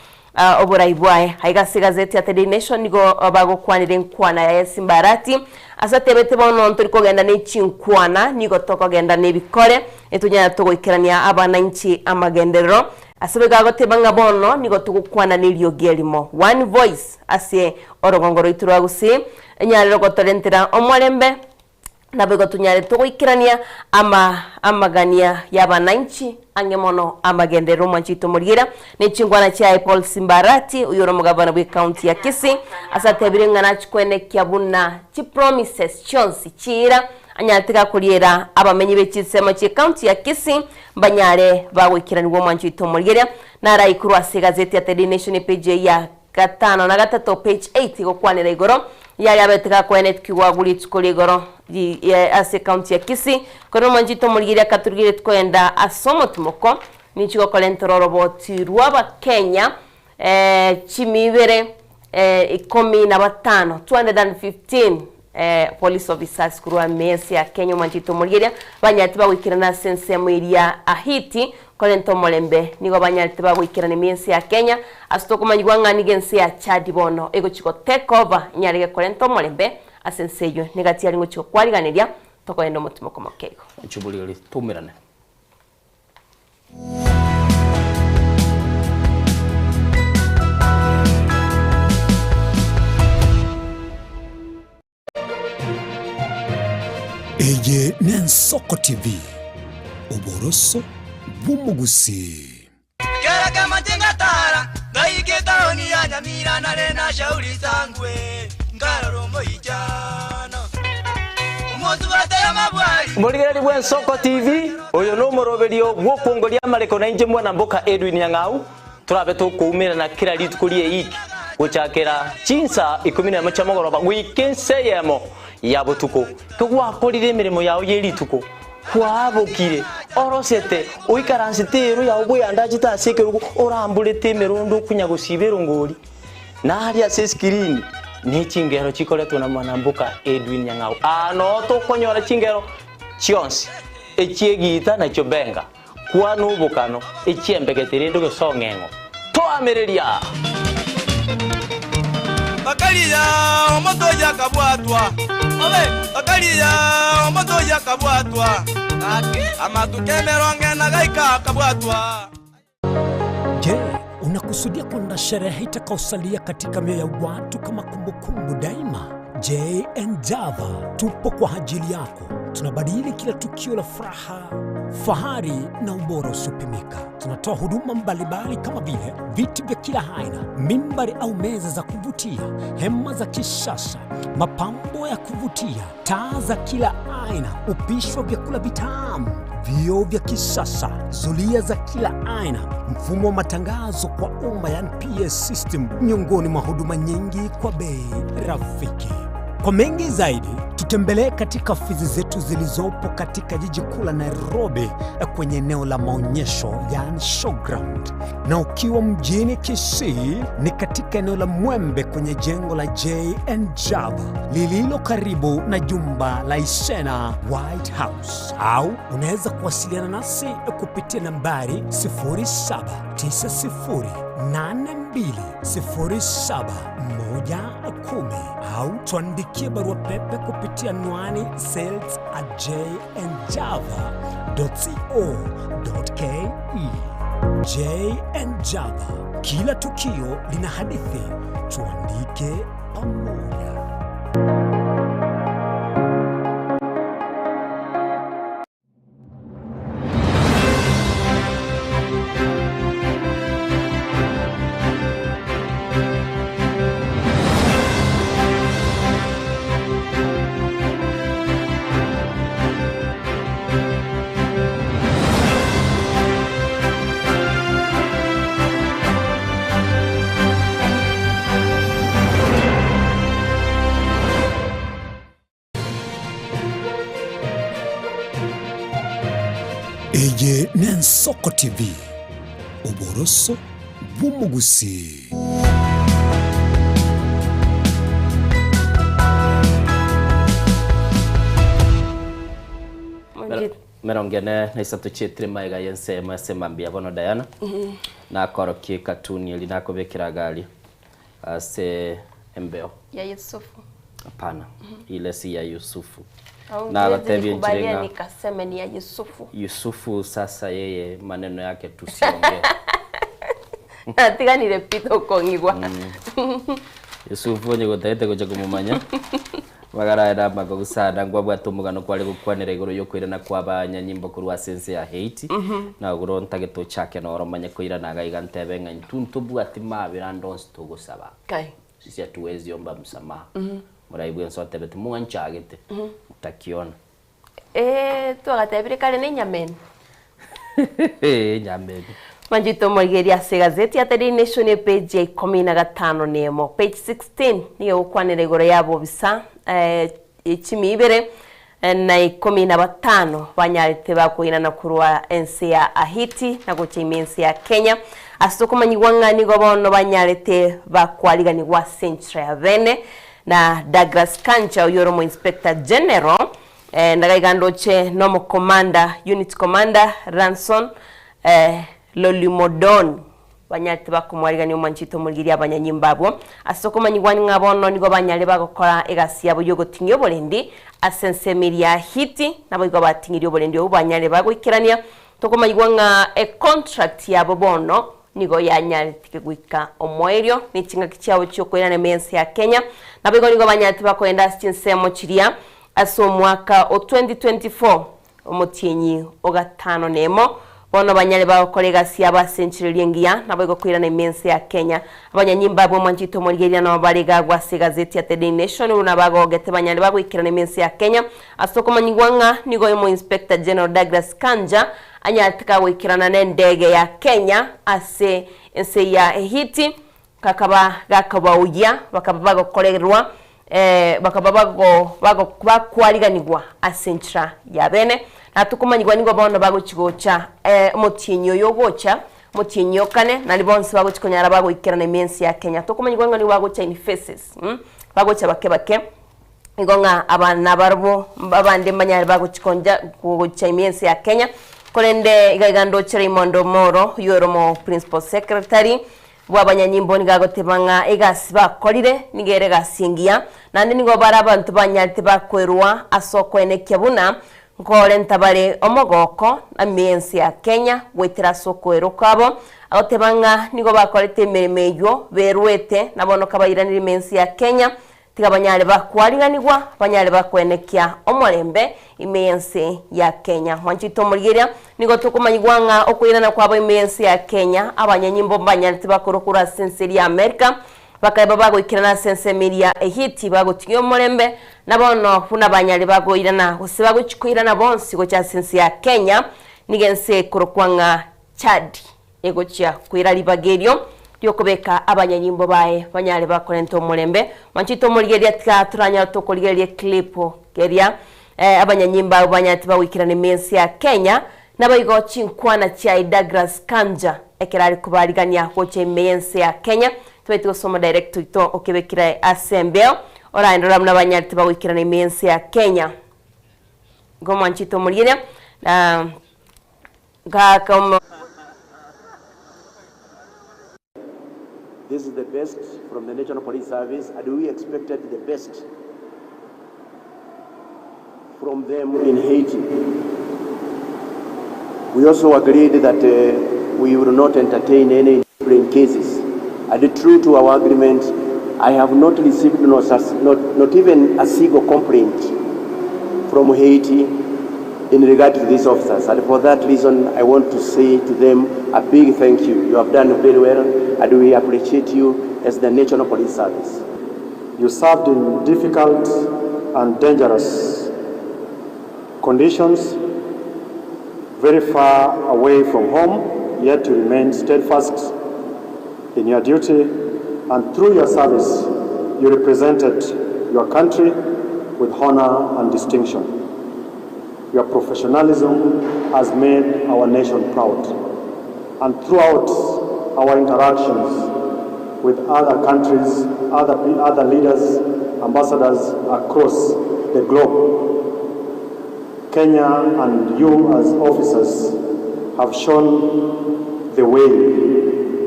Oborai bwaye. Aiga ase egazeti ya The Daily Nation nigo bagokwanera enkwana yaye Simbarati ase atebete bono ntori kogenda ne chinkwana nigo tokogenda nebikore etonyare togoikerania abananchi amagenderero ase boigo agoteba ng'a bono nigo togokwana neriogi erimo one voice ase orogongo rwaito rwa Gusii enyarere gotorentera omorembe Naboigo tonyare togoikerania ama amagania y'abananchi ang'e mono amagenderero omwanchi oito omorigereria ne chingwana chiaye Paul Simbarati oyio ore omogabana bw'ecounty ya Kisii ase atebire ng'a nachikwenekia buna chipromises chionsi chiira anyarete gakoriera abamenyi be chinsemo chi'ecounty ya Kisii mbanyare bagoikeranigwa omwanchi oito omorigereria naro korwa ase egazeti ya The Daily Nation epage ya Gatano na gatato, page 8, gokwanera igoro yaria abete gakoenetkigwa agwo rituko rigoro ase ecounty ya Kisii, korende omwanchete tomorigereria akatorigereria tikoenda ase omotimoko, ninchi gokorentera oroboti rw'abakenya chimi ibere ikomi na batano, 215 police officers korwa ime ense ya Kenya omwanchete tomorigereria banyarete bagoikerana ase ensemo eria Ahiti. Korenta omorembe nigo banyarete bagoikerana ime y'ense ya Kenya ase tokomanyigwa ng'a nigo ense ya Chad bono egochi go take over inyarege korenta omorembe ase ense eyio negati aria ngochi gokwariganeria tokoenda omotimoko mokeigo. Nchuburigerie toumerane. Eye n'Ensoko TV, oboroso bw'omogusii. Kera kemache ngatara, ngaika etaoni ya Nyamira nare na Shauri Sangwe, nkarora omoichano. Omosubati amabwari. Morigereria bw'Ensoko TV, oyo nomoroberio bw'okwongoria amareko na inche mwana mboka Edwin Nyang'au, Torabe tokoumerana kera rituko ri'eiki, gochakera chinsa ikomi nemo chia mogoroba goika ensa eyemo ya botuko. Kegwakorire emeremo yao ye rituko, kwabokire, orosete, oikaransete eero yao bweandachete ase ekerogo, oramborete emerondo okonya gosiba erongori, na aria ase esikirini ne chingero chikoretwa na mwanamboka Edwin Nyang'au. Aa noo tokonyora chingero chionsi, echi'egiita na echio benga. Kwana obokano, echiembegete rende ogesong'eng'o. Toamereria! Bakaria omotoyi akabwatwa, bakaria omotoyi akabwatwa, amatuko emerongo ena gaika akabwatwa. Je, unakusudia kuandaa sherehe itakayosalia katika mioyo ya watu kama kumbukumbu daima? JN Java tupo kwa ajili yako. Tunabadili kila tukio la furaha, fahari na ubora usiopimika. Tunatoa huduma mbalimbali kama vile viti vya kila aina, mimbari au meza za kuvutia, hema za kisasa, mapambo ya kuvutia, taa za kila aina, upishi wa vyakula vitamu, vioo vya kisasa, zulia za kila aina, mfumo wa matangazo kwa umma yani PA system, miongoni mwa huduma nyingi kwa bei rafiki. Kwa mengi zaidi, tutembelee katika ofisi zetu zilizopo katika jiji kuu la Nairobi kwenye eneo la maonyesho yani showground, na ukiwa mjini Kisii ni katika eneo la Mwembe kwenye jengo la JN Java lililo karibu na jumba la Isena White House, au unaweza kuwasiliana nasi kupitia nambari 0790820710 au tuandikie barua pepe kupitia anwani sales at jnjava.co.ke. JN Java, kila tukio lina hadithi, tuandike pamoja. Eye n'Ensoko TV, oboroso bw'omogusii. Emerongo ene na isato chietire magega y'ensemo ase mambia bono Diana, nakorokia ekatuni eria nakobekera gari ase embeo. Ya Yusufu. Hapana, ile si ya Yusufu. Au Nagatebia siwezi nchire nikubalia ng'a nikaseme ni ya Yusufu. Yusufu sasa yeye maneno yake tusiongee. Natiganire pi tokong'igwa. Yusufu onye gotagete gocha komomanya bagaraera amagogo sana nkwabwate omogano kware gokwanera igoro yokoirana kwa abanyanyimbo korwa ase ense ya Haiti na ogoro ntagete ochake noro omanye koirana iga iga ntebe ng'a intwe ntobwati mabera ande onsi togosaba Kai. sisi hatuwezi omba msamaha morai bwense otebete mwanchagete mtakiona Eh, twagatebire kare ne enyameni. Enyameni. Manchete omorigereria ase egazeti ya The Daily Nation epage ya ikomi na gatano na emo, page 16, nigo egokwanera igoro ya abobisa eh, chimi ibere eh, na ikomi na batano banyarete bakoinana korwa ense ya Ahiti na gocha ime ense ya Kenya ase tokomanyigwa ng'a nigo bono banyarete bakwariganigwa ase enchera ya bene na Douglas Kanja oyio ore omo-inspector general eh, ndagaiga ndoche nomo commander unit commander Ranson eh, Lolimodon, banyarete bakomwarigania omwanchete omorigereria abanyanyimbo abwo. Ase okomanyigwa ng'a bono nigo banyare bagokora egasi yabo y'ogoting'ia oborendi ase ensemo eria ya Hiti, naboigo bating'irie oborendi obwo banyare bagoikerania. Tokomanyigwa ng'a econtract yabo bono nigo yanyaretige goika omoerio, ne chingaki chiabo chi'okoirana ime y'ense ya Kenya. Naboigo nigo banyarete bakoenda ase chinsemo chiria ase omwaka o 2024. Omotienyi o gatano nemo, bono banyare bagokora egasi yabo ase enchera eria engiya, naboigo koirana ime ense ya Kenya. Abanyanyimbo abwo mwanchete omorigereria nabo bare gagwa ase egazeti ya The Daily Nation buna bagogete banyare bagoikerana ime ense ya Kenya ase okomanyigwa ng'a nigo oyomo Inspector General Douglas Kanja anyarete kagoikerana nendege ya Kenya ase ense ya Haiti Kakaba gakabaoyia, bakaba bagokorerwa, ee, bakaba bago, bago, bakwariganigwa ase enchera y'abene. Na tokomanyigwa nigo bono bagochi gocha, ee, omotienyi oyo ogocha, omotienyi o kane, naende bonsi bagochi konyara bagoikerana ime ense ya Kenya. Tokomanyigwa ng'a nigo bagocha in phases, mm, bagocha bake bake, igo ng'a aba nabarobwo abande mbanyare bagochi konja gocha ime ense ya Kenya, korende iga iga ndoche Raymond Omoro, oyio ore omo principal secretary, Bw'abanyanyimbo nigo agoteba ng'a egasi bakorire nigo ere egasi engiya, naende nigo bare abanto banyarete bakwerwa ase okoenekia buna nkorenta bare omogoko ime y'ense ya Kenya goetera ase okoerwa kwabo. Agoteba ng'a nigo bakorete emeremo eyio berwete na bono kabairaneire ime y'ense ya Kenya Tiga banyare bakwariganigwa, banyare bakwenekia omorembe ime y'ense ya Kenya. Mwanchete omorigereria, nigo tokomanyigwa ng'a okoirana kwabo ime y'ense ya Kenya, abanyanyimbo mbanyarete bakorwa korwa ase ense eria ya Amerika, bakaeba bagoikerana ase ensemo eria ya Haiti bagotigia omorembe, na bono buna banyare bagoirana gose bagochia koirana bonsi gocha ase ense ya Kenya, nigo ense ekorokwa ng'a Chad. Egochia koira ribaga erio ri'okobeka abanyanyimbo baye banyare bakorenta omorembe. Mwanchete omorigereria tiga toranyare tokorigereria eclip keria abanyanyimbo abwo banyarete bagoikerana ime ense ya Kenya naboigo chinkwana chiaye Douglas Kanja ekero are kobarigania gocha ime y'ense ya Kenya tobaeti gosoma direct oito okebekire ase embeo oraende orore buna banyarete bagoikerana ime y'ense ya Kenya. Igo mwanchete omorigereria na. This is the best from the National Police Service and we expected the best from them in Haiti. We also agreed that uh, we will not entertain any discipline cases. And true to our agreement, I have not received no, not, not even a single complaint from Haiti in regard to these officers. And for that reason, I want to say to them a big thank you. You have done very well, and we appreciate you as the National Police Service. You served in difficult and dangerous conditions, very far away from home, yet you remained steadfast in your duty, and through your service, you represented your country with honor and distinction. Your professionalism has made our nation proud. And throughout our interactions with other countries, other, other leaders, ambassadors across the globe, Kenya and you as officers have shown the way,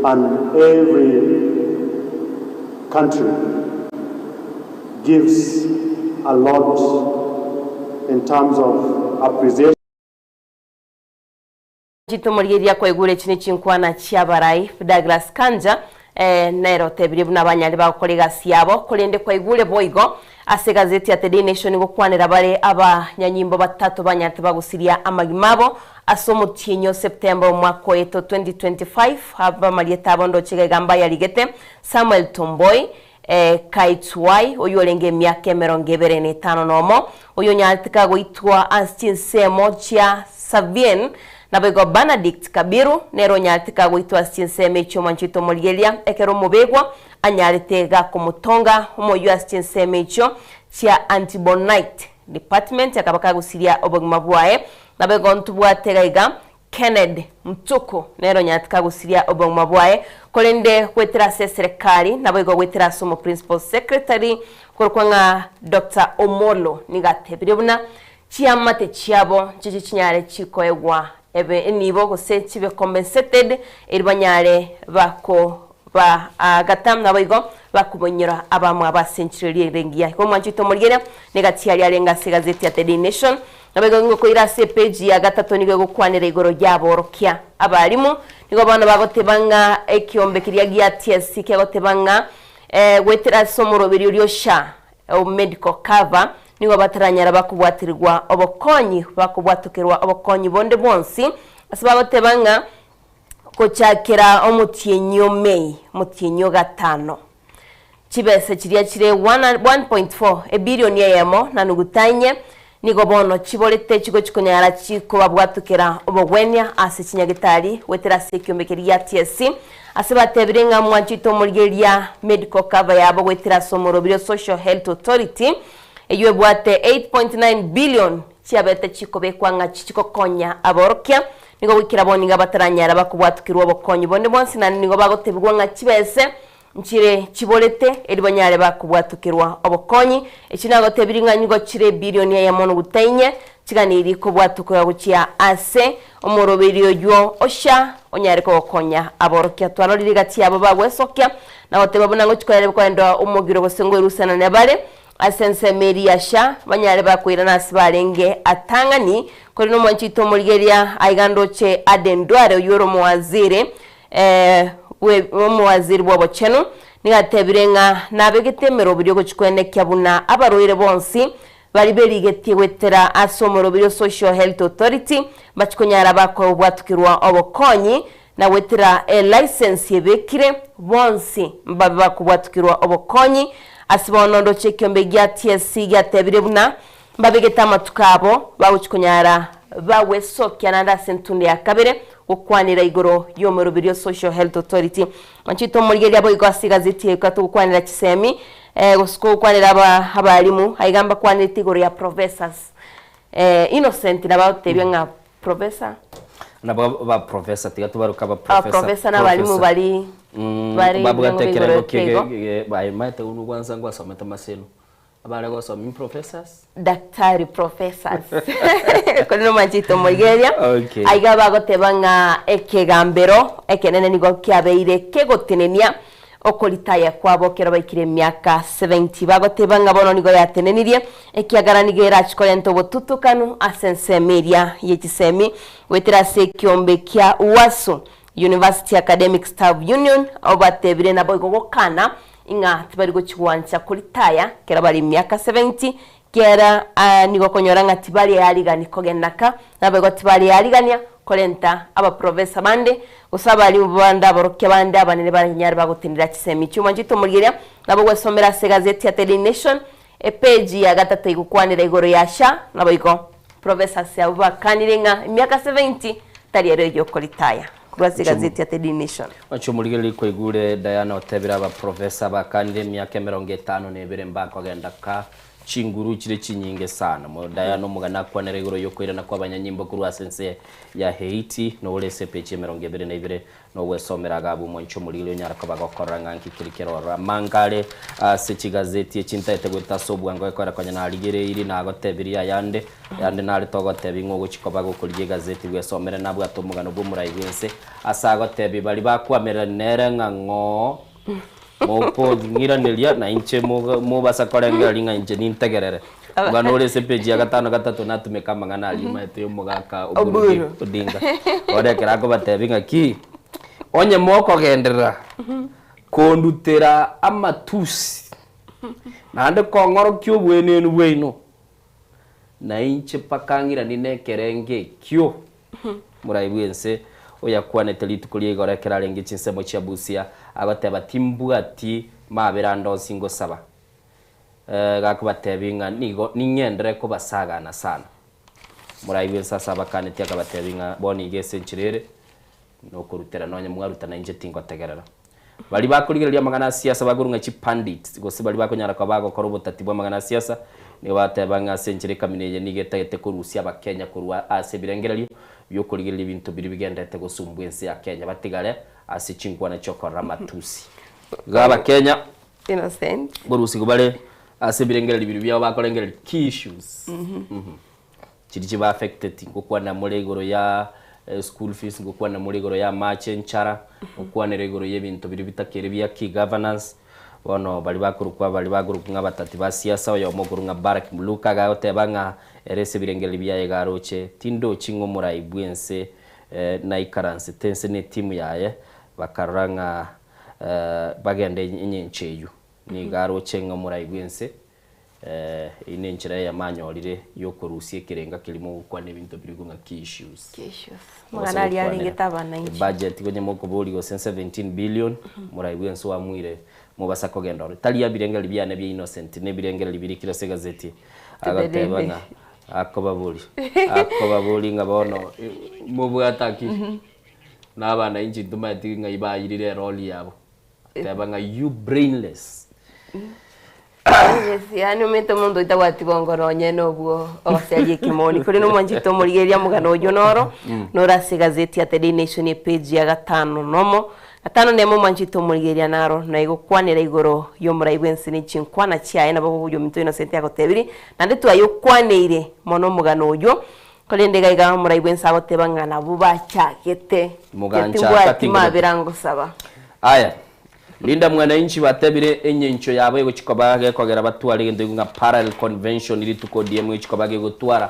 and every country gives a lot in terms of appreciation. Chitomorigeria kwaigure echi nechinkwana chiabarai Douglas Kanja eh, nere otebirie buna abanyare bagokora egasi yabo korende kwaigure boigo ase egazeti ya The Daily Nation gokwanera bare abanyanyimbo batato banyarete bagosiria amagima abo ase omotienyi o September omwaka oeto 2025 abamarieta abo ndoche iga iga mbayarigete Samuel Tomboi Kaitsuai, oyio orenge emiaka emerongo ebere na etano nomo, oyonyarete kagoitwa ase chinsemo chia Savien, naboigo Benedict Kabiru nere onyarete kagoitwa ase chinsemo echio omwanchete omorigereria, ekero omobegwa anyarete gakomotonga omoyio ase chinsemo echio chia Antibonite Department akaba kagosiria obogima bwaye. Naboigo ntobwate iga iga Kennedy Mtuku nere onyarete kagosiria obogima bwaye, korende goetera ase eserekari naboigo goetera ase omo Principal Secretary okorokwa ng'a Doctor Omollo nigo atebirie buna chiamate chiabo nchiche chinyare chikoegwa ebe enibo gose chibe compensated eri banyare bakobaagata naboigo bakobainyora abamwabo ase enchera eria ere engiya. Igo omwanchi oito omorigereria negati aria arenge ase egazeti ya The Daily Nation. Naboigo ngokoira ase epeji ya gatato nigo egokwanera igoro y'aborokia abalimu. Nigo bono bagoteba ng'a ekiombe keria gia TSC kegoteba ng'a goetera ase omoroberio oria o SHA, o medical cover, nigo bataranyara bakobwaterigwa obokonyi bakobwatokerwa obokonyi bonde bwonsi ase bagoteba ng'a gochakera omotienyi o May, omotienyi o gatano, chibesa chiria chire 1.4 ebilioni eyemo na nuguta inye nigo bono chiborete chigochikonyara chikobabwatokera obogwenia ase chinyagetari goetera ase ekiombe keria gia TSC ase batebire ng'a mwanchete omorigereria medical cover yabo goetera ase omorobiri o Social Health Authority eyio ebwate 8.9 billion chiabete chikobekwa ng'a chichikokonya aborokia nigo goikera bono nigo abataranyara bakobwatokirwa obokonyi bonde bwonsi naende nigo bagotebigwa ng'a chibese Nchire chiborete, erio banyare bakobwatokerwa obokonyi. Echi nagotebirie ng'a nigo chire ebilioni eyemo noguta inye, chiganirie kobwatokerwa gochia ase omoroberio oyio osha onyare kogokonya aborokia. Twarorire gati yabo bagwesokia na goteba buna ngochia koyarebe korenda omogiro gose ngoerusanania bare ase ensemo eria ya Sha, banyare bakoirana ase barenge atang'ani. Korende omwanchi oito omorigereria aiga ndoche Aden Duale oyio ore omowaziri Omowaziri bw'obochenu nigo atebire ng'a nabegete emeroberi ogochia koenekia buna abarwaire bonsi baria berigetie goetera ase omoroberi o Social Health Authority mbachie konyara bakobwatukirwa obokonyi na goetera elicense ebekire bonsi mbabe bakobwatukirwa obokonyi. Ase bono ndoche ekiombe gia TSC giatebire buna Mbabegete amatuko abo bagochia konyara bagwesokia naende ase entundo ya kabere gokwanera igoro y'omoroberi o Social Health Authority. Manchete omorigereria boigo ase egazeti eye togokwanera chisemi gose kogokwanera aba abalimu aiga mbakwanerete igoro ya professors. Innocent nabo agotebia ng'a professor. Nabo ba professor tiga tobaroke aba professor. Abaprofessor na abalimu bari bare Babwate ebirengo bia igoro ekerengo eke igo. kiege aye omanyete kwanza ngwasomete maseno. Abare gosomia professors. Daktari professors. Korende omwanchete omoigereria, Okay. aiga bagoteba ng'a ekegambero ekenene nigo kiabeire kegotenenia okoritaya kwabo ekero baikire emiaka 70. Bagoteba ng'a bono nigo yatenenirie ekiagera nigo erachi korenta obotutukanu ase ensemo eria ye chisemi goetera ase ekiombe kia UASU, University Academic Staff Union, abwo batebire naboigo gokana Ing'a tibari gochia gwancha koritaya ekero bare emiaka 70, kiagera nigo okonyora ng'a tibari earigani kogenda ka, naboigo tibari earigania korenta abaprofesa bande, gose abalimu bande aborokia bande abanene baranyare bagotenera chisemi chi'omwanchete omorigereria, nabo gwesomera ase egazeti ya The Daily Nation, epeji ya gatato egokwanera igoro ya SHA, naboigo professors abwo bakanire ng'a emiaka 70 tari ero ey'okoritaya. Korwa ase egazeti ya The Daily Nation. Oche omorigereria kwaigure Diana otebire abaprofesa bakanire emiaka 51 mbakogenda ka chinguru chire chinyinge sana. Mo Diana omogano akwanera igoro yokoirana kwa abanyanyimbo korwa ase ense ya Haiti nore ase epeji ya 22 nogwesomera agabu omonche omorigereria onyara koba gokorora ng'a nki keri kere ororo. Amanga are ase chigazeti echi ntaete goeta ase obwango gekogera konya narigereirie nagotebirie ayande Yande nare togotebi ng'a ogochia koba gokorigia egazeti bwesomere nabwate omogano bw'omorai bw'ense, ase agotebi baria bakwamererania nere ng'a ng'oo mokong'iraneria na inche mobasa korengereria ng'a inche nintegerere. Omogano ore ase epeji ya gatano gatato natumeka amang'ana aria omanyete y'omogaka Oburu Odinga. Bono ekero akobatebi ng'a ki, onye mokogenderera kondutera amatusi naende kong'orokia obwenenu bwaino, Na inche mpaka ng'iranie nekerengo ekio. Morai bw'ense oyakwanete rituko ria igoro ekero arenge chinsemo chia Busia, agoteba, Timbwati mabera ande onsi ngosaba. Gakobatebia ng'a nigo ning'enderere kobasagana sana. Morai bw'ense ase abakaneti akabatebia ng'a bono iga ase enchera ere nokorutera nonye mwaruta na inche tingotegerera. Baria bakorigereria amang'ana a siasa bakorwa ng'a chipundits, gose baria bakonyara koba bagokora obotati bw'amang'ana a siasa, nigo bateba ng'a ase enchera ekamina eye nigo etagete korusia abakenya korwa ase ebirengererio bi'okorigereria ebinto biria bigenderete gosumbua ense ya Kenya batigare ase chinkwana chi'okorora amatusi. Iga abakenya Innocent. nkorusigwa bare ase ebirengererio biria biabo bakorengereria key issues. Chiria chiba affected ngokwana more igoro ya. School fees ngokwana more igoro ya amache enchara, ngokwanera igoro ya ebinto biria bitakeri bia key governance, bono baria bakorokwa baria bakorokwa ng'a abatati ba siasa, oyomo okorwa ng'a Barrack Muluka iga agoteba ng'a ere ase ebirengererio biaye iga aroche tindochi ng'a omorai bw'ense naikaransete ense na etimu yaye, bakarora ng'a bagende enyencho eywo. Nigo aroche ng'a omorai bw'ense Eyio nenchera eyemo anyorire yokorusia ekerenga keria mogokwana ebinto biria ng'a key issues. Key issues. Amang'ana aria arengete abananchi. Ebudget onye mokoboria gose 17 billion, morai bwensi oamuire mobasa kogenda ororo. Tari ebirengererio biane bia Innocent, na ebirengererio birikire ase egazeti agoteba ng'a akobaboria, akobaboria ng'a bono mobwate aki? Na abananchi ntomaeti ng'ai bayirire eroli yabo. Teba ng'a you brainless. Yes, yaani omanyete omonto otabwati bongo nonye nobwo ogoseria ekemoni. Korende omwanchete omorigereria omogano oyio noro, noro ase egazeti ya The Daily Nation epage ya gatano nomo. Gatano nemo omwanchete omorigereria naro na egokwanera igoro y'omorai bw'ense ne chinkwana chiaye nabo ogobuya ominto Innocent agotebirie, naende twayokwaneire mono omogano oyio, korende iga iga omorai bw'ense agoteba ng'a nabwo bachagete, Moganchaka timbwati tingobete. mabera ngosaba. Aya, Linda Mwananchi batebire engencho yabo egochia koba gekogera batware egento ekio ng'a parallel convention rituko ODM egochia koba gegotwara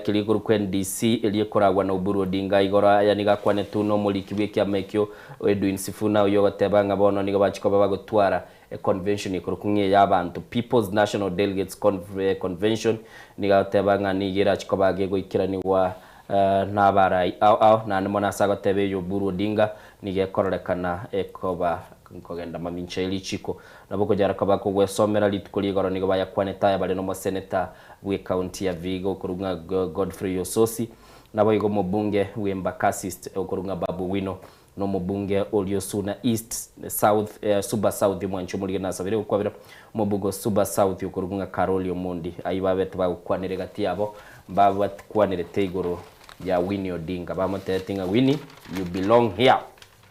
keria gekorokwa NDC eria ekoragwa na Oburu Odinga. Igoro aya nigo akwanetwe nomoriki bw'ekiama ekio Edwin Sifuna oyio ogoteba ng'a bono nigo bachia koba bagotwara econvention ekorokwa ng'a ey'abanto People's National Delegates Convention nigo agoteba ng'a nigo erachie koba gegoikeranigwa Nabarai ao ao, naende mono ase agoteba eye Oburu Odinga nigo ekororekana ekoba nkogenda mamincha ye richiko. Nabo okonyara koba kogwesomera rituko rigoro nigo bayakwanete aya bare nomoseneta bw'ecounty ya Vihiga okorwa ng'a Godfrey Osotsi, naboigo omobunge bw'Embakasi East okorwa ng'a Babu Owino, Nomobunge oria o Suna East, South, Suba South omwanchi omorige nasabire gokwabera omobunge o Suba South okorokwa ng'a Karoli Omondi. Ayio babete bagokwanera egati yabo mbabatikwanerete igoro ya Winnie Odinga bamotebetie ng'a Winnie you belong here.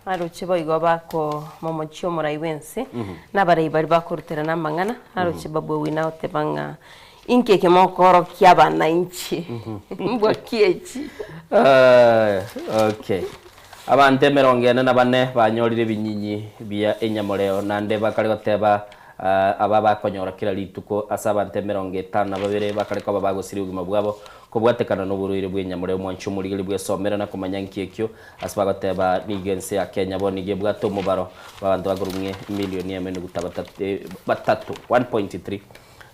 Aroche boigo bakomomochia omorai bw'ense, na abarai baria bakoruterana amang'ana, aroche Babu Owino agoteba ng'a inki eke mokorokia abanainchi? Mbwa ki echi? Okay. Abanto emerongo ene na bane banyorire ebinyinyi bia enyamoreo, naende bakare goteba, Aba bakonyora kera rituko ase abanto emerongo etano na babere bakare koba bagosiria obogima bwabo kobwatekana noborwaire bw'enyamoreo. Omwanchi omorigeri bwesomere na komanya nki ekio ase bagoteba nigo ense ya Kenya bono nigo ebwate omobaro bw'abanto bakorwa ng'e emilioni emo enuguta batato, 1.3.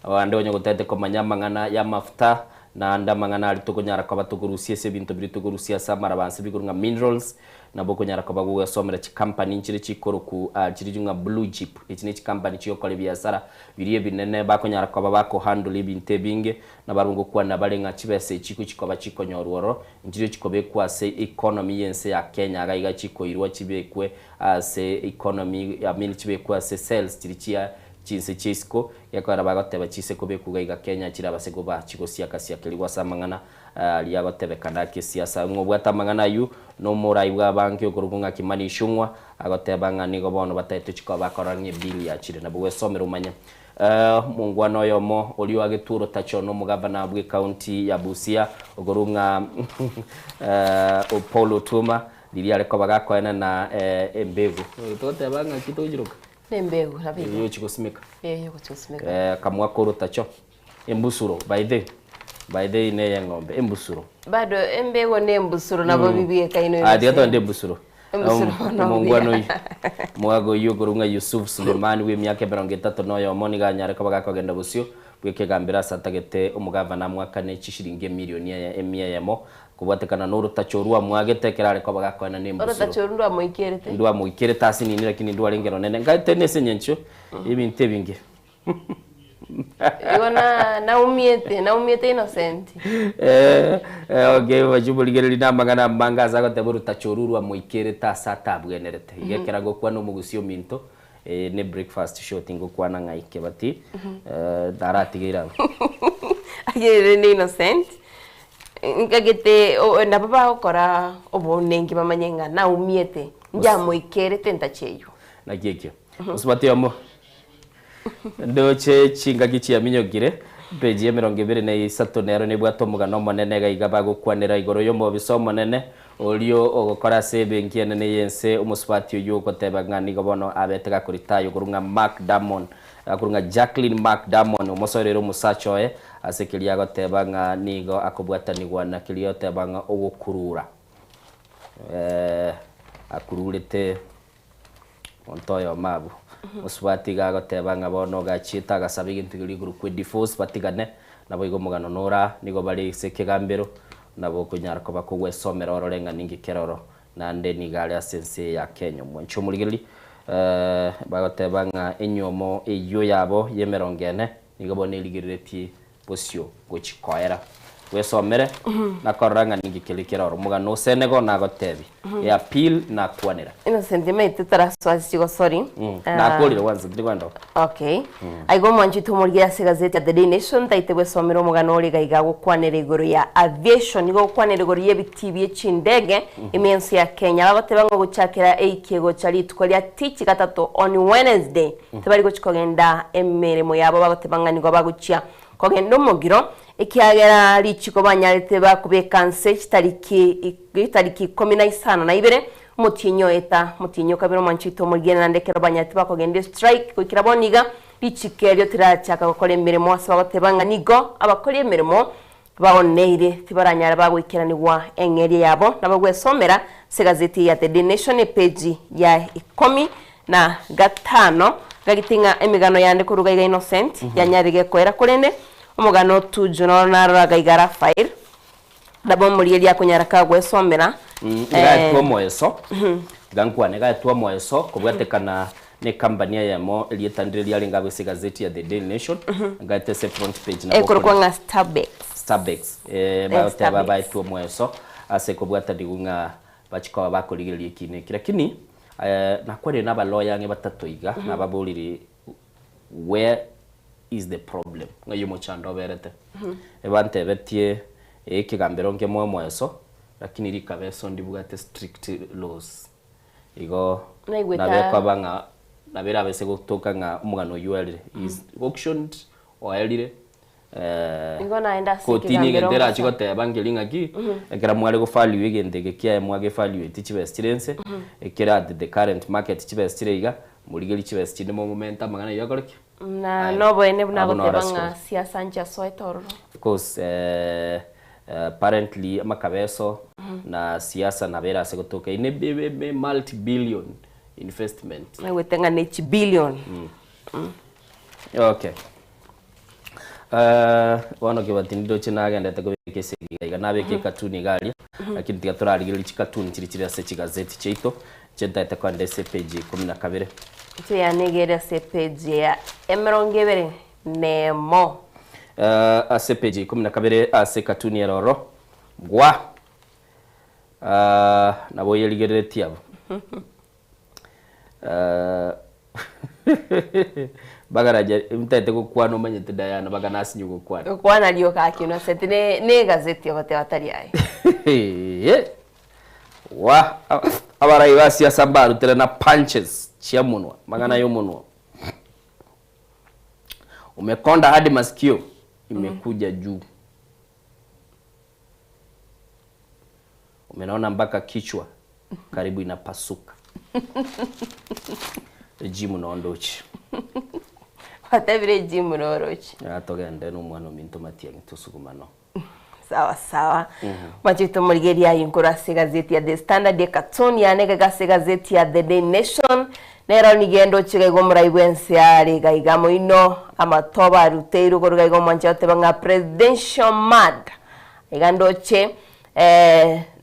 Abande onye gotete komanya amang'ana y'amafuta Naende amang'ana aria tokonyara koba tokorusia ase ebinto biria tokorusia ase amaraba anse bigoro ng'a minerals, nabo okonyara koba gogwesomera chicompany nchire chikoroku chiri ng'a blue chip, echi ne chicompany chigokora ebiasara biria ebinene bakonyara koba bakohandle ebinto ebinge, nabarabwo ngokwana bare ng'a chibesa echi gochikoba chikonyorwa ororo, nchirio chikobekwa ase economy y'ense ya Kenya iga iga chikoirwa chibekwe ase economy, I mean chibekwe ase cells chiria chia Chinse chia isiko, gekogera bagoteba chise kobekwa iga iga Kenya chirabase koba chigosiaka-siakerigwa ase amang'ana aria agotebekana akesiasa. Ng'a obwate amang'ana ayio nomorai bw'abange okorokwa ng'a Kimani Ichung'wa agoteba ng'a nigo bono bataete chikoba bakorora ng'a ebill yachire. Nabo gwesomera omanye. Omongwana oyomo oria oagetwe orotacho nomogavana bw'ecounty ya Busia okorokwa ng'a Paul Otuoma riria are koba gakoenana embegu. Togoteba ng'aki togochiroka? Nembegu nabo igo. Erio ochia gosimeka. Eh, ogochia gosimeka. Eh, akamwa k'orotacho. Embusuro, by the, by the neye eng'ombe, embusuro. Bado embegu na embusuro nabo bibwekaine Ah, tiga togende embusuro. Embusuro bono Omongwana mbuya. oyio, omogaka oyio okorwa ng'a Yusuf Suleiman bw'emiaka emerongo etato na oyomo nigo anyare koba gakogenda bosio bw'ekegambero ase atagete omogavana amwakane chishilingi emilioni eye emia eyemo Kobwatekana norotacho orwamwagete ekero are koba gakoena nembusuro. Orotacho oru ndwamoikerete. Ndwamoikerete ase nini lakini ndwarenge ronene. Nkaete nese engencho y'ebinto ebinge. Igo na naumiete, naumiete Innocent. Eh, eh, okay, bachia omorigereria na amang'ana amange ase agoteba orotacho oru rwamoikerete ase atabwenerete. Iga ekero agokwana omogusia ominto, eh, ne breakfast show tingokwana ng'ai kebati, eh, naratigeire abwo. Agerire ne Innocent. Nkagete nabo bagokora obounenki bamanye ng'a naumiete, njamoikerete entache eyio. Naki ekio. Mosubati omo ndoche chingaki chiaminyokire. Epeji y'emerongo ebere na isato nero nebwate omogano omonene iga iga bagokwanera igoro y'omobisa omonene oria ogokora ase ebenki enene y'ense omosubati oyio ogoteba ng'a nigo bono abete gakoritaya okorwa ng'a Mark Damon akorwa ng'a Jacqueline Mark Damon omosoerere omosacha oye ase keria agoteba ng'a nigo akobwatanigwa na keria oteba ng'a ogokurura akururete Monto oyomo abwo, mosubati iga agoteba ng'a bono ogachiete agasaba egento keria ekorokwa edivorce batigane, naboigo omogano nora nigo bare ase ekegambero, nabo okonyara koba kogwesomera orore ng'a ninki keroro, naende nigo are ase ense eye ya Kenya. Omwanchi omorigereria, bagoteba ng'a enyomo eyio yabo y'emerongo ene, nigo bono erigereretie bosio gochia koera. Bwesomere na korora ng'a ninki keria kere oro. Omogano o Senegal nagotebie, eappeal nakwanera. Innocent maete tarasoa ase chigosori. Nakorire gwansa tiri kwenda oo. Okay. Aiga omwanchete omorigia ase egazeti ya The Daily Nation taete bwesomera omogano ore iga iga agokwanera igoro ya aviation nigo ogokwanera igoro y'ebitii bie chindege ime ense ya Kenya. Bagoteba ng'a gochakera eiki egocha rituko ria tichi gatato on Wednesday tibari gochia kogenda emeremo yabo bagoteba ng'a nigo bagochia kogenda omogiro ekiagera richiko banyarete bakobeka nse chitariki chitariki ikomi na isano na ibere omotienyi oeta omotienyi okabere omwanchi oito omorigene naende ekero banyarete bakogenda estrike goikera bono iga richiko erio tirachaka gokora emeremo ase bagoteba ng'a nigo abakori emeremo Baoneire tibaranyare bagoikeranigwa eng'eria yabo, nabo gwesomera ase egazeti eye ya The Daily Nation epeji ya ikomi na gatano. Gagete ng'a emegano yande korwa iga iga Innocent yanyarire gekoera korende omogano o Tuju noro narora iga iga Raphael nabo omorieria akonyara kagwesomera. Igaetwe omoeso, tiga nkwane, igaetwe omoeso kobwatekana Necompany eyemo erieta ndire riarenge abwo ase egazeti ya The Daily Nation, ngaete ase front page nabo Ekorokwa ng'a Starbex. Starbex. Eh, Eh, bagoteba Starbex. baetwe omweso ase kobwatanigwa ng'a bachie koba bakorigereria ekiina eki. Lakini eh, nakwanire na abaloya ang'e batato iga, nababorire where is the problem, ng'ai omochando oberete. Ebantebetie ekegambero nkemoe omweso, lakini rikabeso ndibwate strict laws. Igo Naigwete nabo ekoba ng'a nabo erabese gotoka ng'a omogano oyio oerire, he is auctioned, oerire Igo naende ase kotini ekegambero egento erachi ngosa. goteba nkeri ng'aki, ekero mware go value egento eke kiaye mwage valueti chibesa chire inse, ekere at the current market chibesa chire iga, morigerie chibesa chinde momomente amang'ana ayio akore ki? Na Aye. noboene buna Abwo noro agoteba ase ng'a kore. siasa nchiasoete ororo. Of course apparently amakabeso na siasa nabo ere ase gotoka eye ne multi billion investment. Naigwete ng'a ne chibillion. Okay. Bono Kibati nindoche nagendete kobeka esegi iga iga nabeka ekatuni iga aria lakini tiga torarigereria chikatuni chiria chire ase chigazeti chiaito inche ntaete kogenda ase epage ya ikomi na kabere. Inche yane iga ere ase epage ya emerongo ebere nemo. Ase epage ya ikomi na kabere ase ekatuni ere ororo, gwa! Nabo oyerigereretie abwo. Bagaraja ntaete gokwana omanyete Diana baga nasinye gokwana. Kwana rioka aki Innocent ne ne egazeti ogoteba tari aye. Wah abarai ba siasa mbarutire na punches chia monwa amang'ana ya omonwa. Umekonda hadi masikio imekuja juu. Umenona mpaka kichwa karibu inapasuka. Ejimu nondoche. Gwatebire ejimu noroche. Aa togende na omwana ominto Matiang'i tosugumano. Sawa sawa. Machete omorigereria aye nkorwa ase egazeti ya The Standard ekatoni yane egega ase egazeti ya The Daily Nation nero nigo endoche iga iga omorai bwense are iga iga moino amatobe aruteirwe korwa iga iga omwancha goteba ng'a presidential mad iga ndoche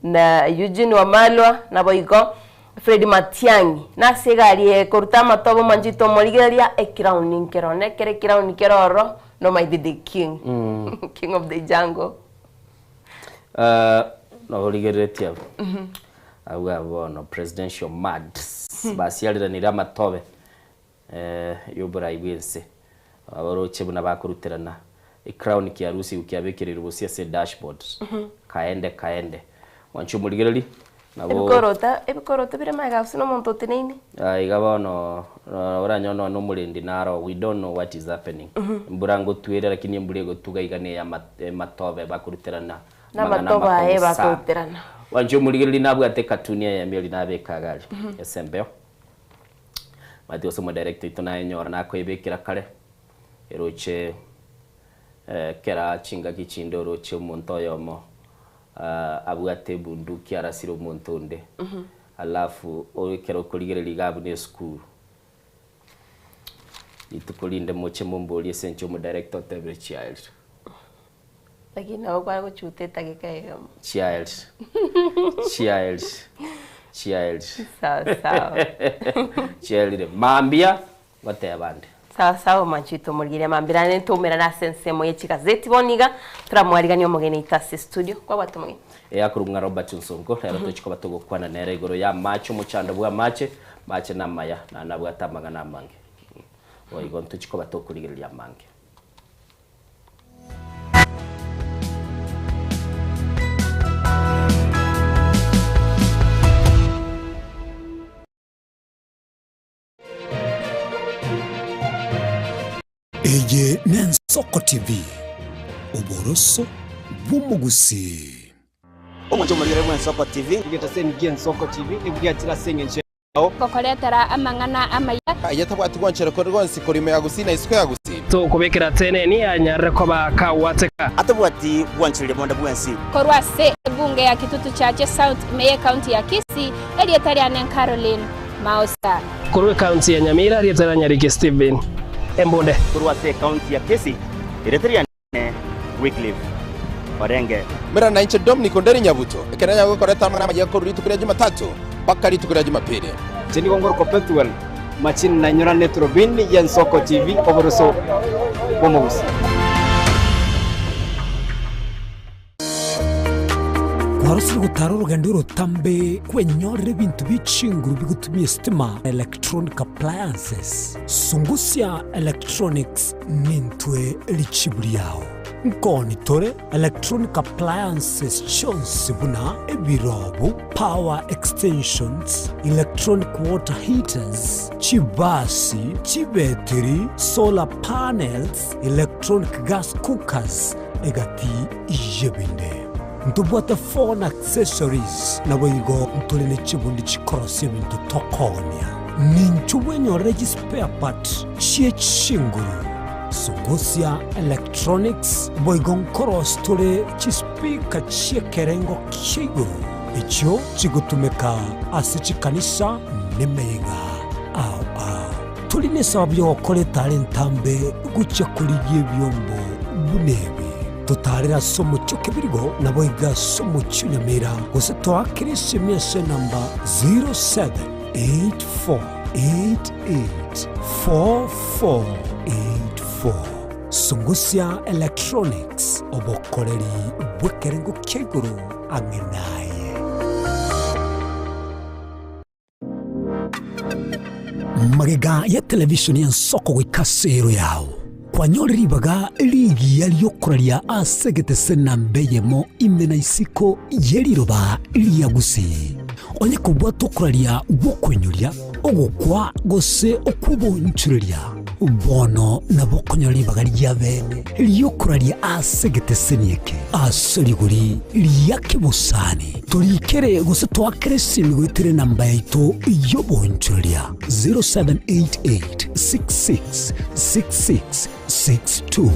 na Eugene Wamalwa naboigo Fred Matiang'i nase egari eye ekoruta amatobe omwancha oito omorigereria ekirauni nkero nekere ekirauni kere ororo Nomaete the king, king of the jungle. Norigereretie abwo abwo abwo bono presidential mads basiareranire amatobe yoborai bwense oroche buna bakoruterana ecrown kiarusigwe kiabekererwe bosio ase edashboard kaende kaende mwanche omorigereri. Nabo Ebikorota ebikoroto bire magega gose na omonto oteneine. Aiga bono oranyore nonya omorendi naro we don't know what is happening. Embura ngotwere lakini embura egotuga iga neya amatobe bakoruterana amang'ana Namatobe aye amakong'u sana. bakoruterana. Gwancha omorigereria nabwate ekatuni eyemo eria nabeka iga aria ase embeo. Omanyete gose omodirector oito nayenyora nakoebekera kare eroche kera chingaki chinde oroche omonto oyomo abwate ebunduki arasire omonto onde, alafu ekero okorigereria iga abwo na esukuru, rituko rinde moche momborie ase inche omodirector otebire chiaerire. Lakini nabo kware gochuta etageka eyemo. Chiaerire, chiaerire, chiaerire. Sawa sawa. Chiaerire. Mambia Ngoteba nde. Sawa sawa omwanchi oito omorigereria mambia naende ntoumerane ase ensemo ye chigazeti bono iga toramwariganie omogeni oito ase estudio. Kwabwate omogeni? Ee akorokwa ng'a Robert Nsonko, rero tochi koba togokwana nere igoro y'amache, omochando bw'amache, amache namaya, naende nabwate amang'ana amange. Boigo ntochi koba tokorigereria amange. Eye n'Ensoko TV, oboroso bw'omogusii. Omochie omorigere bw'Ensoko TV. Egetaseni gi'Ensoko TV nigo giachire ase engencho yao. Gokoretera amang'ana amaya. Aye tabwati gwanchera kore gwonsi korwa ime ya Gusii na isiko ya Gusii. Tokobekera teneni anyarire koba kagwateka. Atabwati gwanchereria bonde bwensi. Korwa ase ebunge ya Kitutu Chache South ime y'Ecounty ya Kisii, erieta riane Caroline Maosa. Korwa ekaunti ya Nyamira, erieta ria Nyariki Stephen Embunde. Korwa ase ekaunti ya Kisii, erieta riane Wycliffe Orenge. Mera nainche Dominic Onderi Nyabuto, ekero nanyare gokoreta amang'ana amaya korwa rituko ria Jumatatu mpaka rituko ria Jumapili. Inche nigo ngorokwa Pethuel Machini nainyora eturubini y'Ensoko TV oboroso bw'omogusii. Kwarosire gotara orogendo orotambe kwenyorera ebinto bie chinguru bigotumia esitima, electronic appliances. Sungusia Electronics nintwe richibu riao. Nkoni tore electronic appliances chionsi buna ebirobu, power extensions, electronic water heaters, chibasi, chibetiri, solar panels, electronic gas cookers, egati y'ebinde. Ntobwate phone accessories, naboigo ntore ne chibundi chikorosia ebinto tokoonia. Ninchu bwenyorere chispare part chie chinguru, Sungusia Electronics, boigo nkorosia tore chispeaker chi'ekerengo kia igoro echio chigotumeka ase chikanisa nemeyega ao ao. Tori nesababu y'ogokora etara entambe gochia korigia ebiombo buna ebi. Totaarere ase omochie o Kebirigo, naboigo ase omochie o Nyamira, gose toakere esimi ase enamba 0784884484. Sungusia Electronics, obokoreri bw'ekerengo kia igoro ang'e naye. Magega ya televishoni y'ensoko goika ase ero yao, kwanyore ribaga rigiya ri'okoraria ase egetese namba eyemo ime na isiko ye riroba ria Gusii. Onye kobwata okoraria gw'okoinyoria, ogokwa gose okw'obonchoreria, Bono nabo okonyora ribaga ria bene ri'okoraria ase egeteseni eke ase rigori ria kebosani. Torikere gose toakere esimi goetera enamba yaito y'obonchoreria 0788 66 66 62.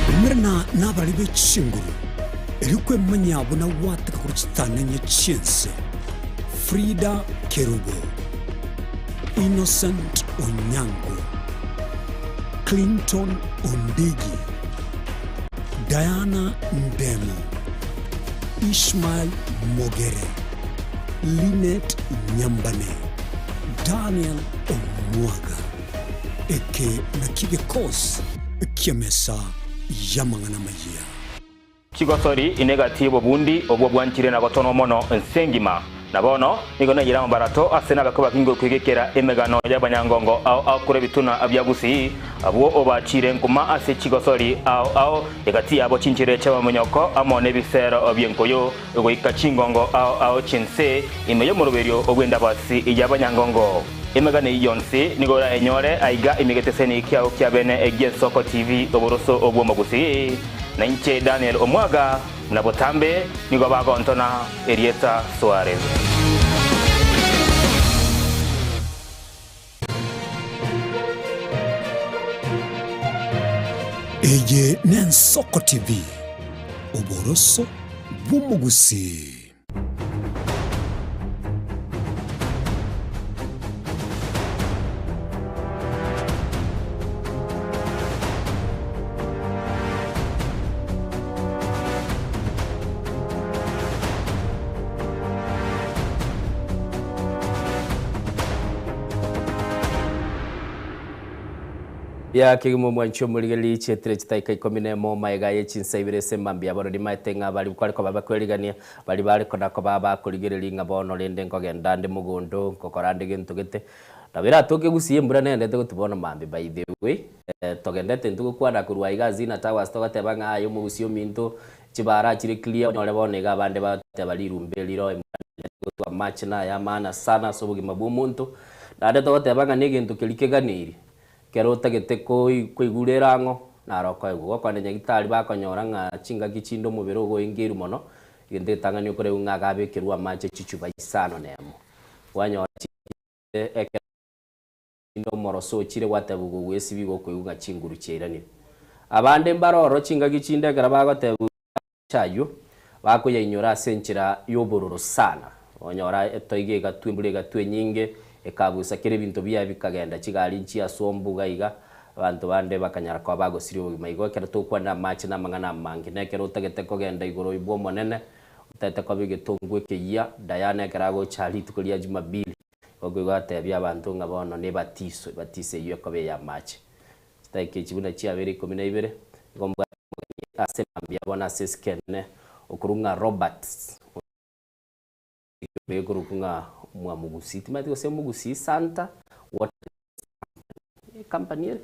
Umerana nabare be chinguru, erio kwemanyia buna gwateka korwa chitanenye chi'ense. Frida Kerubo, Innocent Onyango, Clinton Ondigi, Diana Ndemo, Ishmael Mogere, Linet Nyambane, Daniel Omwaga. Eke nakio gekosi ki'emesa y'amang'ana amayia. Chigosori ine egati y'obobundi obwo bwanchire na gotonwa mono ense engima. Na bono nigo naiyire amabarato ase nabekwa bakinge okwegekera emegano y'abanyangongo ao ao korwa ebituna bia Gusii, abwo obachiire nkuma ase chigosori ao ao, egati yabo chinchera chi'amamonyoko amo nebisero bi'enkoyo, goika chingongo ao ao chi'ense ime y'omoroberio bw'endabasi y'abanyangongo. Emegano eyio yonsi nigo orayenyore aiga ime egeteseni kiao kia bene gi'Ensoko TV oboroso bw'Omogusii. Na inche Daniel Omwaga, buna botambe nigo bagontona erieta Suarez. Eye n'Ensoko TV, oboroso bw'Omogusii. Ya kegima omwanchi omorigereria chietire chitaika ikomi nemo maega ye chinsa ibere ase mambia bono nimaete ng'a bari kware koba bakwerigania Baria bare kona-koba abakorigereria ng'a bono rende nkogenda nde mogondo, nkokora nde gento gete. Nabo eratoke gusii embura nendete gotwa bono mambia by the way. Togendete intwe gokwana korwa aiga Azina Towers togoteba ng'a aye omogusii ominto chibara chire clear onyore bono iga abande bagoteba rirumbe riro embura nendete gotwa amache naye amaana sana ase obogima bwa omonto. Naende togoteba ng'a negento keria keganeirie Ekero otagete koigura erang'o, naro okoegwa. Gokwana nyagitari bakonyora ng'a chingaki chinde omobere ogoengeirwe mono, egento egetang'ani okoregwa ng'a agabekerwe amache chichuba isano nemo. Kwanyora chingaki chinde ekero chinde omoroso ochire gwatebigwa ogwesibia igo okoigwa ng'a chinguru chiairanire. Abande mbare ororo chingaki chinde ekero bagotebigwa amache ayio, bakoyainyora ase enchera y'obororo sana. Onyora etoigo egatwa embura egatwa enyinge, ekabusa kera ebinto biaye bikagenda, chigari nchiaswa iga iga, abanto bande bakanyara koba bagosiria obogima. Igo ekero togokwana amache na amang'ana amange, na ekero otagete kogenda igoro bw'Omonene, otagete koba egetongwa ekeyia, Diana ekero agocha rituko ria Jumapili, igo igo atebia abanto ng'a bono nebatiso, ebatiso eyio ekoba ey'amache. Chidaeka echi buna chiabeire ikomi na ibere, nigo mbwate omogeni ase mambia bono ase esike enene okorwa ng'a Robert, oyo okorokwa ng'a Mwamogusii, timanyeti gose Omogusii Santa Water Company, company ere?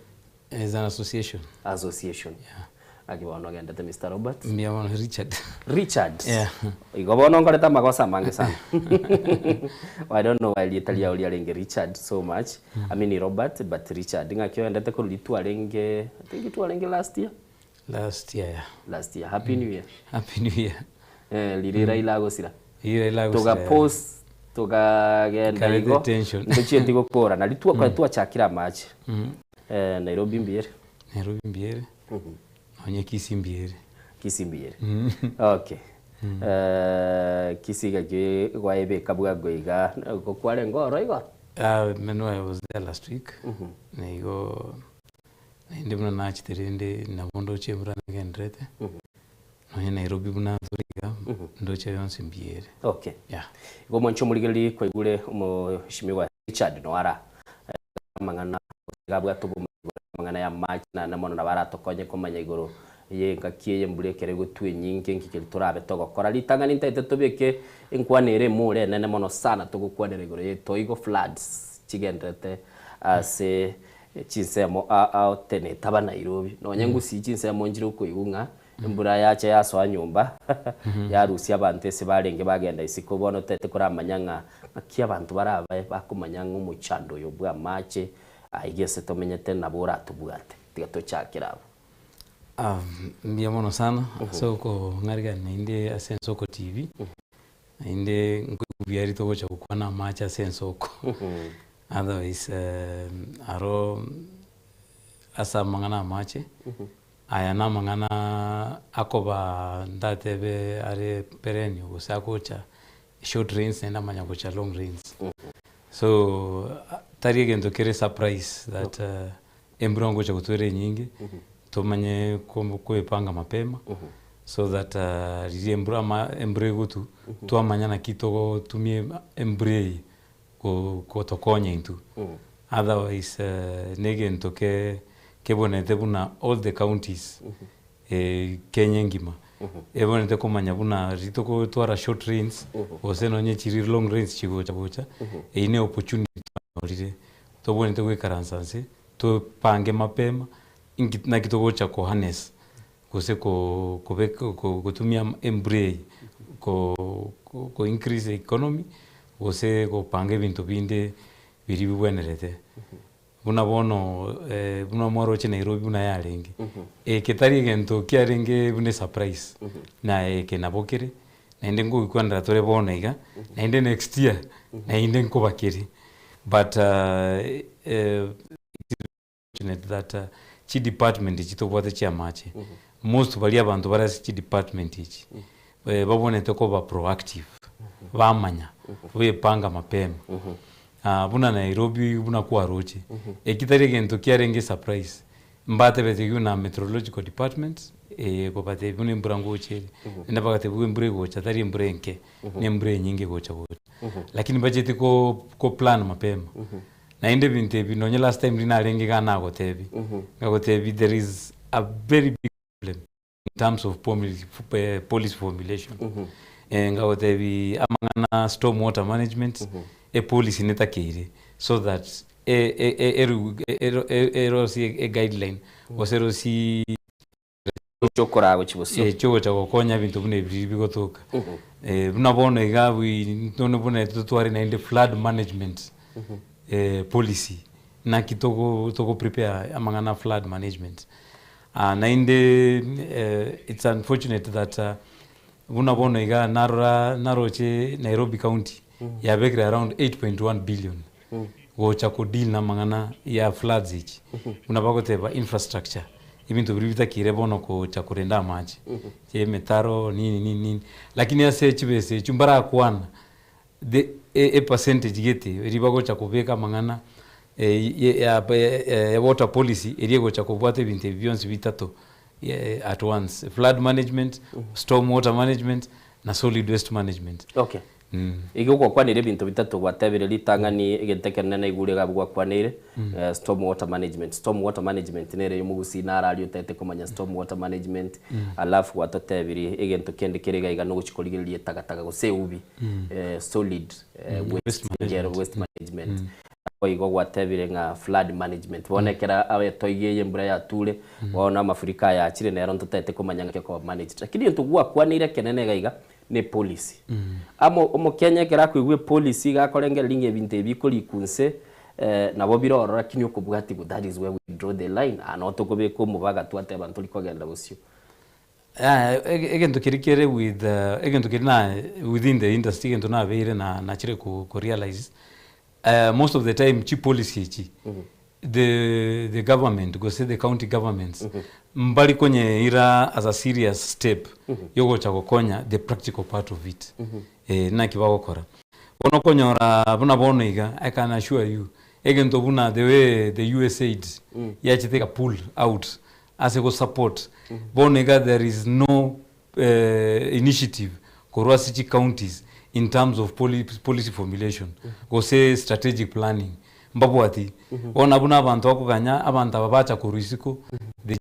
Is an association. Association. Yeah. Naki bono ogendete Mister Robert? Mbuya mono Richard. Richard. Yeah. Igo bono nkorete amagoso amange sana. I don't know why rieta riao riarenge Richard so much. I mean Robert but Richard. Ng'aki oendete korwa ritwa renge I think ritwa renge last year? Last year, yeah. Last year. Happy New Year. Happy New Year. Eh, riria Raila agosira. Riria Raila agosira, Toga yeah. post tokagenda Karete igo tension. ntochieti gokora nari twakora twachakire amache. Eh, Nairobi mbuya ere. Nairobi mbuya ere. Nonye Kisii mbuya ere. Kisii mbuya ere. Okay. Eh, Kisii gaki gwaebeka bwango iga, gokwarenge oro igo? Ah, no, I was there last week. Na igo naende buna nachete rende nabo ndoche embura nagenderete. Nonye Nairobi buna ntore iga, ndoche yonsi mbuya ere. Okay. Yeah. Igo omwanche omorigereria kwaigure omoshimiwa Richard Noara amang'ana gose abwate obomanyi igoro y'amang'ana y'amache naende mono nabo aratokonye komanya igoro y'engaki eye embura ekero egotwa enyinge nki keria torabe togokora. Ritang'ani ntaete tobeke enkwana ere emore enene mono sana togokwanera igoro y'etoigo floods chigenderete ase chinsemo ao ao tenetaba Nairobi nonye ngusii chinsemo nchire okoigwa ng'a Embura yacha yasoa nyomba, yarusia abanto ase barenge bagenda isiko. Bono toete koramanya ng'a ng'aki abanto barabe bakomanya ng'a omochando oyo bw'amache aiga ase tomenyete nabo oratobwate. Tiga tochakere abwo. Mbuya mono sana ase okong'arigania naende ase Ensoko TV, naende nkoigwa buya riria togocha gokwana amache ase ensoko. Otherwise aro ase amang'ana amache. Aya namang'ana akoba ndatebe are perennial gose agocha short rains naende amanya gocha long rains. So tari egento kere surprise that embura ngocha gotwera enyinge tomanye koepanga mapema. So that riria embura ama embura egotu, twamanya naki togotumia embura eye gotokonya intwe. Otherwise na egento ke kebonete buna all the counties Kenya engima, ebonete komanya buna riria togotwara short rains gose nonye chiri long rains chigocha gocha, eyio ne opportunity twanyorire tobwenerete goikaransa nse topange mapema inki naki togocha ko harness gose ko kobeka gotumia embura eye ko ko increase economy gose gopanga ebinto binde biria bibwenerete. Buna bono buna mwaroche Nairobi buna yarenge, eke tari egento kiarenge buna esurprise, na eke nabo kere, naende ngogikwanera tore bono iga, naende next year naende nkoba kere. But fortunate that chidepartment echi tobwate chia amache, most baria abanto bare ase chidepartment echi, babonete koba proactive, bamanya, bepanga mapema. Buna Nairobi buna kwaroche, eki tari egento kiarenge esurprise, mbatebetie buna meteorological department, kobatebia buna embura ngocha ere, naende bagatebiwa embura egocha tari embura enke, na embura enyinge egocha gocha. Lakini mbacheti ko koplan mapema. Naende ebinto ebi nonye last time riria narenge igaa nagotebia, ngagotebi there is a very big problem in terms of policy formulation. Ngagotebi amang'ana storm water management, epolicy netakeire so that erosie eguideline gose erosie Chiokoraa gochia bosio. Chiogocha gokonya ebinto buna ebi riria bigotoka. Buna bono iga nonye buna totware naende flood management policy, naki togo togo prepare amang'ana a flood management. Naende it's unfortunate that buna bono iga narora naroche Nairobi county yabekire around 8.1 billion gocha ko deal na amang'ana ya floods echi, buna bagoteba infrastructure, ebinto biria bitakire bono gocha korenda amache, emetaro nini nini nini, lakini ase chibesa echio mbarakwana the e percentage gete eria bagocha kobeka amang'ana ya water policy eria egocha kobwata ebinto ebi bionsi bitato at once, flood management, storm water management na solid waste management. Okay. Igo gwakwanire ebinto bitato gwatebire ritang'ani egento ekenene naigure iga abwo gwakwaneire storm water management. Storm water management nere omogusii naro aria otagete komanya storm water management alafu gwatotebirie egento kende kere iga iga nogochia korigereria etagataga gose eubi solid waste waste management. Naboigo gwatebire ng'a flood management bono ekero etoigo eye embura yature bono amafuriko aya achire nero ntotagete komanya ng'aki ekoba managed. Lakini egento gwakwaneire ekenene iga iga ne policy. Amo omokenya ekero akoigwa epolicy iga akorengereria ng'a ebinto ebi bikorikwa inse nabo bire ororo lakini okobwatigwa that is where we draw the line aa noo tokobeka omobaga twateba ntori kogenda bosio. Egento keria kere with egento keria na within the industry egento nabeire na nachire ko realize most of the time chipolicy echi the the government gose the county governments mbari konyeira as a serious step yogocha gokonya the practical part of it naki bagokora. Bono okonyora buna bono iga I can assure you egento buna the way the USAID yachete eka pull out ase go support bono iga there is no initiative korwa ase chi counties in terms of policy formulation gose strategic planning mbabwati. Bono abwo na abanto bakoganya abanto aba bacha korwa isiko the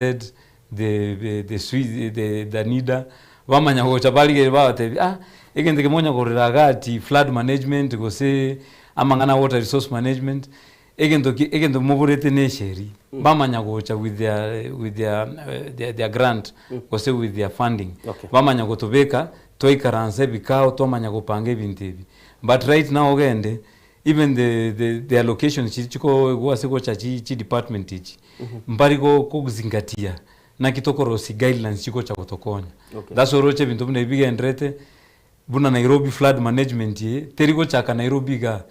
GIZ, the the Swiss, the Danida bamanya gocha barigereria babatebia ah egento eke monya korera iga ati flood management gose amang'ana a water resource management Egento ki egento moborete ne esheri, bamanya gocha with their with their their, their grant gose with their funding Okay. bamanya gotobeka twaikaransa ebikao twamanya gopanga ebinto ebi but right now ogende even the the, the allocation chiri chikoegwa ase gocha chi chi department echi mbari go kozingatia naki tokorosia guidelines chigocha gotokonya Okay. that's why oroche ebinto buna ebi bigenderete buna Nairobi flood management eye teri gochaka Nairobi igaa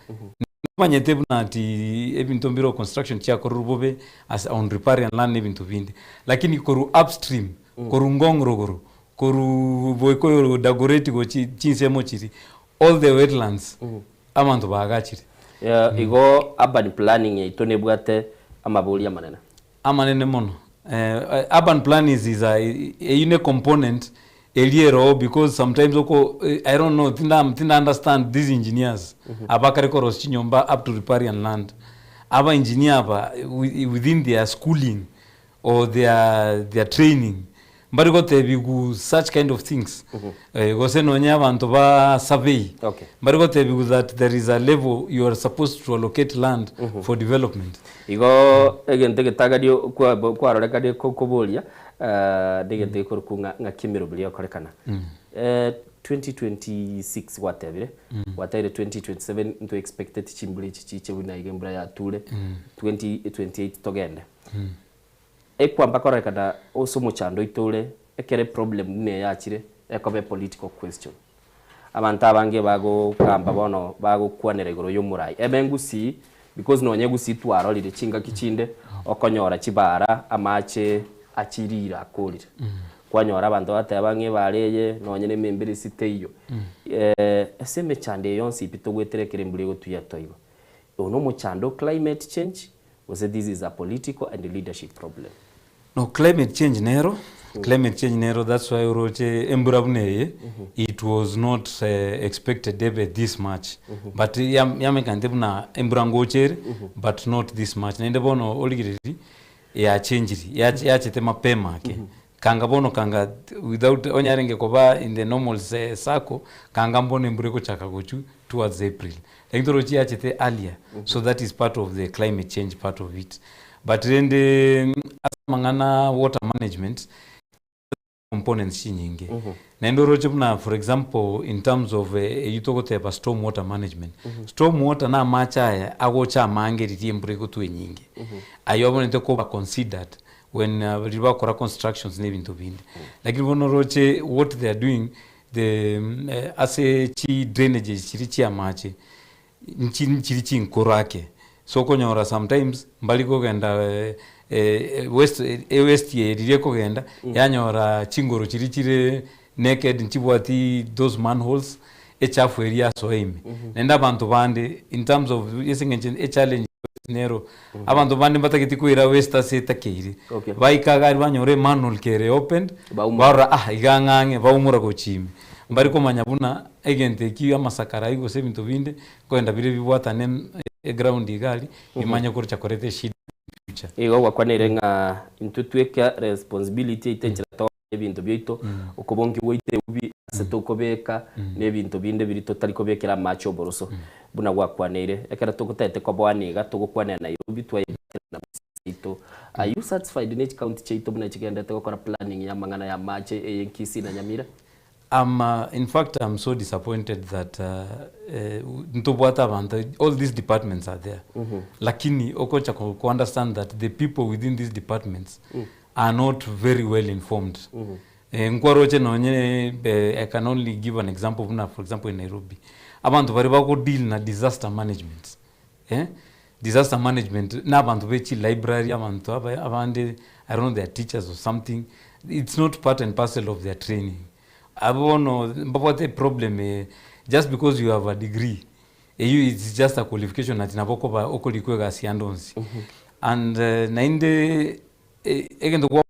Nomanyete buna ati ebinto mbire construction chiakorerwe bobe as on riparian land na ebinto binde, lakini korwa upstream, korwa Ngong rogoro, korwa Boikoyo Dagoretti gochia chinsemo chiria, all the wetlands abanto baagachire. Igo urban planning yaito nebwate amaboria amanene. Amanene mono. Urban planning is a eyio ne component eria eroo because sometimes oko I don't know tinda tinda understand these engineers aba kare korosia chinyomba up to riparian land aba engineer aba within their schooling or their their training mbari gotebiwu such kind of things gose nonye abanto ba survey mbari gotebiwu that there is a level you are supposed to allocate land for development. Igo egento egetagani kwarorekanie koboria negento gekorokwa ng'a ng'aki emeroberi egokorekana. 2026 gwatebire, gwatebire 2027 nto expecteti chimbura echi chiche buna iga embura yature, 2028 togende. Ekwamba kororekana ase omochando oito ore, ekero eproblem buna eye yachire, ekoba epolitical question. Abanto abange bagokamba bono bagokwanera igoro y'omorai. Ebe ngusii, because nonye gusii twarorire chingaki chinde, okonyora chibara, amache achirire akorire. Kwanyora abanto bagateba ng'a ebara eye nonye na ememberesi teiyo. Ase emechando eye yonsi pi togwetera ekero embura egotuya toigo. Oyo nomochando o climate change, gose this is a political and leadership problem. No climate change nero, climate change nero that's why oroche embura buna eye it was not expected ebe this much but yamekanete buna embura ngocha ere but not this much naende bono origereria yachengirie yachete mapema ake kanga bono kanga without onye arenge koba in the normal circle kanga mbono embura egochaka gochwa towards April lakini toroche yachete earlier so that is part of the climate change part of it But rende ase amang'ana water management components chinyinge naende oroche buna for example in terms of eyio togoteba storm water management storm water na amache aya agocha amange riria embura egotwa enyinge aywo abwenerete koba considered when riria bagokora constructions na ebinto binde lakini bono oroche what they are doing the ase chi drainages chiria chia amache Nchi nchiri chinkoro ake so okonyora sometimes mbari kogenda waste ewaste eye riria ekogenda yanyora chingoro chiria chire naked nchibwati those manholes echafu eria yasoa ime. Naende abanto bande in terms of ase eng'encho echallenge nero abanto bande mbatageti koira waste ase etakeire baika iga aria banyora emanhole kere opened barora ah iga ang'e ang'e baumora gochia ime. Mbari komanya buna egento ekio amasakara aywo gose ebinto binde nkoenda bire bibwatane eground iga aria bimanye korocha koreta eshida in future. Igo gwakwanire ng'a intwe tweka responsibility yaito enchera togokora ebinto biaito, okobongi gwaito eubi ase tokobeka na ebinto binde biria totari kobekera amache oboroso buna gwakwaneire. Ekero togotagete koboana iga togokwanera Nairobi twayebatera na Gusii yaito. Are you satisfied ne chicounty chiaito buna chigenderete gokora planning ya amang'ana ya amache eye Kisii na Nyamira? I'm in fact I'm so disappointed that ntobwate abanto all these departments are there lakini okocha ko ko understand that the people within these departments are not very well informed. Nkwaroche nonye I can only give an example buna for example in Nairobi abanto baria bago deal na disaster management eh, disaster management na abanto be chilibrary abanto aba abande I don't know they are teachers or something it's not part and parcel of their training. Abwo bono mbabwate eproblem eye just because you have a degree eyio it's just a qualification ati nabo okoba okorikwa egasi ande onsi and naende egento kwa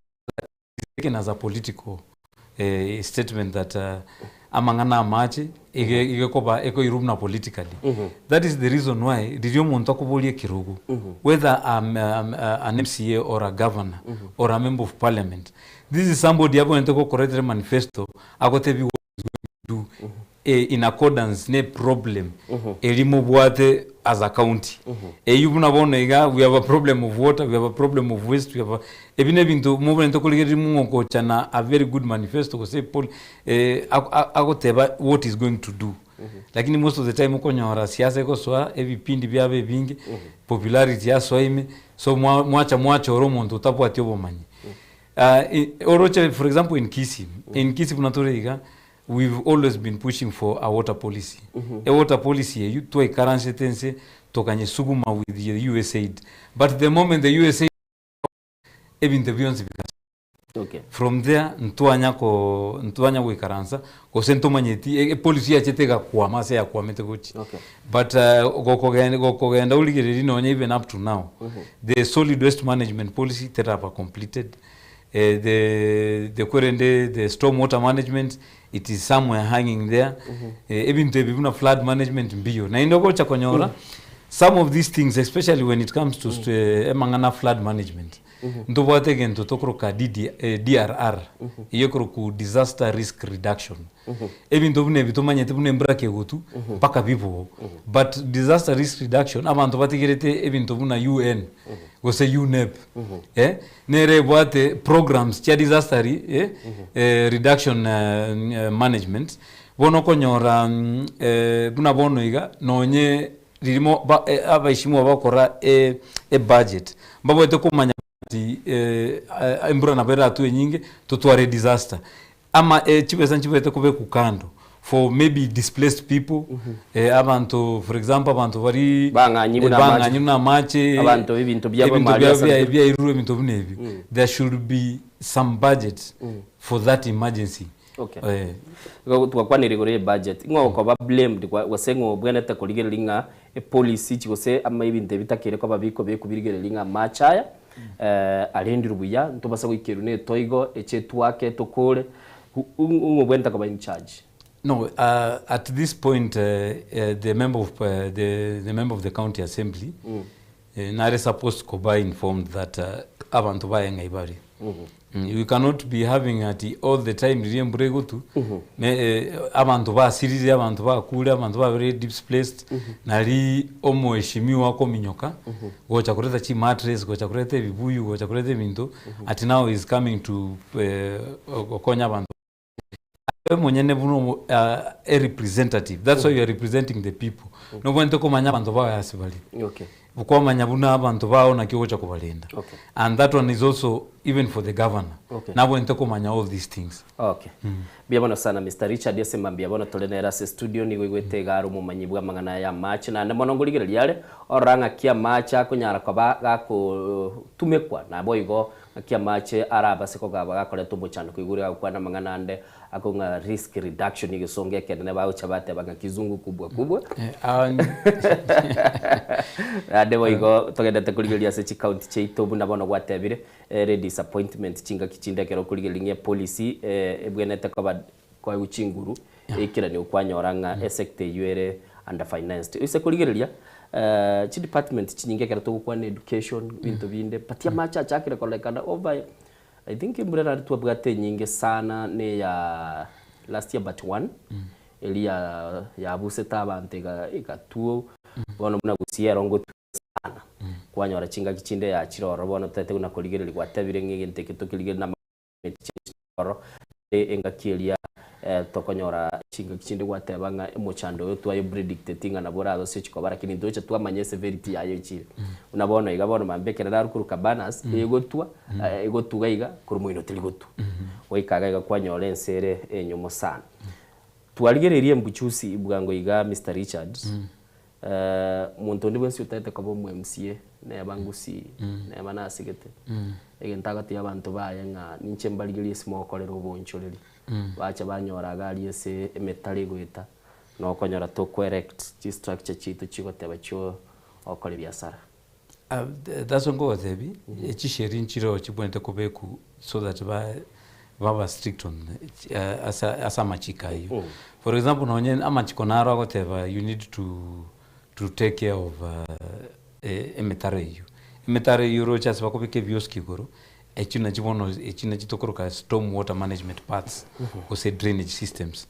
taken as a political statement that amang'ana amache iga igekoba ekoirwa buna politically. That is the reason why riria omonto akoboria ekerogo whether an MCA or a governor or a member of parliament, this is somebody abwenerete gokoretera emanifesto agotebi what is going to do in accordance ne problem eria mobwate as a county. Eyio buna bono iga we have a problem of water, we have a problem of waste, we have a ebi ne ebinto mobwenerete korigereria mung'ogocha na a very good manifesto gose poli agoteba what is going to do. Lakini most of the time okonyora siasa egosoa ebipindi biaba ebinge, popularity yasoa ime, so mwacha mwachora omonto otabwati obomanyi. Oroche for example in Kisii, in Kisii buna tore iga, We've always been pushing for a water policy. E water policy eyio twaikaransete nse tokanyesuguma with the USAID. But the moment the USAID ebinto bionsi bigasoa. Okay. From there ntwanya ko ntwanya goikaransa gose ntomanyeti e epolicy yachete egakwama ase yakwamete gochia. Okay. But gokogenda gokogenda origereria nonye even up to now, the solid waste management policy teraba completed, the the korende the storm water management it is somewhere hanging there, ebinto ebi buna flood management mbiyo. Naende ogocha konyora some of these things especially when it comes to emang'ana flood management, Ntobwate egento tokoroka DD, DRR, eyio ekorokwa Disaster Risk Reduction. Ebinto buna ebi tomanyete buna embura kegotu, mpaka biboo. But disaster risk reduction, abanto batigerete ebinto buna UN, gose UNEP, eh, nere ebwate programs chia disaster ri, eh, reduction management, bono okonyora buna bono iga, nonye Riria mo ba abaishimwa bagokora e ebudget, mbabwate komanya ati embura nabo eratwe enyinge totware edisaster. Ama chibesa nchibwate kobekwa kando for maybe displaced people, abanto for example abanto baria Bang'anyi buna amache. bang'anyi buna amache, Abanto ebinto biabo ebinto mali biabo asarete. biairurwe ebinto buna ebio. There should be some budget for that emergency. Okay. Eh. Igo twakwanire igoro ye budget, ng'o okoba blamed gwa gose ng'o obwenerete korigereria ng'a epolicy echi gose ama ebinto ebi bitakeire koba bikobekwa birigereria ng'a amache aya arendirwe buya, ntobasa goikerwa na etoigo eche twake tokore, ng'o obwenerete koba in charge? No, at this point the member of the the member of the county assembly nare supposed koba informed that abanto baye ng'ai bare. We cannot be having ati all the time riria embura egotu ne abanto basirire, abanto bakure, abanto babere displaced, nari omoheshimiwa akominyoka gocha koreta chimattress, gocha koreta ebibuyu, gocha koreta ebinto, ati now he is coming to gokonya abanto. Aye omonyene buna omo a representative, that's why you are representing the people, nobwenerete komanya abanto bao ase bare. Okay. Kwamanya buna abanto bao naki ogocha kobarenda. Okay. And that one is also even for the governor. Okay. Nabwenerete komanya all these things. Okay. Mbuya mono sana Mister Richard ase mambia bono tore nere ase studio nigo oigwete iga are omomanyi bw'amang'ana aya amache naende mono ngorigereria are orora ng'aki amache akonyara koba gakotumekwa naboigo Ng'aki amache arabase kogaba gakoreta omochandoko igoro ya gokwana amang'ana ande ako ng'a risk reduction egesongo ekenene bagocha bateba ng'a kizungu kubwa kubwa. Naende boigo togenderete korigereria ase chicounty chiaito buna bono gwatebire ere disappointment chingaki chinde ekero okorigereria ng'a epolicy ebwenerete koba koegwa chinguru eikeraniwe kwanyora ng'a esector eywo ere under financed. Ase korigereria chidepartment chinyinge ekero togokwana education ebinto binde but amache achakire kororekana over I think embura nari twabwate enyinge sana na eya last year but one eria ya yabusete abanto ega egatwo bono buna gusii ero ngotwa sana kwanyora chingaki chinde yachire ororo bono totaete buna korigereria gwatebire ng'a egento eke tokerigereria na ororo engaki eria tokonyora chingaki chinde gwateba ng'a omochando oyo twaye predicteti ng'a nabo orabe ase chikoba lakini ntoche twamanya eseverity yaye echire. Buna bono iga bono mambia ekero narwa korwa Cabanas egotwa egotuga iga korwa moino teri gotwa. Goika iga iga kwanyora ense ere enyumo sana. Twarigereirie embuchusi bwango iga Mister Richard, Monto onde bwensi otagete koba omo MCA, neba ngusii, neba nasigete, egento agotebi abanto baye ng'a ninche mbarigerie ase mogokorera oboonchoreri. Bacha banyora iga aria ase emetaro egoeta, na okonyora toko erect chistructure chiaito chigoteba chio ogokora ebiasara. That's why nkogotebi, chisheria nchireo chibwenerete kobekwa so that ba baba strict on ase ase amachiko ayio. For example nonye amachiko naro agoteba you need to to take care of emetaro eyio. Emetaro eyio oroche ase bakobeka ebioski igoro, echio nachio bono echio nachio tokoroka storm water management paths gose drainage systems.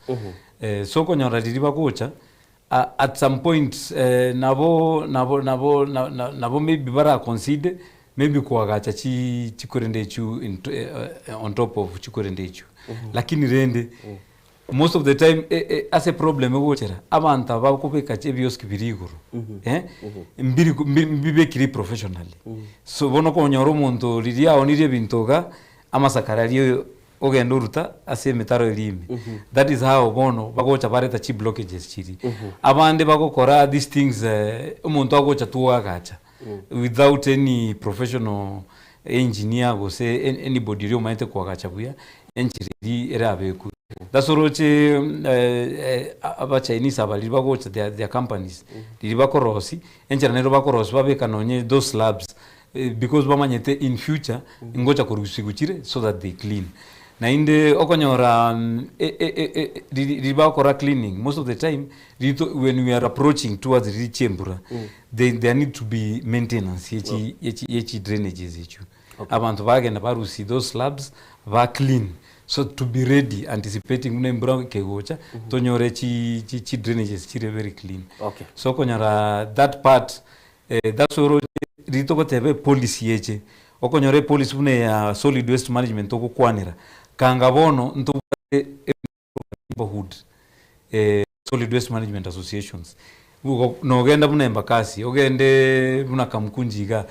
So okonyora riria bagocha At some point nabo nabo nabo nabo maybe bara consider maybe koagacha chi chikorende echio on top of chikorende echio lakini rende most of the time ase eproblem egochera abanto aba bakobeka ebioski biria igoro mbiri mbibekiri professionally so bono okonyora omonto riria aonirie ebinto iga amasakara aria Ogende oruta ase emetaro eria ime. That is how bono bagocha bareta chi blockages chiria. Abande bagokora these things omonto agocha tu oagacha without any professional. engineer gose anybody oria omanyete koagacha buya, enchera eria erabekwe. That's oroche aba Chinese aba riria bagocha their their companies, riria bakorosia, enchera nero bakorosia babeka nonye those slabs because bamanyete in future ngocha korusigwa chire so that they clean. Naende okonyora riria bagokora cleaning most of the time rito when we are approaching towards riria chia embura there there need to be maintenance ye chi ye chi ye chi drainages echio. Abanto bagenda barusia those slabs ba clean so to be ready anticipating buna embura kegocha tonyore chi chi chi drainages chire very clean. Okay. So okonyora that part that's why oroche riria togoteba epolicy eche okonyora epolicy buna eya solid waste management togokwanera kanga bono ntobwate neighborhood solid waste management associations nogenda buna Embakasi ogende buna Kamkunji igaa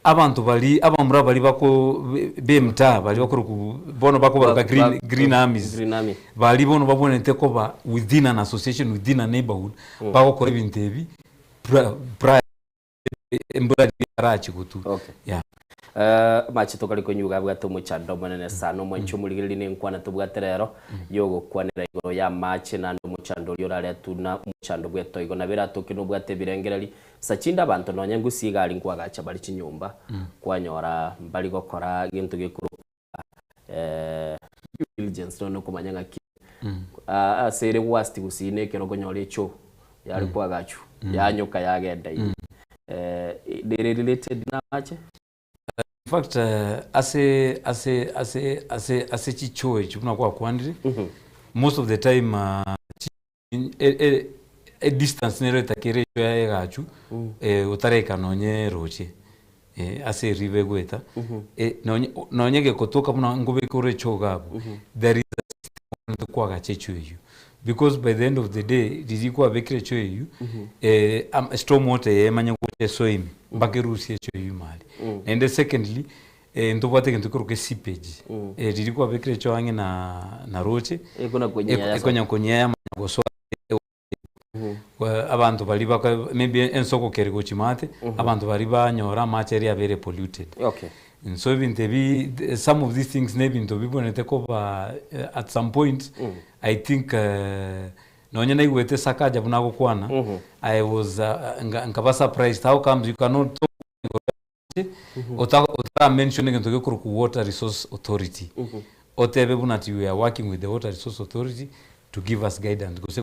abanto baria abamura baria bako be emtaa baria bakorokwa bono bakobaroka green green armies Green Army. baria bono babwenerete koba within an association within a neighborhood bagokora ebinto ebi prior embura riria etarachia gotwa. Okay. Yeah. Amache tokare konywa iga abwate omochando omonene sana omwanchi omorigereria na enkwana tobwate rero yogokwanera igoro ya amache naende omochando oria oraretwe na omochando bw'etoigo nabo eratoke nobwate ebirengereri sachinde abanto nonye ngusia iga aria nkoagacha bare chinyomba kwanyora mbari gokora gento gekorokwa due diligence nonye okomanya ng'aki ase ere worst gusii na ekero okonyora echoo yare koagachwa yanyoka yagenda ime nere related na amache? In fact ase ase ase ase ase chichoo echi buna gwakwanire most of the time edistance nero etakere echoo yaye egachwe otareka nonye roche ase eriba egoeta nonye gegotoka buna nkobeka ore echoo iga abwo there is a system okonyete koagacha echoo eywo because by the end of the day riria kwabekire echoo eywo storm water eye emanye gocha esoe ime mpaka erusie echoo eywo ime aria. Naende secondly ntobwate egento kekorokwa eseepage riria kwabekire echoo ang'e na na roche Ekona konyia yasoa. ekonya konyia yamanya gosoa abanto baria baka maybe ensoko kere gochia maate abanto baria banyora amache aria abeire polluted. Okay. So ebinto ebi some of these things na ebinto bibwenerete koba at some point I think nonye naigwete Sakaja buna agokwana I was nkaba surprised how comes you cannot talk igoro ya amache otara mention egento gekorokwa water resource authority otebe buna ati we are working with the water resource authority to give us guidance gose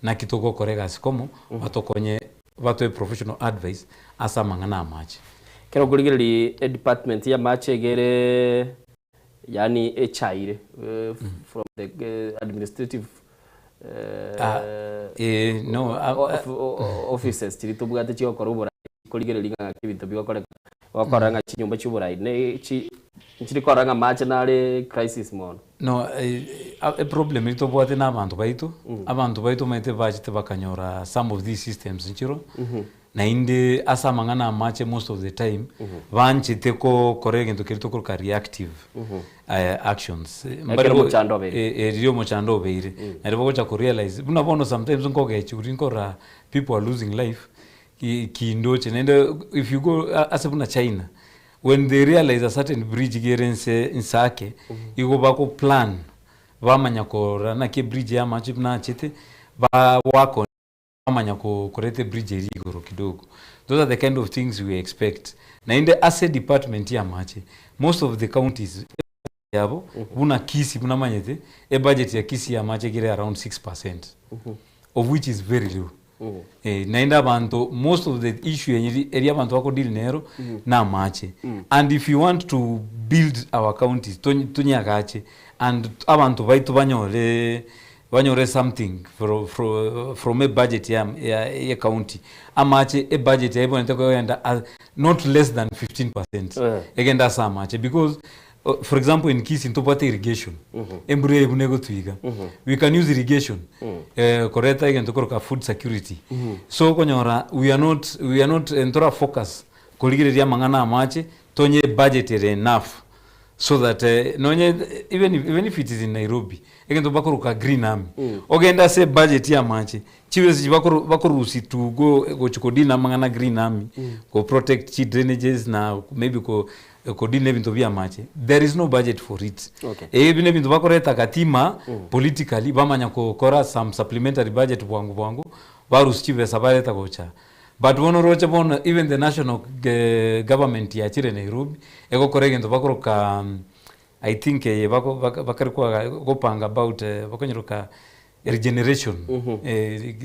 naki togokora egasi komo batokonye batoe professional advice ase amang'ana amache. Ekero okorigereria edepartment ya amache iga ere yaani echaire from the administrative Eh, no, offices chiria tobwate chigokorwa oborai korigereria ng'a ng'aki ebinto bigokoreka gokora ng'a chinyomba chia oborai ne chi nchiri korora ng'a amache nare crisis mono. No, eproblem eria tobwate na abanto baito, abanto baito omanyete bachete bakanyora some of these systems nchiro, naende ase amang'ana amache most of the time, banchete kokora egento keria tokoroka reactive actions. Ekero omochando obeire. Riria omochando obeire. Naende bagocha korealize, buna bono sometimes nkogechi oria nkorora people are losing life, kindoche naende if you go ase buna China, When they realize a certain bridge iga ere nse nse ake, igo bako plan bamanya korora naki ebridge ya amache buna achete, ba work on bamanya ko koreta ebridge eria igoro kidogo. Those are the kind of things we expect. Naende ase department ya amache, most of the counties yabo buna Kisii buna manyete, ebudget ya Kisii ya amache iga ere around 6%, of which is very low. Eh, naende abanto most of the issue eri eri abanto bako deal nero na amache and if you want to build our counties tonyeagache and abanto baito banyore banyore something from a budget ya ya county amache ebudget yaye ebwenerete kogenda not less than 15% egende ase amache because For example in Kisii ntobwate irrigation embura eye buna egotwiga we can use irrigation koreta egento koroka food security so okonyora we are not we are not ntora focus korigereria amang'ana amache tonye ebudget ere enough. So that eh, nonye even if, even if it is in Nairobi egento bakoroka green army ogende ase ebudget ya amache chibesa echi bakoro bakorusia to go gochi kodina amang'ana green army go protect chi drainages na maybe ko kodina ebinto bia amache there is no budget for it Okay. ebi nebinto bakoreta katima politically bamanya kokora some supplementary budget bwango bwango barusia chibesa bareta gocha But bono oroche bono even the national government yachire Nairobi egokora egento bakoroka I think eye bako bakare koaga gopanga about bakonyeroka regeneration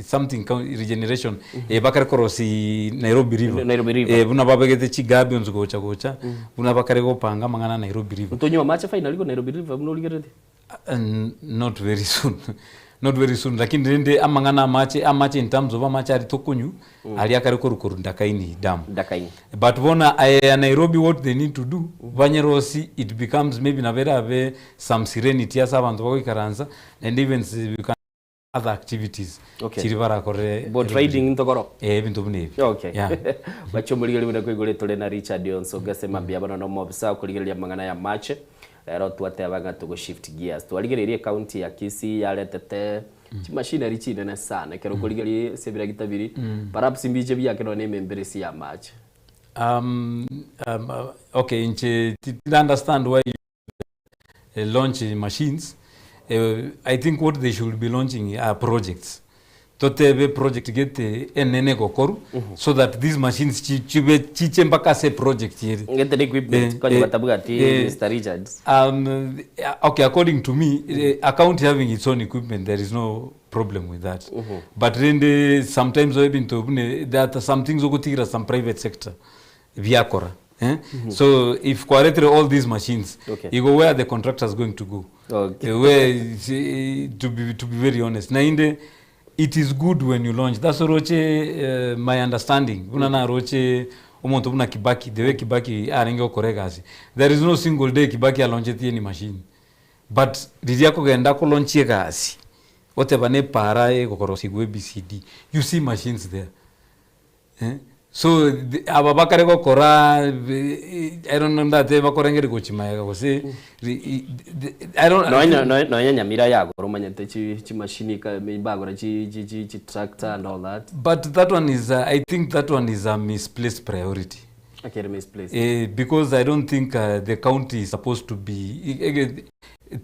something regeneration eye bakare korosia Nairobi river Nairobi River. buna babegete chigabions gocha gocha buna bakare gopanga amang'ana a Nairobi river. Ntonywe amache finally ko Nairobi river buna origereretie? Not very soon, not very soon lakini rende amang'ana amache, amache in terms of amache aria tokonywa, aria akare korwa korwa Ndakaini dam. Ndakaini. But bono aye ya Nairobi what they need to do, banyerosie it becomes maybe nabo erabe some serenity ase abanto bagoikaransa, naende even you can other activities Okay. chiria barakorere Boat riding ntokoro? Eh, ebinto buna ebi. Okay. Yeah. Bache omorigereria buna koigure tore na Richard Onsoge ase mambia bono na omobisa okorigereria amang'ana ya amache. Rero twateba ng'a togo shift gears. Twarigereirie ecounty ya Kisii yaretete chimachinery chinene sana ekero okorigereria ase ebiragita biria perhaps mbiche biake nonya na ememberesi ya amache. Okay, inche tindi understand why you launch machines, I think what they should be launching are projects. Totebe project gete enene egokorwa so that these machines chibe chiche mpaka ase project ere. Ngete na equipment konya batabwati Mr. Richards. Okay, according to me, a county having its own equipment, there is no problem with that. But rende sometimes ebinto buna there are some things ogotigira some private sector biakora eh? So if kwaretire all these machines igo where are the contractors going to go? Where to be very honest naende it is good when you launch that's oroche my understanding buna naroche omonto buna Kibaki the way Kibaki arenge gokora egasi there is no single day Kibaki alonchetie any machine but riria akogenda akolaunchia egasi oteba ne para egokorosigwa ABCD you see machines there Eh, so aba bakare gokora I don't know ndatebe bakorengereria gochia magega gose I don't Nonya nonya nonya Nyamira yagora omanyete chi chimashini ka bagora chi chi chi chi tractor and all that. But that one is a, I think that one is a misplaced priority. Akere misplaced. Eh, because I don't think the county is supposed to be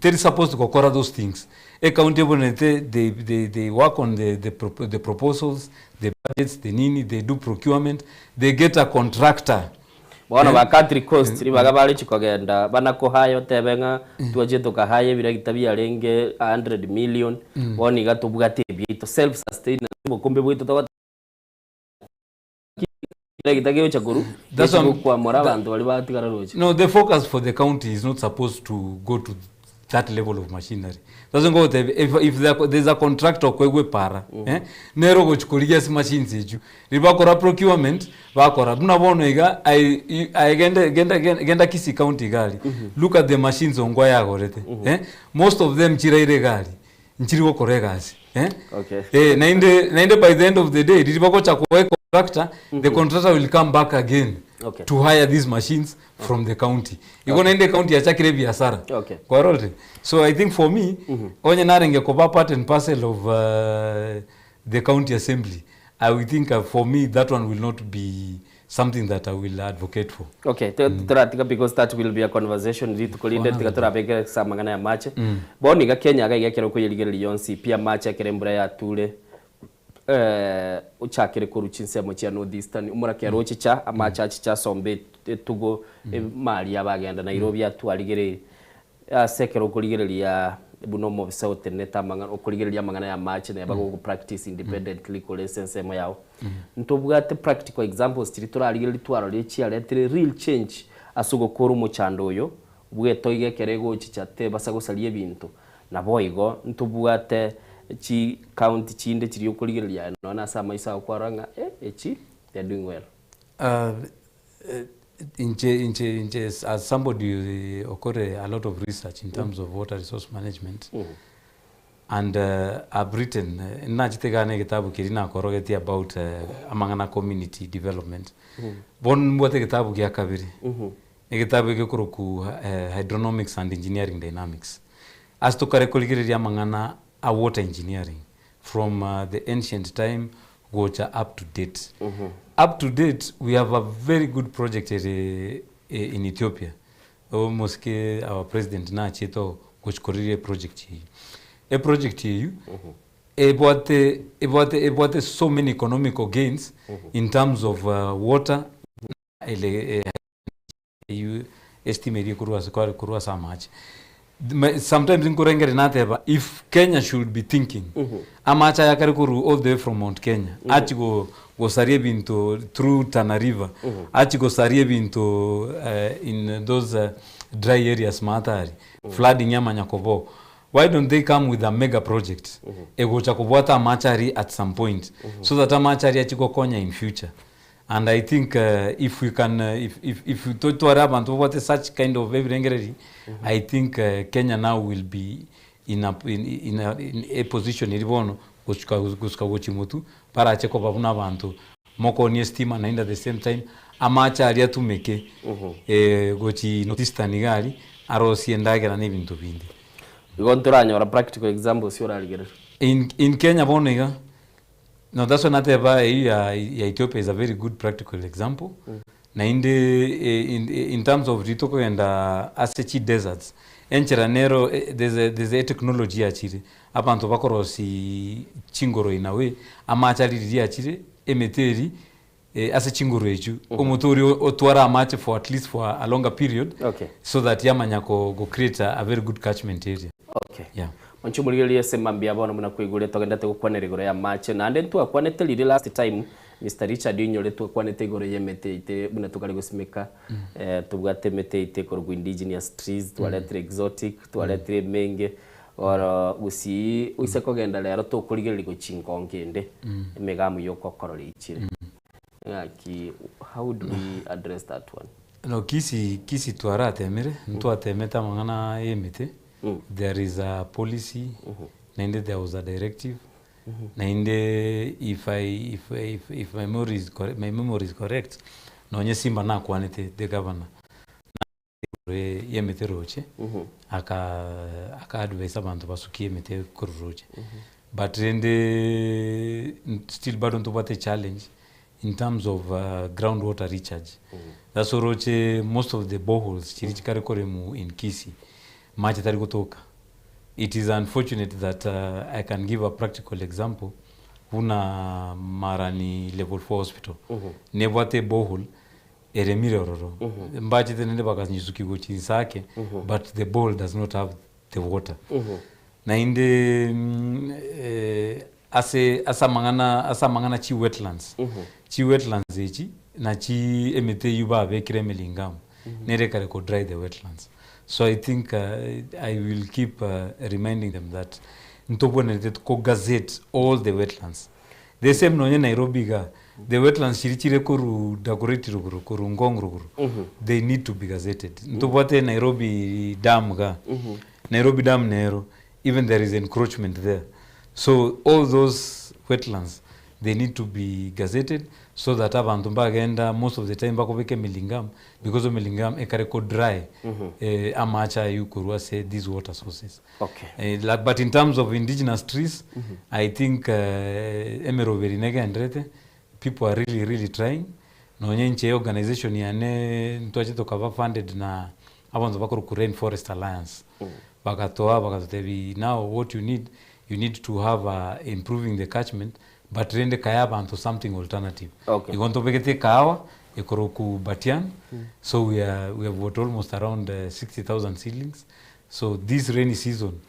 teri supposed gokora those things. Ecounty ebonete they, they, they work on the, the, the proposals, the budgets, the nini, they do procurement, they get a contractor. Bono ba Country Coast ribaga bare chikogenda bana kohaya otebe ng'a twache tokahaya ebiragita biarenge 100 million bono iga tobwate ebiaito self sustained obokombe bwaito togote Egeita gegocha korwa That's why I'm- gechigokwamora abanto baria batigara roche. No, the focus for the county is not supposed to go to that level of machinery. That's why ngogotebia, if, if there, there's a contractor okoegwa epara, eh, nere ogochi korigia ase machines echio. Riria bakora procurement, bakora. Buna bono iga, ai- i- aye genda, genda, genda, genda Kisii county iga aria, look at the machines Ongwae agorete, eh, most of them chiraire iga aria, nchiri gokora egasi, eh. Okay. Eh, naende, naende by the end of the day, riria bagocha koa contractor, the contractor will come back again Okay. to hire these machines from the county. Igo naende county yachakire ebiasara. Okay. Kwarorire? So I think for me, onye narenge koba part and parcel of the county assembly, I will think for me that one will not be something that I will advocate for. Okay, toratiga because that will be a conversation rituko rinde tiga torabeke ase amang'ana ya amache. Bono iga Kenya iga iga ekero okoyerigereria yonsi pi amache ekero embura yature ochakere korwa chinsemo chia North Eastern omorakera ochicha amache achicha asombe etugo emari abagenda Nairobi atwarigereire ase ekero okorigereria buna omobisa otenenete amang'ana okorigereria amang'ana ya amache neba gogo practice independently kore ase ensemo yao. Ntobwate practical examples chiria torarigererie twarorire chiaretire real change ase ogokora omochando oyo bwetoigo ekero egochicha tebasa gosaria ebinto. Naboigo ntobwate chi county chinde chiria okorigereria aye nonya nase amaiso ao kwarora ng'a eh echi they are doing well. Inche inche inche as somebody okore a lot of research in terms of water resource management and I've written nachete igaa na egetabu keria nakorogetie about amang'ana community development. Bono nimbwate egetabu gia kabere. Egetabu egekorokwa Hydronomics and Engineering Dynamics. Ase tokare korigereria amang'ana a water engineering from the ancient time gocha up to date. Up to date we have a very good project ere in Ethiopia. Omosike our president nachete oo gochi korigereria eproject eyio. Eproject eyio ebwate ebwate ebwate so many economical gains in terms of water ele eywo estima eria ekorwa ase kware korwa ase amache. Sometimes nkorengereria nateba if Kenya should be thinking, amache aya akare korwa all the way from Mount Kenya, achie go gosaria ebinto through Tana River, achie gosaria ebinto in those dry areas maate aria, flooding yamanya koba oo. Why don't they come with a mega project egocha kobwata amache aria at some point so that amache aria achie gokonya in future. And I think if we can if if if totware abanto babwate such kind of ebirengereri, I think Kenya now will be in a in in a in a position eri bono gosuka gosuka gochia motwe barache koba buna abanto mokonia estima naende at the same time amache aria atumeke gochi North Eastern iga aria arosie endagera na ebinto binde. Igo ntoranyora practical examples orarigereria. In in Kenya bono iga No that's why nateba eyio ya ya Ethiopia is a very good practical example naende in in terms of riria tokogenda ase chi deserts enchera nero there's a there's a technology yachire abanto bakorosia chingoro in a way amache aria riria achire emete eria ase chingoro echio omote oria otware amache for at least for a longer period Okay. so that yamanya ko go create a very good catchment area. Okay. Yeah. Monche omorigereria ase mambia bono buna kwaigure togendete gokwanera igoro y'amache naende ntwakwanete riria last time Mister Richard oinyore twakwanete igoro y'emete yaito buna tokare gosimeka tobwate emete yaito ekorokwa indigenous trees twaretire exotic twaretire emenge oro gusii oise kogenda rero tokorigereria gochia nkongo ende emegamu yokokorora echire ng'aki how do we address that one? No Kisii Kisii twaratemire ntwatemete amang'ana y'emete There is a policy naende there was a directive naende if I if if if my memory is correct my memory is correct nonye Simba nakwanete the governor igoro y'emete roche aka aka advise abanto basukie emete korwa roche but rende still bado ntobwate challenge in terms of ground water recharge ase oroche most of the boreholes chiria chikare koremwa in Kisii mache tari gotoka. It is unfortunate that I can give a practical example buna Marani level 4 hospital nebwate eborehole eremire ororo mbachete naende bakanyisukia gochia inse ake but the borehole does not have the water. Naende ase ase amang'ana ase amang'ana chi wetlands, chi wetlands echi nachi emete eywo babekire emelingamu nere ekare ko dry the wetlands. So I think I will keep reminding them that ntobwenerete ko gazette all the wetlands. The same nonye Nairobi igaa, the wetlands chiria chire korwa Dagoretti rogoro, korwa Ngong rogoro, they need to be gazetted. Ntobwate Nairobi dam igaa, Nairobi dam nero, even there is encroachment there. So all those wetlands they need to be gazetted so that abanto mbagenda most of the time bakobeka emilingam because emilingam ekare ko dry amache aywo korwa ase these water sources. Okay. Like, but in terms of indigenous trees, I think emeroberi negenderete, people are really really trying. Nonye inche organization yane ntwache tokaba funded na abanto bakorokwa Rainforest Alliance. Bagatoa bagatotebia now what you need, you need to have improving the catchment but rende kae abanto something alternative. Okay. Igo ntobegete ekahawa ekorokwa Batian, so we are, we have got almost around 60,000 seedlings. So this rainy season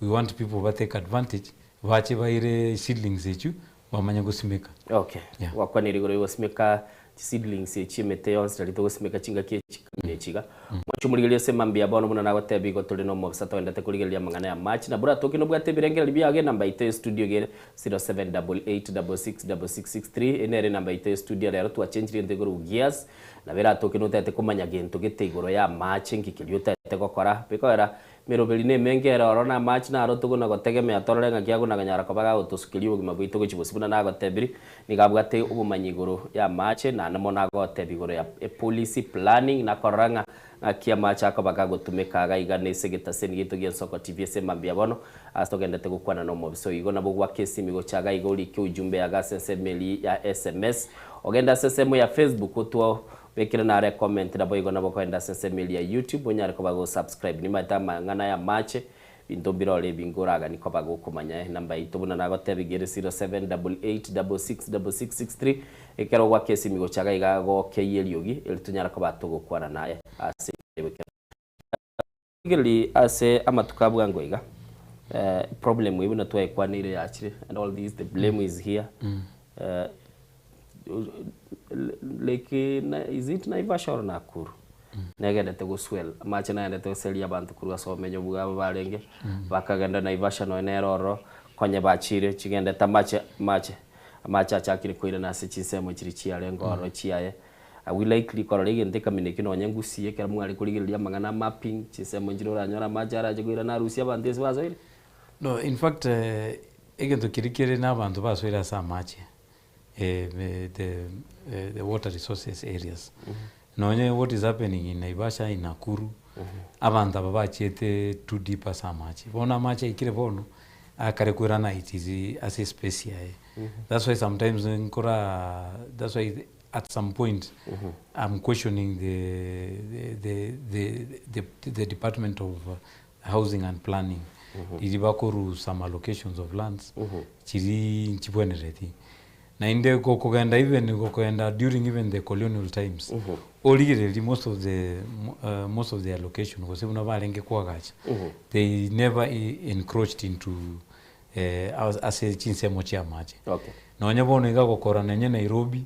we want people ba take advantage bache baire seedlings echio bamanye gosimeka. Okay. Yeah. Gwakwanire igoro yogosimeka chiseedlings echi emete yonsi nari togosimeka chingaki echi na echi iga. Mwanche omorigereria ase mambia bono buna nagotebia igo tore na omobisa togendete korigereria amang'ana ya amache na buna toki nobwate ebirengererio biago enamba yaito ye studio iga ere 0788666663 eye nere enamba yaito ye studio rero twachenchirie gento igoro gears Nabo eratoke notagete komanya gento gete igoro y'amache, nki keria otagete gokora. Bikogera Meroberi nemenge ere ororo na amache naro togona gotegemea torore ng'aki agona konyara koba gagotosukeria obogima bwaito gochia bosio buna nagotebiri, nigo abwate obomanyi igoro y'amache naende mono agoteba igoro ya epolicy planning nakorora ng'a ng'aki amache akoba gagotumeka iga iga nese egetaseni giaito gi'Ensoko TV ase mambia bono ase togendete gokwana na omobisa oyo. Igo nabo gwaka esimi gocha iga iga orike ujumbe yago ase ensemo eria ya sms ogende ase ensemo ya Facebook otwo Bekera naro ecomment naboigo nabo koenda ase ensemo eria ya YouTube onyare koba go subscribe. Nimaete amang'ana aya amache binto mbirore ebinge oragani koba gokomanya. Enamba yaito buna nagotebigia ere 0788666663 ekero ogwaka esimi gocha iga iga gokeyia eriogi eri tonyare koba togokwana naye ase ekero. Rigereria ase amatuko a bwango iga, problem eye buna twaekwaneire yachire and all this the blame is here lake is it Naivasha or Nakuru negendete go swell amache naendete goseria abanto korwa ase obomenyo bwabo barenge bakagenda Naivasha nonya nere ororo konye bachire chigendete amache amache amache achakire koirana ase chinsemo chiria chiarenge ororo chiaye. Agwo likely korora egento ekamina ekio nonye ngusie ekero mware korigereria amang'ana a mapping, chinsemo nchire oranyore amache arache koirana arusie abanto ase basoire. No in fact egento keria kere na abanto basoire ase amache the the water resources areas nonye what is happening in Naivasha in Nakuru abanto aba bachiete too deep ase amache bono amache aikire bono akare koirana it is ase espace yaye that's why sometimes nkora that's why at some point I'm questioning the, the, the, the, the Department of Housing and Planning riri bakoru some allocations of lands chiri nchibwenereti naende gokogenda even gokogenda during even the colonial times origereria most of the most of the allocation gose buna barenge koagacha they never encroached into ase chinsemo chi'amache. Okay. Nonya bono iga gokora nonye Nairobi,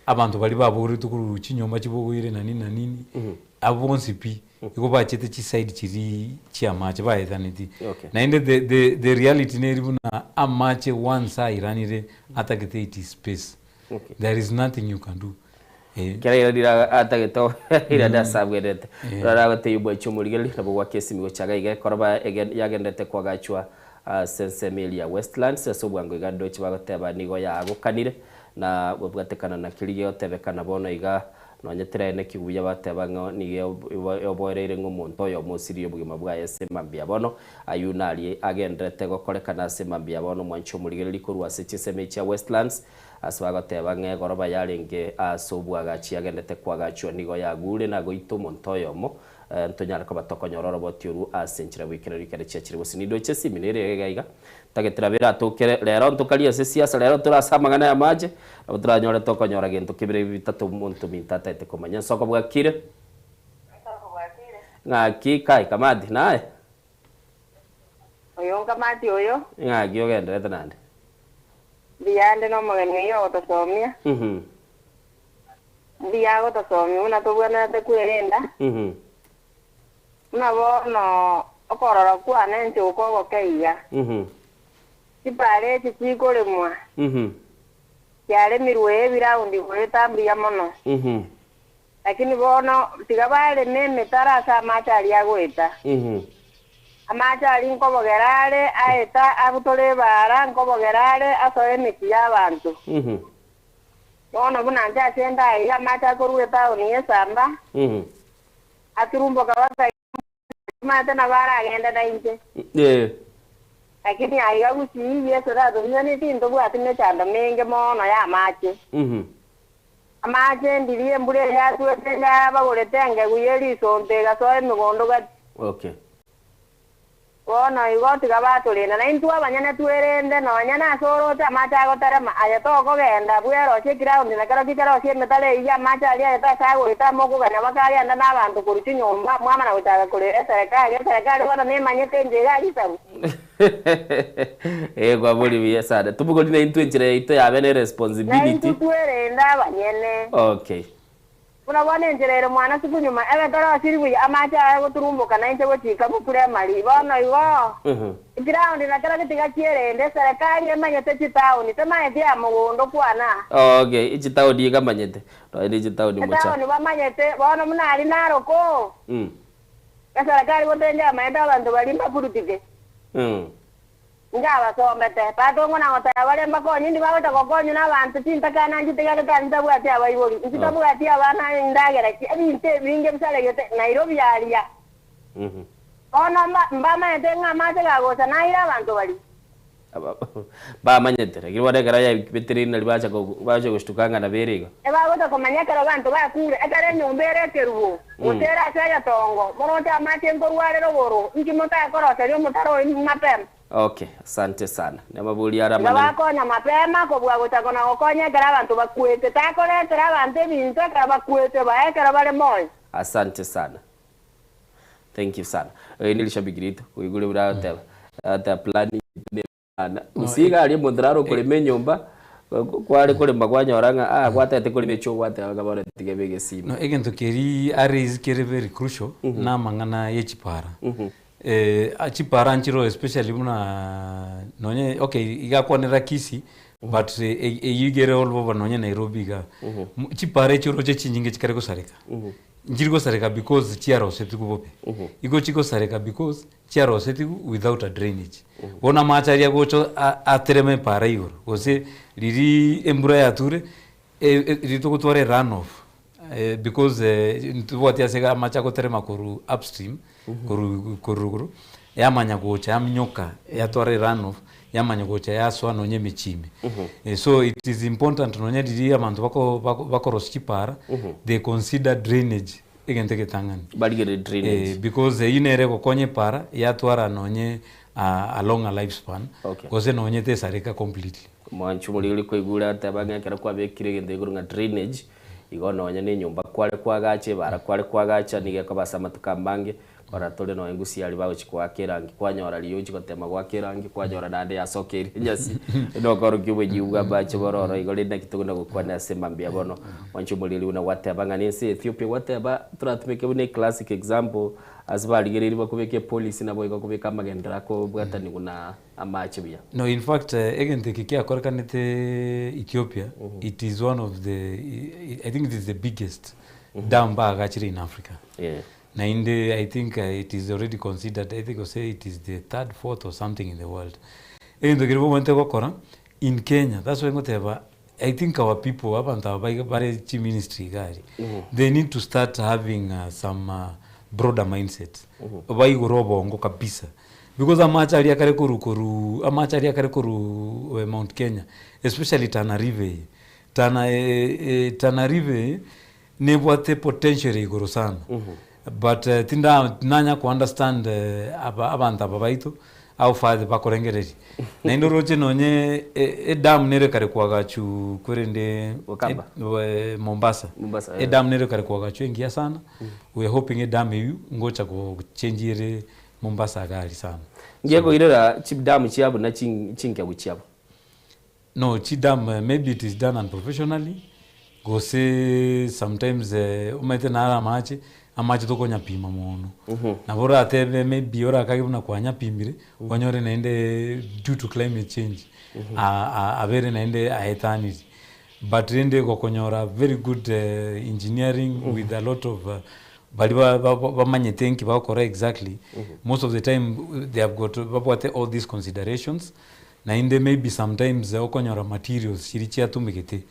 abanto baria babogoretwe korwa chinyomba chibogoire na nini na nini, abwo bonsi pi, igo bachete chiside chiria chi'amache baetaneti. Okay. Naende the, the, the reality neri buna amache once airanire atagete it is space. Okay. There is nothing you can do. Eh. Kera ira atagete ira ase abwenerete. Rora agotebia bwaichia omorigereria nabo gwaka esimi gocha iga iga ekero ba yagenderete koagachwa ase ensemo eria ya Westlands ase obwango iga ndoche bagoteba nigo yaagokanire na gobwatekana na keria gegotebekana bono iga nonye teraeneki buya bateba ng'a nigo yoboereire ng'a omonto oyomo osiririe obogima bwaye ase mambia bono ayio naria agenderete gokorekana ase mambia bono mwanche omorigereria korwa ase chinsemo echi chia Westlands Ase bagoteba ng'a egoroba yarenge aase obwagachi yagendete koagachwa nigo yagure na goita omonto oyomo, ntonyare koba tokonyora oroboti orwo ase enchera goikera rikere chiachire gose nindoche esimi nere iga iga ntagete nabo eratokere rero ntokarie ase esiasa rero tore ase amang'ana y'amache nabo toranyore tokonyora gento kebere ebi bitato omonto ominto atagete komanya nsoko bwakire ng'aki kai kamati naye Oyo nkamati oyo. Ng'aki ogenderete naende? Mbuya ande nomogeni oyio ogotosomia. Mbuya agotosomia buna tobwenerete kwerenda. Buna bono okorora kwane inche oko ogoke iga. Chipara echi chikoremwa, chiaremirwe ebiraundi goeta mbuya mono. Lakini bono tiga bareme emetaro ase amache aria agoeta. Amache aria nkobogera are aeta abutore ebaara, nkobogera are asoe emechie y'abanto. Bono buna inche ase ende aiga amache akorwa etaoni y'esamba, aturumboka baka Omanyete nabo aragende nainche. Lakini aiga gusii Yeso tatominyaneti ntobwati mechando menge mono y'amache. Amache ndiria embura eria yatwete yabagorete engegu ye risonto egasoa emegondo gati. Okay. Bono igo tiga batorenda, na intwe abanyene twerende, nonya nase oroche amache agoterema, aye tokogenda bwerosie ekiraundi na kerokio kerosie emetaro eyio y'amache aria aye tase agoeta amo okogania bakagenda nabanto korwa chinyomba, mwamana gochaka korera eserekari, eserekari bono nemanyete inche iga risabu. Ee kwabori buya sana. Tobogori naintwe enchera yaito yabe ne Na responsibility. intwe twerende abanyene. Okay. Buna bono enchera ere mwana sukunyuma, ebe torosiri buya, amache aye agoturumboka, na inche gochika bokure amari. Bono igo, echiraundi na kera getiga chierende, eserekari emanyete chitaoni, temaeti ya mogondo kwana. Okay, echitaoni iga manyete, nonya ne chitaoni mocha. Etaoni bamanyete, bono buna aria Narok, Eserekari gose njamaete abanto baria mbafurutike, Nkabasomete, batongwa na goteba baria mbakonye, indi bagocha gokonywa nabanto chintakana nchitigarete ase ntabwati abaibori, inche tabwati abana endagera ki, ebinto ebinge bisaregete Nairobi aria. Bono mbamaete ng'a amache gagocha naire abanto baria. Mbamanyete, lakini bono ekero yabetereire nari bacha bacha goshtuka ng'a nabo ere iga. Ebagocha komanya ekero abanto bakure, ekero enyomba ere ekerubo, gose ere ase egetongo, moroche amache nkorwa are rogoro, inki motakoroseria omotaro oyo mapema? Okay, asante sana. Namabori are Iga amanene. bakonya mapema kobua gocha kona-gokonya ekero abanto bakwete. Takoretera abanto ebinto ekero bakwete, bae ekero bare moyo. Asante sana. Thank you sana. Oyo ne rishabiki rito, oigure buna agoteba, agoteba plan yaito ne Ana, gose iga aria omonto nare okorema enyomba, kware korema kwanyora ng'a ah gwatagete korema echoo gwateba ng'a bono tiga ebe egesima. No egento keria araise kere very crucial na amang'ana ye chipara. Chipara nchiroo especially buna nonye okay iga akwanera Kisii but eywo iga ere all over nonye Nairobi igaa. Chipara echi oroche chinyinge chikare gosareka. Nchiri gosareka because chiarosetigwe bobe, igo chigosareka because chiarosetigwe without a drainage. Bono amache aria agocha atereme epaara igoro, gose riria embura yature, riria togotwara erun off because ntobwati ase iga amache agoterema korwa upstream, korwa korwa rogoro, yamanya gocha yaminyoka yatwara erun off, yamanya gocha yasoa nonye emechie ime. So it is important nonye riria abanto bako bakorosia chipaara, they consider drainage egento egetang'ani. Barigererie drainage. Because eyio nere egokonya epaara yatwara nonye a longer life span, Okay. gose nonye tesareka completely. Mwanche omoriri kwaigure ateba ng'a ekero kwabekire egento igoro ng'a drainage, igo nonye na enyomba kware koagacha, ebara kware koagacha, nigo ekoba ase amatuko amange, Korora tore nonya engusi aria bagochia koaka erangi, kwanyora riria ochia gotema goaka erangi, kwanyora naende yasokeire enyasi, nokorokia oboyio bwa amache bore ororo igo rende naki togenda gokwana ase mambia bono. Mwanche omoriri buna gwateba ng'a nense ya Ethiopia gwateba toratumeke buna eclassic example ase barigereiri bakobeka epolicy naboigo kobeka amagenderero akobwatanigwa na amache buya. No in fact egento eke kiakorekanete Ethiopia, it is one of the, I think it is the biggest dam baagachire in Africa. Naende I think it is already considered I think gose it is the third, fourth or something in the world. Egento keria bobwenerete gokora in Kenya, that's why ngoteba I think our people abanto aba baiga bare chiministry iga aria, they need to start having some broader mindset, baigore obongo kabisa because amache aria akare korwa korwa amache aria akare korwa Mount Kenya especially Tana River eye, Tana Tana River eye Nebwate potential igoro sana but tinda tinanya ko understand aba abanto aba baito how far bakorengereria. Naende oroche nonye edam nere kare koagachu korende Ukamba. Mombasa. Mombasa, eh. Edam nere kare koagachu engiya sana. We are hoping edam eywo ngocha go change ere Mombasa iga aria sana. Ngiye koirera chidamu chiabo na chinkegu chiabo. No chidam maybe it is done unprofessionally gose sometimes omanyete naro amache, amache tokonyapima mono. Nabo oratebe maybe orakage buna kwanyapimire, onyore naende due to climate change abere naende aetaniri. But rende gokonyora very good engineering with a lot of baria bamanyete nki bagokora exactly, most of the time they have got babwate all these considerations. Naende maybe sometimes okonyora materials chiria chiatumegete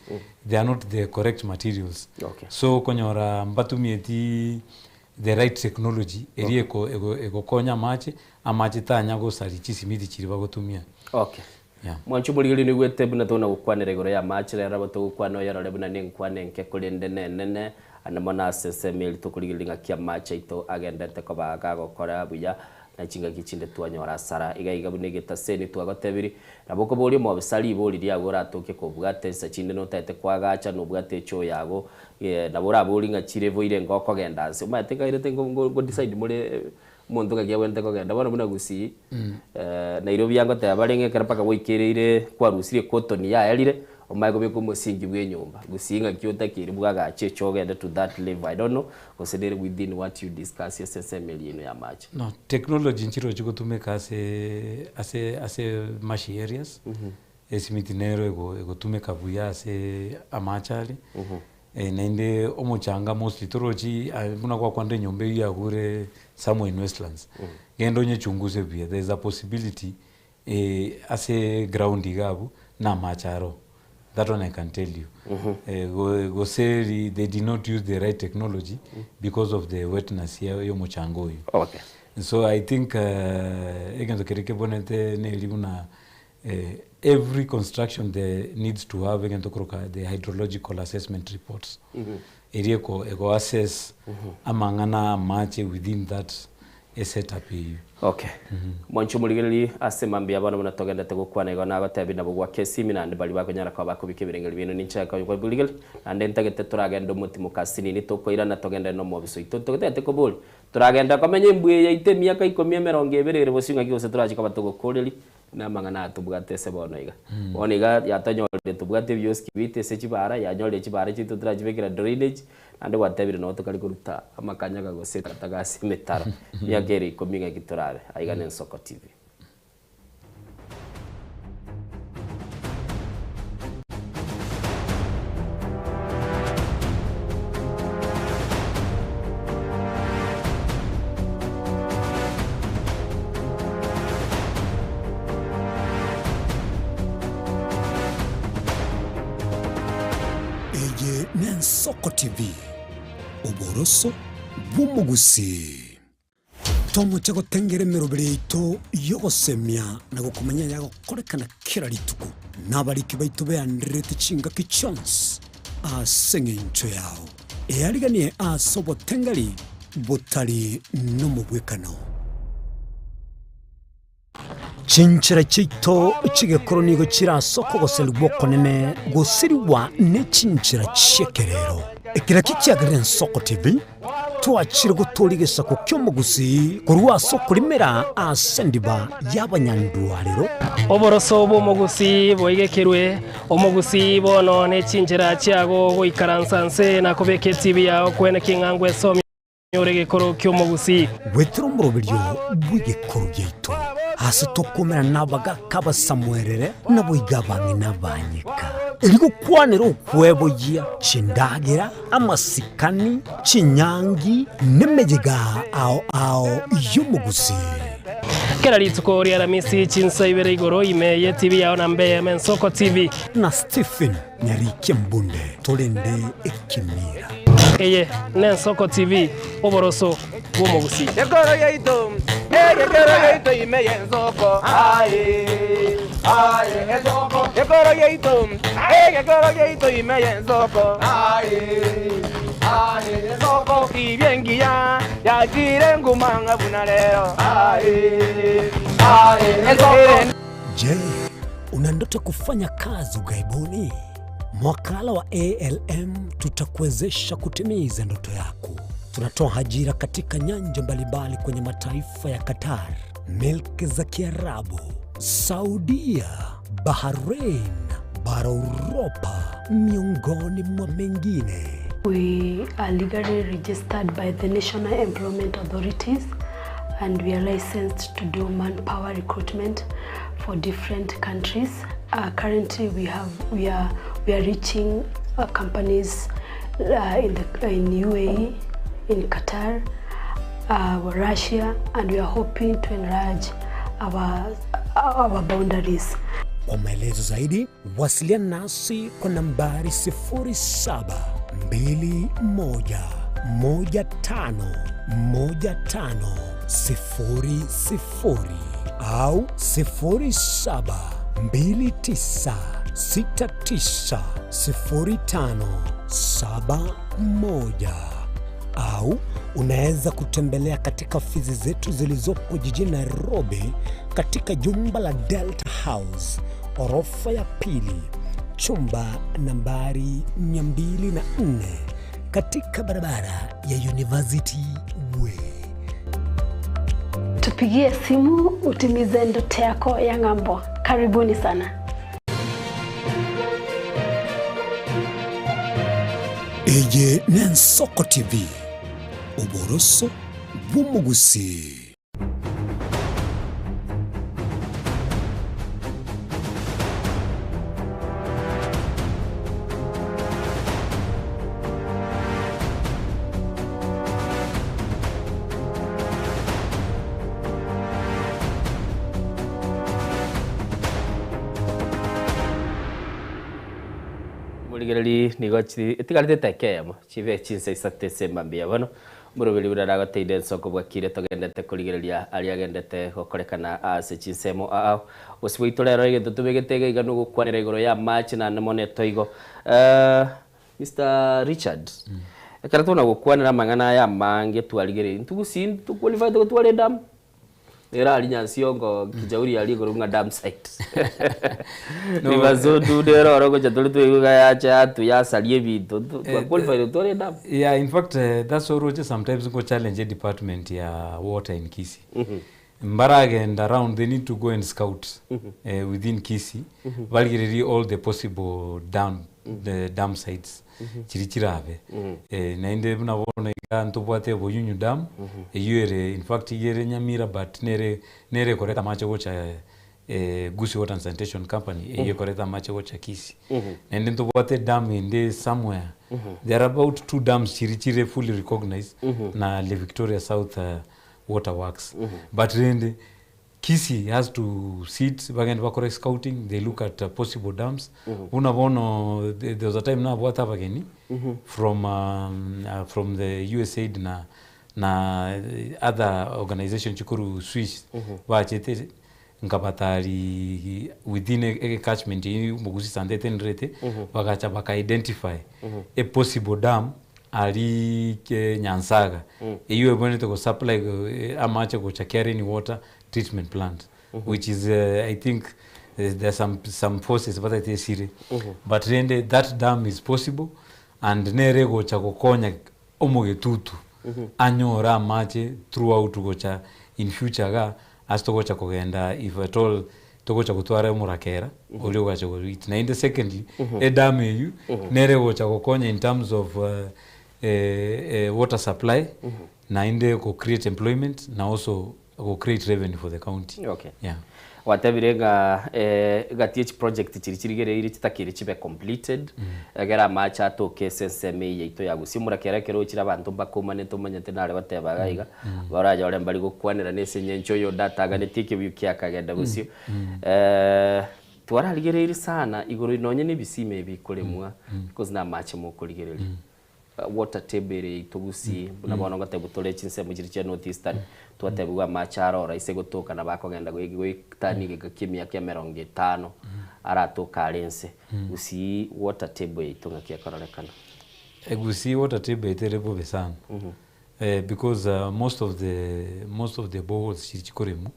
they are not the correct materials. Okay. So okonyora mbatumieti the right technology eria eko ego egokonya amache, amache tanya gosaria chisimiti chiria bagotumia. Okay. Yeah. Mwanche omorigereria noigwete buna tokona gokwanera igoro y'amache rero nabo togokwana oyerore buna nenkwana enke korende nenene ande mono ase ensemo eria tokorigereria ng'aki amache aito agenderete koba gagokora buya Na chingaki chinde twanyora asara iga iga buna egetaseni twagotebirie. Nabo okoboria omobisa ribori riago oratoke kobwata ensa chinde notagete koagacha nobwate echoo yago nabo oraborie ng'a chilevel ire enga okogenda nse. Omanyete nkairete ngo ngo decide more omonto ng'aki abwenerete kogenda. Bono buna Gusii Nairobi angoteba bare ng'a ekero mpaka gwaikereire kwarusirie ecotton yaerire, Omanye kobeka omosingi bw'enyomba, gose ing'aki otakeire bwagache echo ogende to that level, I don't know, gose nere within what you discuss ase ensemo eria yaino y'amache. No, technology nchirochi gotumeka ase ase ase marshy areas, esimiti nero ego egotumeka buya ase amache aria. Naende omochanga mostly torochi buna gwakwanire enyomba eywo yagure somewhere in Westlands, genda onyechunguse buya, there is a possibility ase ground iga abwo na amache aro, that one I can tell you. Gose they did not use the right technology because of the wetness ya omochanga oywo. Okay. So I think egento keria kebonete neri buna Every construction there needs to have egento koroka the hydrological assessment reports eria eko ego assess amang'ana amache within that eset up eyio. Okay. Mwanche omorigererie ase mambia bono buna togendete gokwana igo nagotebi nabo gwake esimi naende baria bakonyara koba bakobika ebirengeri biaino ninche kobirigereria naende ntagete toragende omotimoka asinini tokoirana togendere nomobisa oito totagete koboria toragenda komenya embwa eye yaito emiaka ikomi emerongo ebere ere bosio ng'aki gose torache koba togokoreria Namang'ana aya tobwate ase bono iga. Bono iga yatonyorire tobwate ebioski biaito ase chibara, yanyorire chibara chiaito torachibekera drainage, naende gwatebire nabo tokare koruta amakanyaga gose takataka ase emetaro. Emiaka ere ikomi ng'aki torabe. Aiga ne Nsoko TV. Eye n'Ensoko TV, oboroso bw'omogusii. Tomoche gotengera emeroberi yaito y'ogosemia na gokomanya ayagokorekana kera rituko, na abariki baito beandererete chingaki chionsi ase engencho yao. Eariganie ase obotengeri botari nomobwekano. Chinchera chiaito chi'egekoro nigo chire ase okogoserigwa okonene gosirigwa ne chinchera chi'ekerero. Eki nakio kiagerire Ensoko TV twachire gotooria egesaku ki'omogusii korwa ase okorimera ase endiba y'abanyandwarero. Oboroso bw'omogusii boigekerwe, omogusii bono ne chinchera chiago goikaransa nse na kobeka etibi yao kwene king'a ngwesomia ore egekoro ki'omogusii. Gwetera omoroberio bw'egekoro giaito, aase tokoumera nabagaaka abasamuerere, naboigo abang'ina abanyeka, erio gokwanera okweboyia chindagera, amasikani, chinyangi, nemeyega ao ao y'omogusii. Kera rituko ria Aramisi chinsa ibere igoro ime ye TV yao na mbe eyemo Ensoko TV. Na Stephen Nyarikia Mbunde torende ekemira. Eye n'Ensoko TV, oboroso bw'omogusii. Gekoro giaito, egekoro giaito ime y'ensoko, aye, aye, ensoko. Gekoro giaito, egekoro giaito ime y'ensoko, aye, aye, ensoko. Tibia engiya yachire nguma ng'a buna rero, aye, aye, ensoko. Je, una ndoto kufanya kazi ughaibuni? Mwakala wa ALM tutakuwezesha kutimiza ndoto yako. Tunatoa ajira katika nyanja mbalimbali kwenye mataifa ya Qatar, milki za Kiarabu, Saudia, Bahrain, bara Uropa, miongoni mwa mengine. We are legally registered by the National Employment Authorities and we are licensed to do manpower recruitment for different countries. Uh, currently we have we are we are reaching uh, companies uh, in the in UAE, in Qatar, uh, Russia and we are hoping to enlarge our our boundaries. Kwa maelezo zaidi wasiliana nasi kwa nambari 0721151500 au 0729690571 au unaweza kutembelea katika ofisi zetu zilizopo jijini Nairobi katika jumba la Delta House orofa ya pili chumba nambari 204 katika barabara ya University Way. Tupigie simu utimize ndoto yako ya ng'ambo. Karibuni sana. Eye n'Ensoko TV, oboroso bw'omogusii. Morigereri nigo chi etigarete eteka eyemo, chibe chinsa isato ase mambia bono, omoroberi buna nagoteire ensoko bwakire togendete korigereria aria agendete gokorekana ase chinsemo ao. Bosio bwaito rero egento tobegete iga iga nogokwanera igoro y'amache naende mono etoigo. Mister Richard, ekero tokona gokwanera amang'ana aya amange twarigereiri, intwe gusii nto qualified gotwara edamu? Ere aria Nyansiongo Kijauri aria igoro ng'a dam site. No, Ribaso ndude ere oro gocha tore twaigwa iga yacha yatwa yasaria ebinto nto twa qualified gotwara edamu? Yeah, in fact that's why oroche sometimes nko challenge edepartment ya water in Kisii. Mbaragenda round they need to go and scout within Kisii barigererie all the possible dam the dam sites chiria chirabe. Naende buna bono iga ntobwate Oboyunyu dam eyio ere in fact iga ere Nyamira but nere nere ekoreta amache gocha Gusii Water and Sanitation Company eyio ekoreta amache gocha Kisii. Naende ntobwate edam ende somewhere there are about two dams chiria chire fully recognized na Lake Victoria South Water Works. But rende Kisii has to sit bagende bakore scouting they look at possible dams buna bono there was a time nabwate abageni from from the USAID na na other organisation chikorwa Swiss bachete nkabatari within e catchment eywo Mugusi Sante etenerete bagacha baka identify a possible dam aria Nyansaga eywo ebwenerete go supply amache gocha Kiareni water treatment plant which is I think there are some some forces batagete esire but rende that dam is possible and nere egocha gokonya omogetutu anyore amache throughout gocha in future igaa ase togocha kogenda if at all togocha gotwara omorakera oria ogocha goit naende secondly edam eywo nere egocha gokonya in terms of water supply naende go create employment na also go create revenue for the county. Okay. Yeah. Gwatebire ng'a egati ye chiproject chiria chirigereire chitakeire chibe completed, egere amache atoke ase ensemo eye yaito ya Gusii. Omorakera ekero ochire abanto mbakomanete omanyete nare goteba iga iga, baranyore mbari gokwanera na ase eng'encho oyonde ataganetie ekebuyu kiakagenda bosio. Twararigereirie sana igoro nonye na ebisima ebi bikoremwa, because na amache mokorigereria. Water table ere yaito Gusii, buna bono ngotebwa tore chinsemo chiria chia North Eastern, twatebigwa amache aro oro aise gotoka nabo akogenda goetania egeka kia emiaka emerongo etano, aratoke are ense. Gusii water table yaito ng'aki ekororekana? Gusii water table yaito ere bobe sana because most of the most of the boreholes chiria chikoremwa,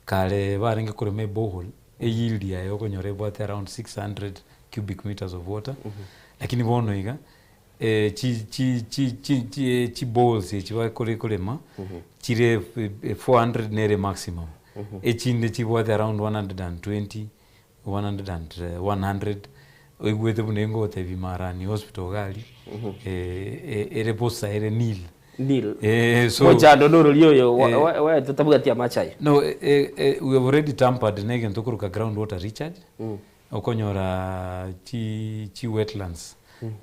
kare barenge korema eborehole, eyield yaye okonyora ebwate around 600 cubic meters of water, lakini bono iga chi chi chi chi chi chiboreholes echi bakore korema chire 400 nere maximum, echinde chibwate around 120, 100 and 100, oigwete buna engotebia Marani hospital iga aria, ere bosa ere nil. Nil. Eh, so Mochando norori oyo wa- Eh. wa- wa- totabwati amache aya. No, eh, eh, we have already tampered na egento okoroka ground water recharge. Okonyora chi chi wetlands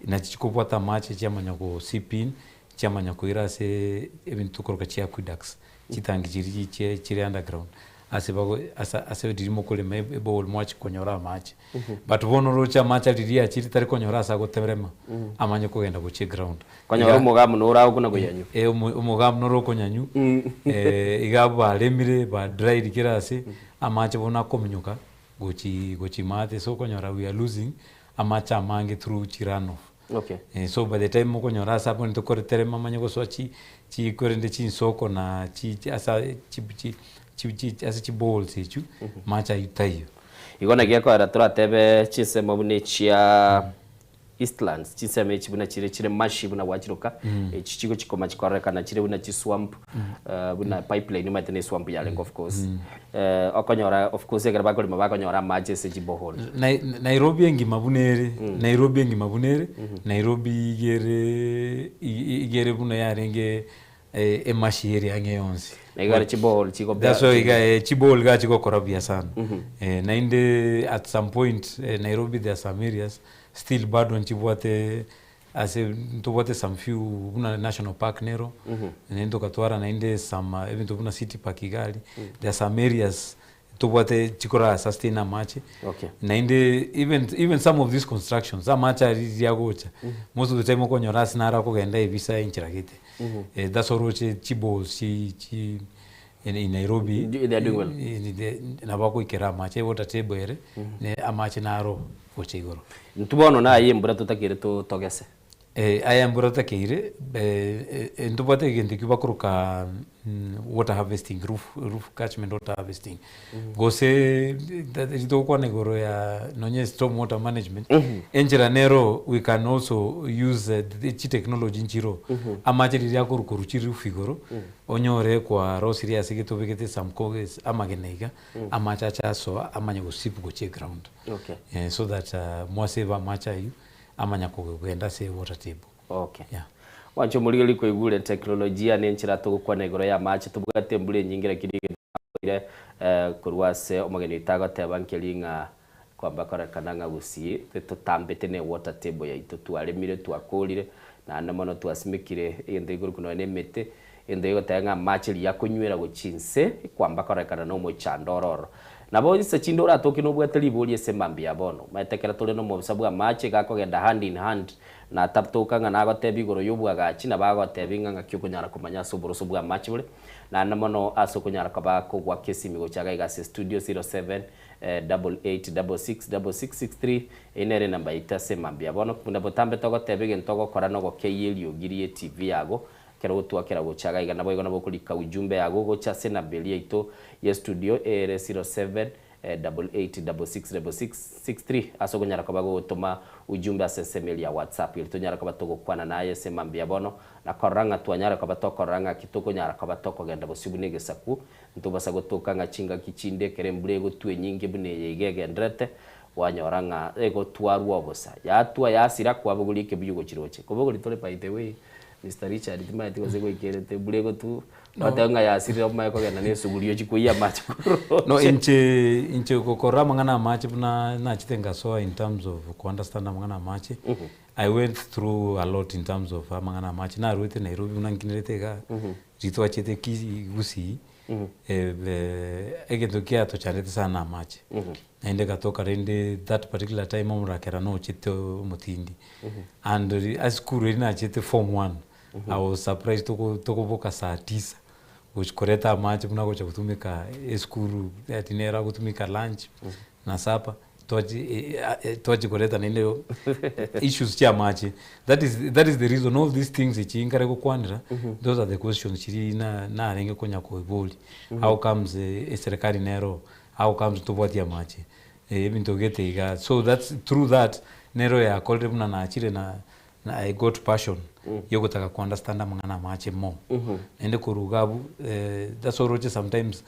nachi chikobwata amache chiamanya go seep in chiamanya koira ase ebinto tokoroka chi aqueducts chitangi chiria chie chire underground ase bago ase ase riria mokorema eborehole mwachia konyora amache. But bono oroche amache aria riria achire tari konyora ase agoterema amanye kogenda gochia eground. Konyora Iga omogamu noro agokuna koyanywa. Eh, omogamu noro okonyanywa iga abwo baremire ba dried kera ase amache bono akominyoka gochi gochi maate so okonyora we are losing amache amange through chi run off. Okay. So by the time okonyora ase abwo tokoreterema amanye gosoa chi chi korende chinsoko na chi chi asa chi chi chi chi ase chiboreholes echio amache aywo taiyo. Igo naki ekoera toratebe chinsemo buna echia Eastlands, chinsemo echi buna chire chire marshy buna gwachiroka, echi chigochi koma chikororekana chire buna chiswamp, buna pipeline omanyete na eswamp yarenge of course. Okonyora of course ekero bakorema bakonyora amache ase chiborehole. Nairobi engima buna ere, Nairobi engima buna ere, Nairobi iga ere iga ere buna yarenge emashi ere ang'e yonsi. Na iga ere chiborehole chigopea That's why iga eh, chiborehole iga chigokora buya sana. Naende at some point Nairobi there are some areas still bado nchibwate ase ntobwate some few buna national park nero, naende tokatwara naende some ebinto buna city park iga aria, there are some areas. Tobwate chikora sustain amache Okay. naende even even some of these constructions amache aria riria agocha most of the time okonyora ase naro akogenda ebisa enchera gete Eh, that's why oroche chiboles chi chi in in Nairobi They are doing well. in the nabo agoikera amache ewater table ere ne amache naro gocha igoro. Intwe bono naye embura totakeire to togese. Eh, aya embura totakeire ntobwate egento ekio bakoroka water harvesting, roof, roof catchment water harvesting. Gose riria togokwana igoro ya nonye storm water management, enchera nero we can also use chitechnology nchiroo, amache riria akorwa korwa chiroof igoro, onyore kwarosirie ase gete obegete some co- amagena iga, amache ache asoa amanye gosip gochia eground. Okay. So that mwasave amache aywo. Amanya kogenda ase water table. Okay. Yeah. Mwanche omorigereria koigure teknolojia ne enchera togokwana igoro y'amache tobwate embura enyinge lakini egento nakoire eh, korwa ase omogeni oito agoteba nkeri ng'a kwamba korekana ng'a gusii totambete ne water table yaito twaremire twakorire naende mono twasimekire egento gekorokwa nonya na emete egento gegoteba ng'a amache riria akonywera gochia inse kwamba korekana na omochando oro ororo. Nabo inse chinde oratoke nobwate ribori ase mambia ya bono. Omanyete ekero tore nomobisa bw'amache iga akogenda hand in hand na tabtoka ng'a nagotebia igoro y'obwagachi nabo agotebia ng'a ng'aki okonyara komanya ase oboroso bw'amache bore naende mono ase okonyara koba kogoaka esimi gocha iga iga ase studio 0788666663 Eyio nere enamba yaito ase mambia ya bono. Buna botambe togoteba egento ogokora nogokeyia eriogi rie TV yago Ekero gotwakera gocha iga iga naboigo nabo okorika ujumbe yago gocha ase enamba eria yaito ye studio ere 0788666663 ase okonyara koba gogotoma ujumbe ase ensemo eria ya WhatsApp erio tonyare koba togokwana naye ase mambia bono na korora ng'a twanyare koba tokorora ng'aki tokonyara koba tokogenda bosio buna egesaku ntobasa gotoka ng'a chingaki chinde ekero embura egotwa enyinge buna eye iga egendererete kwanyora ng'a egotwarwa obosa yatwa yasira kwabogoria ekebuyu gochiroche kobogoria tore by the way Mister Richard timanyeti gose goikerete embura egotu gwateba ng'a yasirire omanye kogenda na esuguri ochie koiyia amache korwa roche. No inche inche gokora amang'ana amache buna nachete ngasoa in terms of ko understand amang'ana amache, I went through a lot in terms of amang'ana amache naruete Nairobi buna nkinerete igaa, riria twachete Kisii Gusii, egento kiatochandete sana na amache. Naende egatoka rende that particular time omorakera nochete omotindi and ase esukuru eria nachete form one I was surprised toko tokoboka saa tisa gochi koreta amache buna agocha gotumeka esukuru ati nere agotumeka lunch na supper twachi twachi koreta naende issues chia amache that is that is the reason all these things echi nkare gokwanera those are the questions chiria na narenge konya koiboria how comes eserekari nero How comes tobwati amache ebinto gete iga so that's through that nero yakorire buna nachire na na I got passion yogotaka ko understand amang'ana amache more naende korwa iga abwo that's why oroche sometimes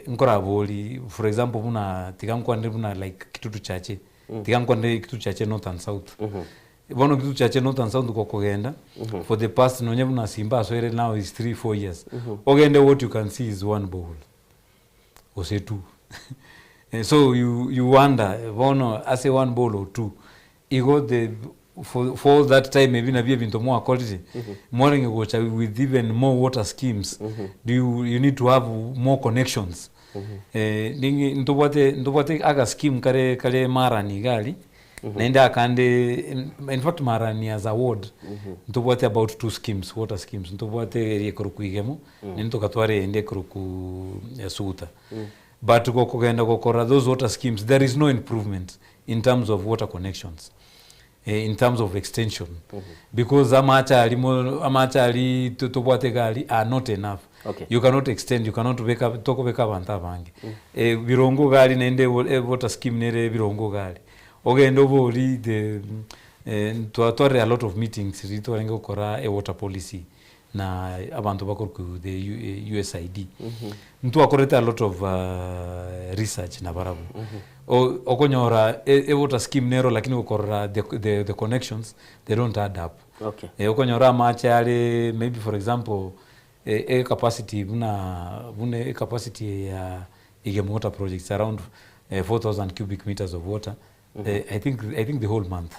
nkorabori for example buna tiga nkwanere buna like Kitutu Chache tiga nkwanere Kitutu Chache North and South bono Kitutu Chache North and South gokogenda for the past nonye buna Simba asoire now is 3 4 years ogende what you can see is one borehole. gose two so you, you wonder bono ase one bowl or two igo the for, for all that time ebi nabio ebinto mwakorire mwarenge gocha with even more water schemes do you, you need to have more connections eh, ningi ntobwate ntobwate aga scheme kare kare marani iga aria Naende akande in fact Marani as a ward ntobwate about two schemes, water schemes, ntobwate eria ekorokwa Igemo naende togatwara eyende ekorokwa Suguta. But gokogenda gokora those water schemes there is no improvement in terms of water connections, in terms of extension because amache aria mo amache aria tobwate iga aria are not enough. You cannot extend, you cannot beka tokobeka abanto abange. Birongo iga aria naende water scheme nere birongo iga aria. Ogende obori the twatwarire a lot of meetings riria twarenge gokora e water policy na abanto bakorokwa the USAID. Ntwakorete a lot of research nabarabwo. Okonyora e water scheme nero lakini gokorora the connections they don't add up. Okonyora amache are maybe for example e capacity buna buna e capacity ya Igem water project is around 4000 cubic meters of water I think I think the whole month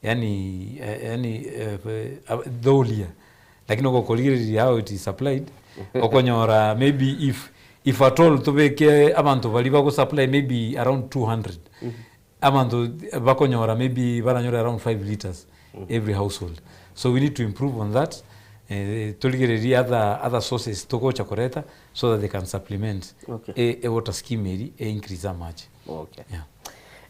yaani yaani the whole year lakini ogokorigereria how it is supplied okonyora maybe if If at all tobeke abanto baria bago supply maybe around 200, abanto bakonyora maybe baranyore around 5 litres every household. So we need to improve on that, torigererie other other sources togocha koreta so that they can supplement Okay. e e water scheme eria e increase amache. Okay. Yeah.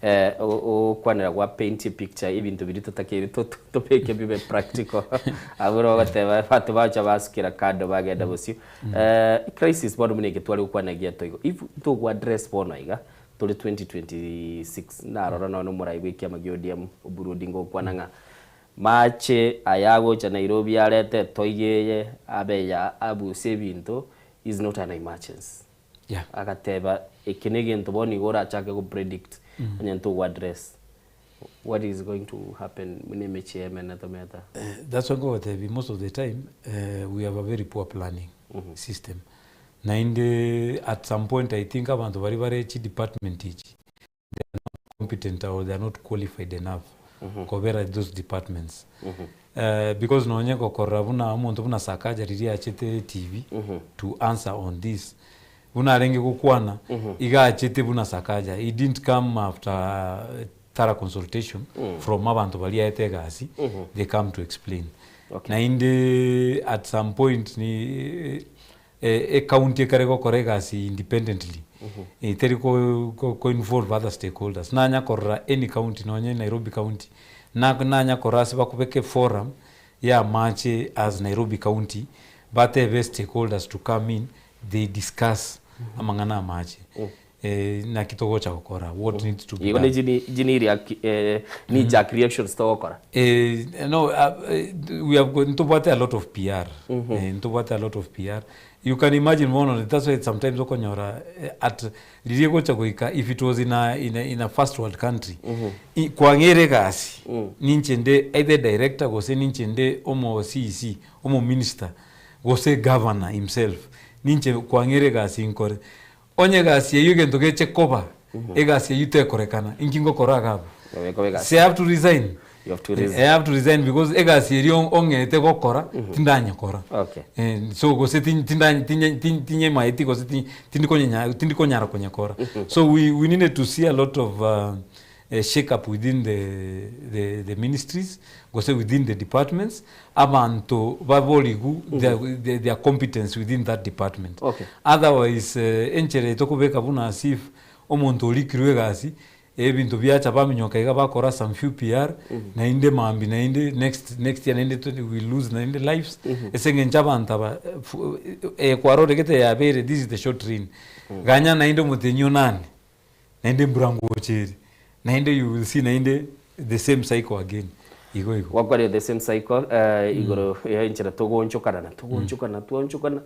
Eh, ogokwanera gwa paint a picture ebinto biria totakeire tobeke bibe practical. Abwo nabo ogoteba abanto bacha basukera kando bagenda bosio. Eh, crisis bono buna eke tware gokwana egiato igo, if togo address bono iga, tore 2026, narora nonye omorai bwa ekiama gia ODM Oburu Odinga ogokwana ng'a mache aya agocha Nairobi arete etoigo eye abe ya abuse ebinto is not an emergency. Yeah. Agateba eke negento bono igo orachake go predict onye ntogo address what is going to happen buna emechie emene tometa. That's why nkogotebia most of the time we have a very poor planning system. Naende at some point I think abanto baria bare chidepartment echi they are not competent or they are not qualified enough kobera those departments. Because nonye gokorora buna omonto buna Sakaja riria achete TV to answer on this, buna arenge gokwana, iga achete buna Sakaja, he didn't come after thorough consultation from abanto baria aete egasi, they come to explain. Naende at some point ni ecounty ekare gokora egasi independently, teri ko involve other stakeholders. Nanya korora any county nonye Nairobi county, nanya korora ase bakobeka eforum ya amache as Nairobi county, batebe stakeholders to come in, they discuss amang'ana amache. Naki togocha gokora, what needs to be Igo done. ne chini knee jerk reactions togokora. No, we have got, ntobwate a lot of PR. Ntobwate a lot of PR. You can imagine bono, that's why sometimes okonyora at riria egocha goika if it was in a, in a, in a first world country, kwang'eire egasi, ninche nde either director gose ninche nde omo CEC, omo minister, gose governor himself, ninche kwang'eire egasi nkore. Onye egasi eyio egento geche koba, egasi eyio tekorekana, inki ngokora iga abwo? Obeke egasi. Si I have to resign? You have to resign. I have to resign because egasi eria ong'ete gokora, tindanyekora. Okay. So gose tinyemaeti gose tindi konyara konyekora. So we needed to see a lot of shake up within the, the, the ministries, gose within the departments, abanto baborigu their competence within that department. Okay. Otherwise, enchera etokobeka buna as if omonto orikirwe egasi, ebinto biacha baminyoka iga bakora some few PR, naende mambi naende next year naende we lose naende lives, ase eng'encho abanto aba kwarore yabere, this is the short rain. Ganya naende omotenyi onane, naende embura ngocha ere, naende you will see naende the same cycle again, igo igo. Gwakwarire the same cycle igoro ya enchera togoonchokana na togoonchokana twaonchokana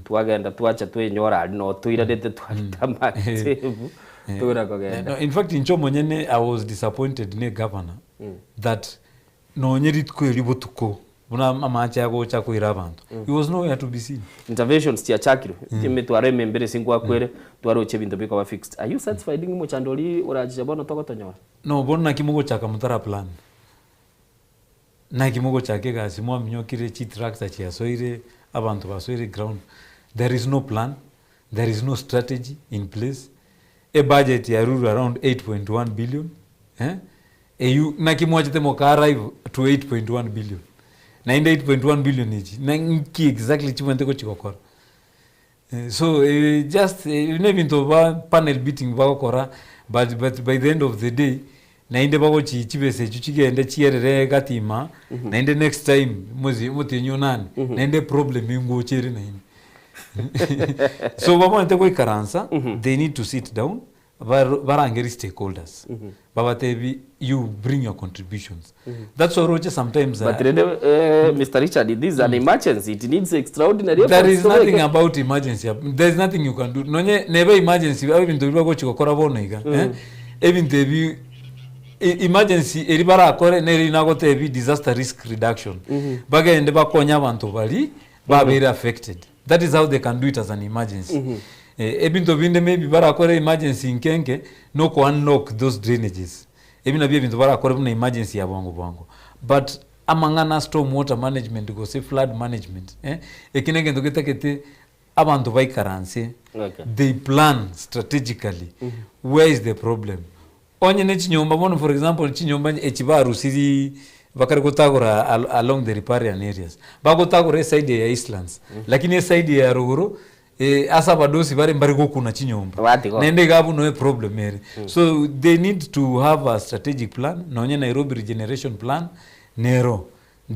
twagenda twacha twenyora aria no toiranete twareta amatebu tora kogenda. No, in fact inche omonyene I was disappointed ne governor that nonye rituko erio botuko buna amache agocha koira abanto, he was nowhere to be seen. Interventions chiachakirwe emetwaro emembere ase nkwakwere twaroche ebinto bikoba fixed. Are you satisfied ng'a omochando oria orachicha bono togotonyora? No, bono naki mogochaka motara plan? Naki mogochaka egasi mwaminyokire chitractor chiasoire, abanto basoire ground. There is no plan, there is no strategy in place. Ebudget yarurwe around 8.1 billion, eh? Eywo naki mwachete moka arrive to 8.1 billion? Naende 8.1 billion echi, na nki exactly chibwenerete gochi gokora? So just na ebinto ba panel beating bagokora but, but by the end of the day naende bagochi chibesa echio chigende chierere gatima naende next time mozi motienyi onane naende problem engocha ere naende. So babwenerete goikaransa, they need to sit down barangeri stakeholders babatebi you bring your contributions. That's why roche sometimes But rende Mr. Richard, this is an emergency. It needs extraordinary There efforts is to nothing make. about emergency. There is nothing you can do. Nonye nebe emergency abe ebinto biria bagochi gokora bono iga. Ebinto ebi emergency eri barakore neri nagotebi disaster risk reduction. Bagende bakonye abanto bari babeire affected. That is how they can do it as an emergency. Ebinto binde maybe barakore emergency nkenke noko unlock those drainages. Ebi nabio ebinto barakore buna emergency ya bwango bwango. But amang'ana storm water management gose flood management, eki negento getagete. abanto baikaranse Okay. they plan strategically where is the problem onye ne chinyomba bono for example chinyomba echi barusiri bakare gotagora al along the riparian areas bagotagora eside eye ya eastlands lakini eside eye ya rogoro eh, ase abadosi bare mbare gokuna chinyomba Batigo. naende iga abwo noe problem ere so they need to have a strategic plan nonye Nairobi regeneration plan nero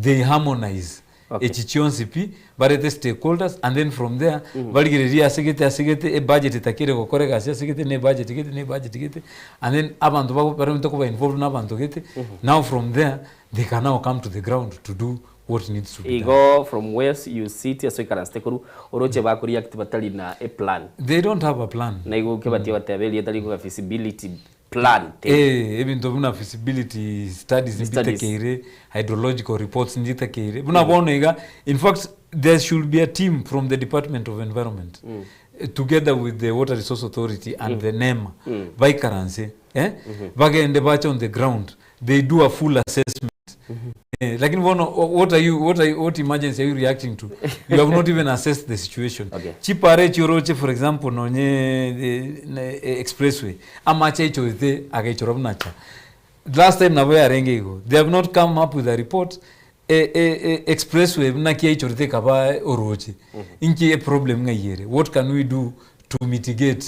they harmonize Okay. echi chionsi pi barete stakeholders and then from there barigererie ase gete ase gete ebudget etakire gokora egasi ase gete na ebudget gete na ebudget gete and then abanto bago barente koba involved na abanto gete now from there they can now come to the ground to do what needs to be done. Igo from where you sit ase oikaransete korwa oroche bako react batari na eplan. They don't have a plan. Na igo kebatie goteba erieta rikoga feasibility plan te. Eh, ebinto buna feasibility studies Studies. mbitekeire, hydrological reports njitekeire. Buna bono iga, in fact there should be a team from the Department of Environment eh, together with the Water Resource Authority and the NEMA baikaranse eh, bagende bache on the ground they do a full assessment Eh, lakini bono what are you what are you, what emergency are you reacting to you have not even assessed the situation Okay. chipare chioroche for example nonye eh, ne- eh, expressway amache aichorete agaichora buna cha last time nabo yarenge igo they have not come up with a report eh, eh, eh, expressway buna ki aichorete ekaba oroche inki e problem ng'ai ere what can we do to mitigate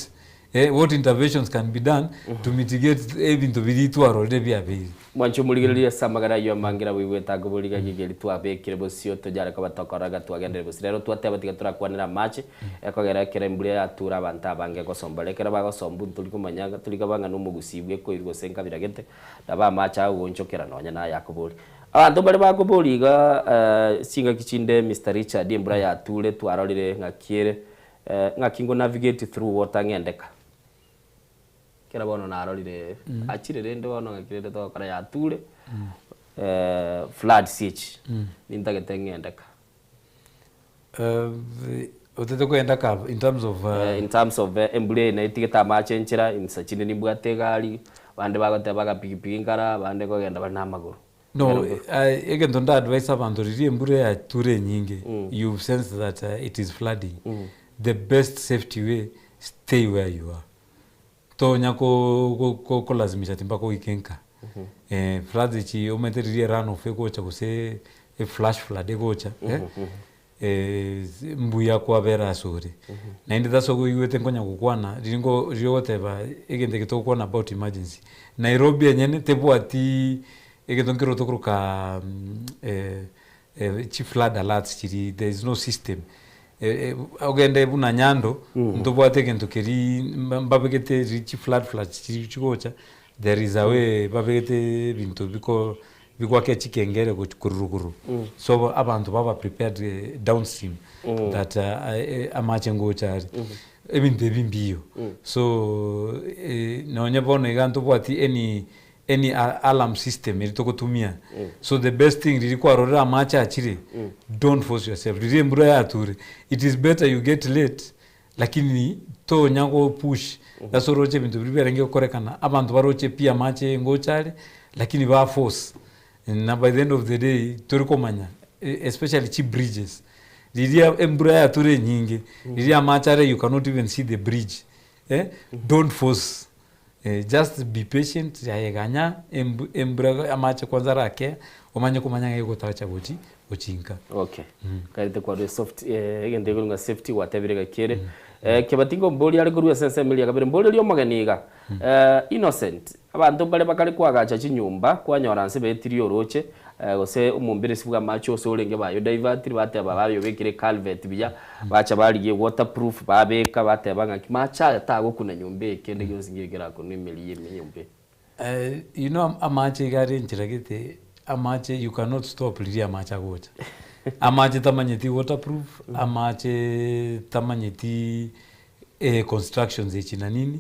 eh, what interventions can be done to mitigate ebinto biria twarorire biabeire. Mwanche omorigereria ase amagera ayio amange naboigwete akoborigagia ekeri twabekire bosio tonyare koba tokora iga twagenderere bosio. Rero twateba tiga torakwanere amache, ekogera ekero embura yature abanto abange gosombora. Ekero bagosombu ntori komanya ng'a tori koba ng'a nomogusii bwekoirwa gose nkabira gete, nabo amache agogoonchokera nonya naye akoboria. Abanto mbare bakoboria iga chingaki chinde Mister Richard embura yature twarorire ng'aki ere, Ng'aki ngo navigate through water ng'endeka? Ekero bono narorire achire rende bono ng'aki rende togokora yature floods echi nintagete ng'endeka. Otete kogenda ka in terms of In terms of embura eye netigete amache enchera, insa chinde nimbwate egari, abande bagoteba agapikipiki nkara, abande kogenda bare na amagoro. No, egento nda advise abanto riria embura yature enyinge, you've sensed that it is flooding, the best safety way, stay where you are. Tonya ko- ko- ko- kolazimisha ati mpaka oike nka. Eh, floods echi omanyete riria erun off egocha gose eflash flood egocha, eh, mbuya kwabera asore. Naende tasa oigwete nkonya gokwana, riria nko riria ogoteba egento eke togokwana about emergency, Nairobi enyene tebwati egento nkere tokoroka chi flood alerts chiria there is no system. Ogende buna Nyando, ntobwate egento keria mbabegete riria chi flood floods chiria chigocha, there is a way babegete ebinto biko Bigoaka chikengere gochia korwa rogoro so abanto baba prepared downstream that amache ngocha are ebinto ebi mbiyo so nonye bono iga ntobwati any any alarm system eri togotumia so the best thing riria kwarorire amache achire don't force yourself riria embura yature it is better you get late lakini tonya go push ase oroche ebinto biria biarenge gokorekana abanto baroche pi amache ngocha are lakini ba force na by the end of the day tori komanya especially chi bridges riria embura yature enyinge riria amache are you cannot even see the bridge eh don't force eh, just be patient aye ganya embu embura amache kwanza arakea omanye komanya ng'a egotacha gochi gochinka. Okay. Kaete kwarure soft eh, egento ekorwa ng'a safety gwatebire gaki ere. Eh, Kebati ngomboria are korwa ase ensemo eria kabere mborerie omogeni iga. Eh, Innocent, abanto mbare bakare koagacha chinyomba kwanyora nse baetirie oroche eh, gose omomberesi bwa amache ose orenge bayo divertire bateba bayobekire eculvert buya bacha barigia waterproof babeka bateba ng'aki mache aya tagokuna nyomba eye kende gionsi ngiye kerakunwe emeri ye enyomba eye. Eh, you know amache iga are enchera gete, amache you cannot stop riria amache agocha. Amache tamanyeti waterproof, amache tamanyeti eh, constructions echi na nini,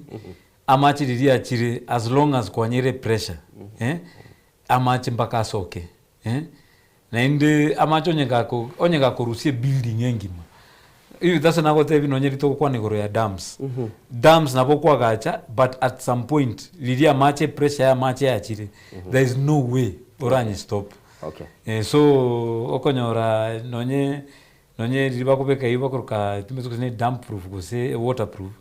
amache riria achire as long as kwanyere pressure eh, amache mpaka asoke eh, naende amache onye gako onye gakorusia ebuilding engima, Igo ase nagotebia nonye riria togokwana igoro ya dams, dams nabo okoagacha but at some point riria amache epressure ya amache yachire there is no way oranye stop. Okay. Eh, so okonyora nonye. Nonye riria bakobeka eyio bakoroka timanyeti gose ne damp proof gose water proof,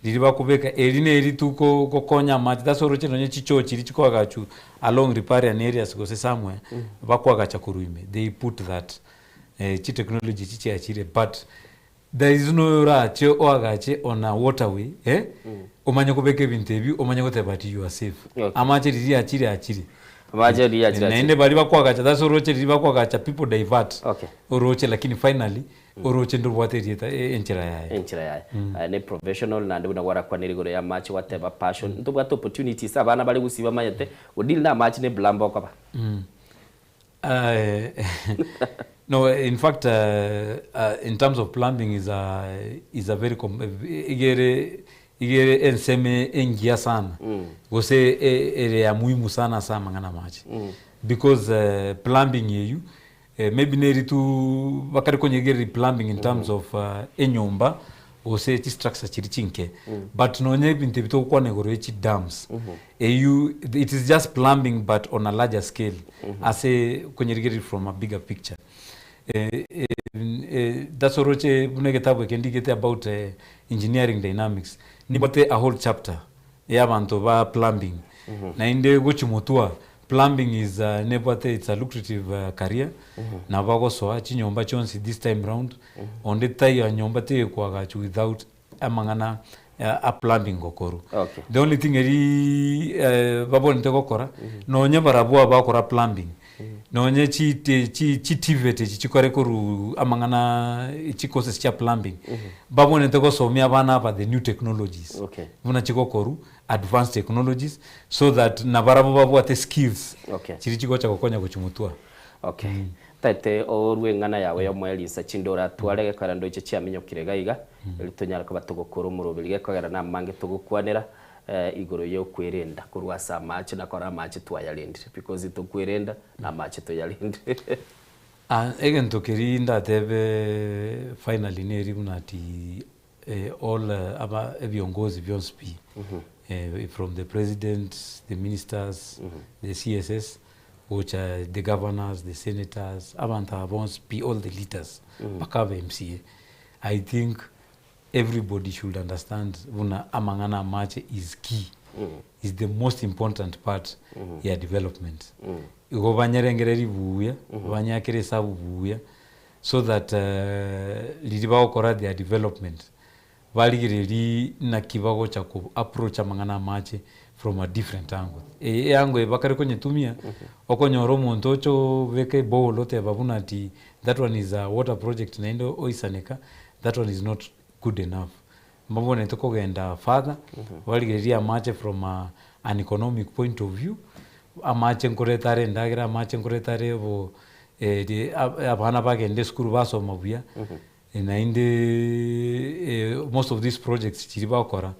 riria bakobeka eri ne rituko gokonya amache that's why oroche nonye chichoo chiria chikoagachwa along riparian areas gose somewhere, bakoagacha korwa ime, they put that chitechnology echi chiachire but there is no orache oagache on a waterway eh, omanye kobeka ebinto ebio omanye goteba ati you are safe. Amache riria achire achire. Amache riria achire achire. Naende baria bakoagacha that's why oroche riria bakoagacha people divert Okay. oroche lakini finally oroche ndorobwate erieta enchera yaye. Enchera yaye. Aya ne professional naende buna gwarakwanire igoro ya amache gwateba passion. Ntobwate opportunities abana bare gusii bamanyete godeal na amache ne plumber okoba. No, in fact, in terms of plumbing is a, is a very com igere igere ensemo engiya sana gose e- ere ya muhimu sana ase amang'ana amache because plumbing eywo maybe neri tu bakare konyegereria plumbing in terms of enyomba gose chistructure chiria chinke but nonye ebinto ebi togokwana igoro ya chidams eywo it is just plumbing but on a larger scale ase konyerigereria from a bigger picture. That's oroche buna egetabu eke ndigete about engineering dynamics nimbwate a whole chapter ya abanto ba plumbing naende gochia motwa plumbing is nebwate it's a lucrative career nabo bagosoa chinyomba chionsi this time round onde taiyo nyomba tegokoagachwa without amang'ana a plumbing gokorwa. The only thing eri babonete gokora nonye barabwo abakora plumbing nonye chi chi chitivet echi chikore korwa amang'ana chicourses chia plumbing babonete gosomia abana aba the new technologies buna chigokorwa advanced technologies so that nabarabwo babwate skills chiria chigocha gokonya gochia motwe. Okay. Taete orue eng'ana yago y'omoerio insa chinde oratware gekogera ndoche chiaminyokire iga iga, erio tonyare koba togokora omoroberi gekogera namange togokwanera igoro y'okwerenda korwa ase amache na kora amache twayarendire because tokwerenda na amache toyarendire. Egento keria ndatebe finally neri buna ati all aba ebiongozi bionsi pi from the president, the ministers, the CSs gocha the governors, the senators, abanto aba bonsi pi all the leaders mpaka aba MCA, I think everybody should understand buna amang'ana amache is key, is the most important part ya development. Igo banyerengererie buya, banyakere esabu buya so that riria bagokora their development barigererie naki bagocha ko approach amang'ana amache from a different angle. Eye eangle eye bakare konyetumia, okonyora omonto ocha obeka eborehole oteba buna ati that one is a water project naende oisaneka, that one is not good enough. Mbabwenerete kogenda further, barigererie amache from a an economic point of view, amache nkoreta are endagera, amache nkoreta are obo abana bagende esukuru basoma buya, naende most of these projects chiria bagokora,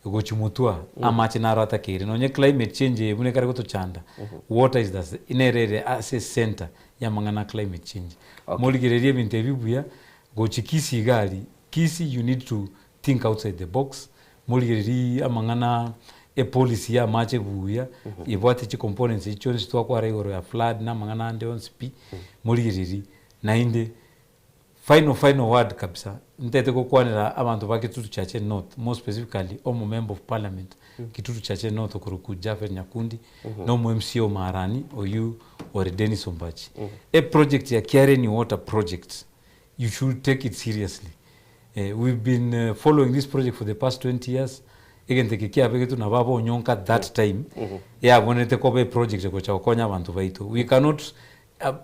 gochia motwe amache naro atakeire. Nonye climate change eye buna ekare gotochanda, water is the nere ere ase center ya amang'ana a climate change. Morigererie ebinto ebi buya, gochia Kisii iga aria, Kisii you need to think outside the box, morigererie amang'ana epolicy ya amache buya, ebwate chicomponents echi chionsi twakwara igoro ya flood na amang'ana ande onsi pi, morigererie. Naende final final word kabisa, ntaete gokwanera abanto ba Kitutu Chache North, more specifically omo member of parliament Kitutu Chache North okorokwa Japhet Nyakundi, na omo MCA o Marani oyio ore Dennis Ombachi. Eproject ya Kiareni Water Project, you should take it seriously. We've been following this project for the past 20 years, egento eke kiabegetwe na baba Onyonka that time, yabwenerete koba eproject egocha gokonya abanto baito. We cannot,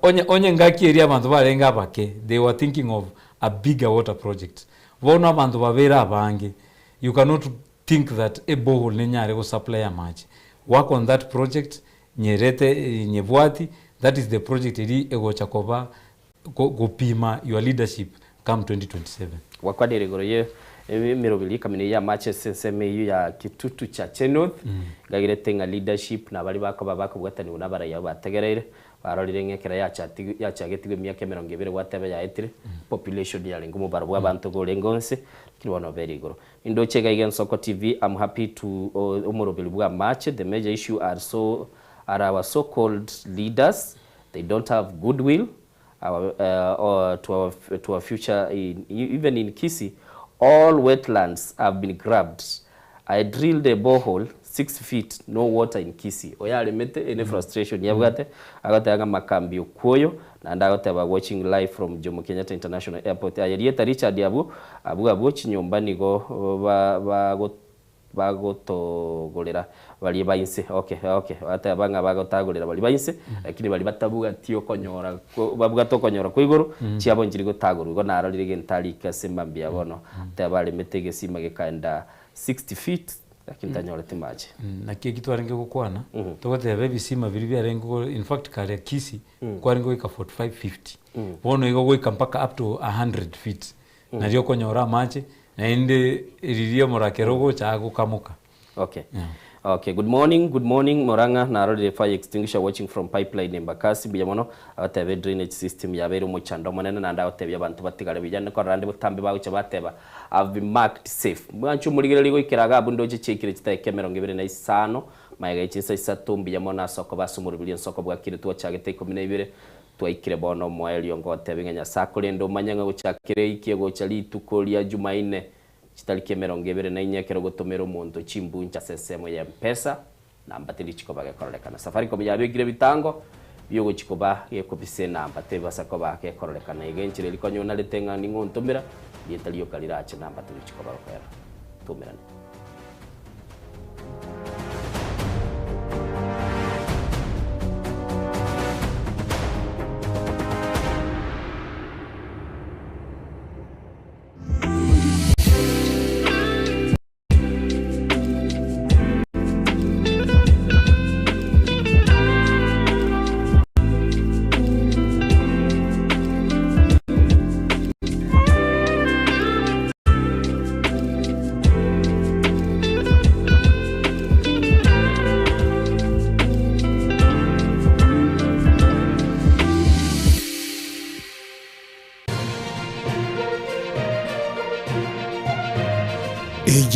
onye onye engaki eria abanto barenge abake, they were thinking of a bigger water project. Bono abanto babeire abange, you cannot think that eborehole nenyare gosupply amache. Work on that project, nyerete nyebwati, that is the project eria egocha koba gopima your leadership come 2027. Gwakwanire igoro ye emeroberi ekamina eyio y'amache ase ensemo eyio ya Kitutu Chache North, ngagerete ng'a leadership na baria bakoba bakobwatanigwa na abarai abwo bategereire, barorire ng'a ekero yachati yachagetigwe emiaka emerongo ebere gwateba yaetire, population yarenge omobaro bwa abanto iga orenge onsi, lakini bono obere igoro. Nindoche iga iga Ensoko TV, am happy to omoroberi bwa amache, the major issue are so are our so called leaders, they don't have goodwill, Our, uh, to, our, to our future in, even in Kisii all wetlands have been grabbed I drilled a borehole 6 feet no water in Kisii oyo aremete ene frustration yabwate agoteba ng'a makambi okwoyo naende agoteba watching live from Jomo Kenyatta International Airport aye rieta Richard abwo abwo abwo chinyomba nigo ba bago Bagotogorera baria ba inse, okay, okay, bateba ng'a bagotagorera baria ba inse, lakini baria batabwati okonyora ko babwate okonyora kwa igoro, chiabo nchiri gotagorwa. Igo narorire egento arike ase mambia bono, ateba aremete egesima gekaenda 60 feet, lakini tanyoreti mache. Naki eki twarenge gokwana, togoteba ebisima biria biarenge go in fact kare Kisii, kwarenge goika 45, 50. Bono igo goika mpaka up to 100 feet. Nario okonyora amache, naende riria omorakera ogocha agokamoka. Okay. Okay, good morning, good morning Murang'a, narorire fire extinguisher watching from pipeline Embakasi, mbuya mono, agoteba edrainage system yabeire omochando omonene naende agotebia abanto batigare buya, nikorora ande botambe bagocha bateba I've been marked safe. Mwanche omorigereria goikera iga abwo ndoche chiaikire chidakika emerongo ebere na isano, magega ye chinsa isato, mbuya mono ase okoba ase omoroberio ensoko bwakire twachagete ikomi na ibere, Twaikire bono omoerio ngotebie ng'a Nyasae akorende omanye ng'a gochakera eiki egocha rituko ria Jumaine chitariki emerongo ebere na inye ekero ogotomera omonto chimbuncha ase ensemo ya Mpesa namba teri chikoba gekororekana. Safaricom yabekire ebitango biogochi koba gekobisa enamba tebasa koba gekororekana iga enchera eri konya onarete ng'a ning'o ontomera rieta rioka rirache namba teri chikoba gokoera. Toumerane.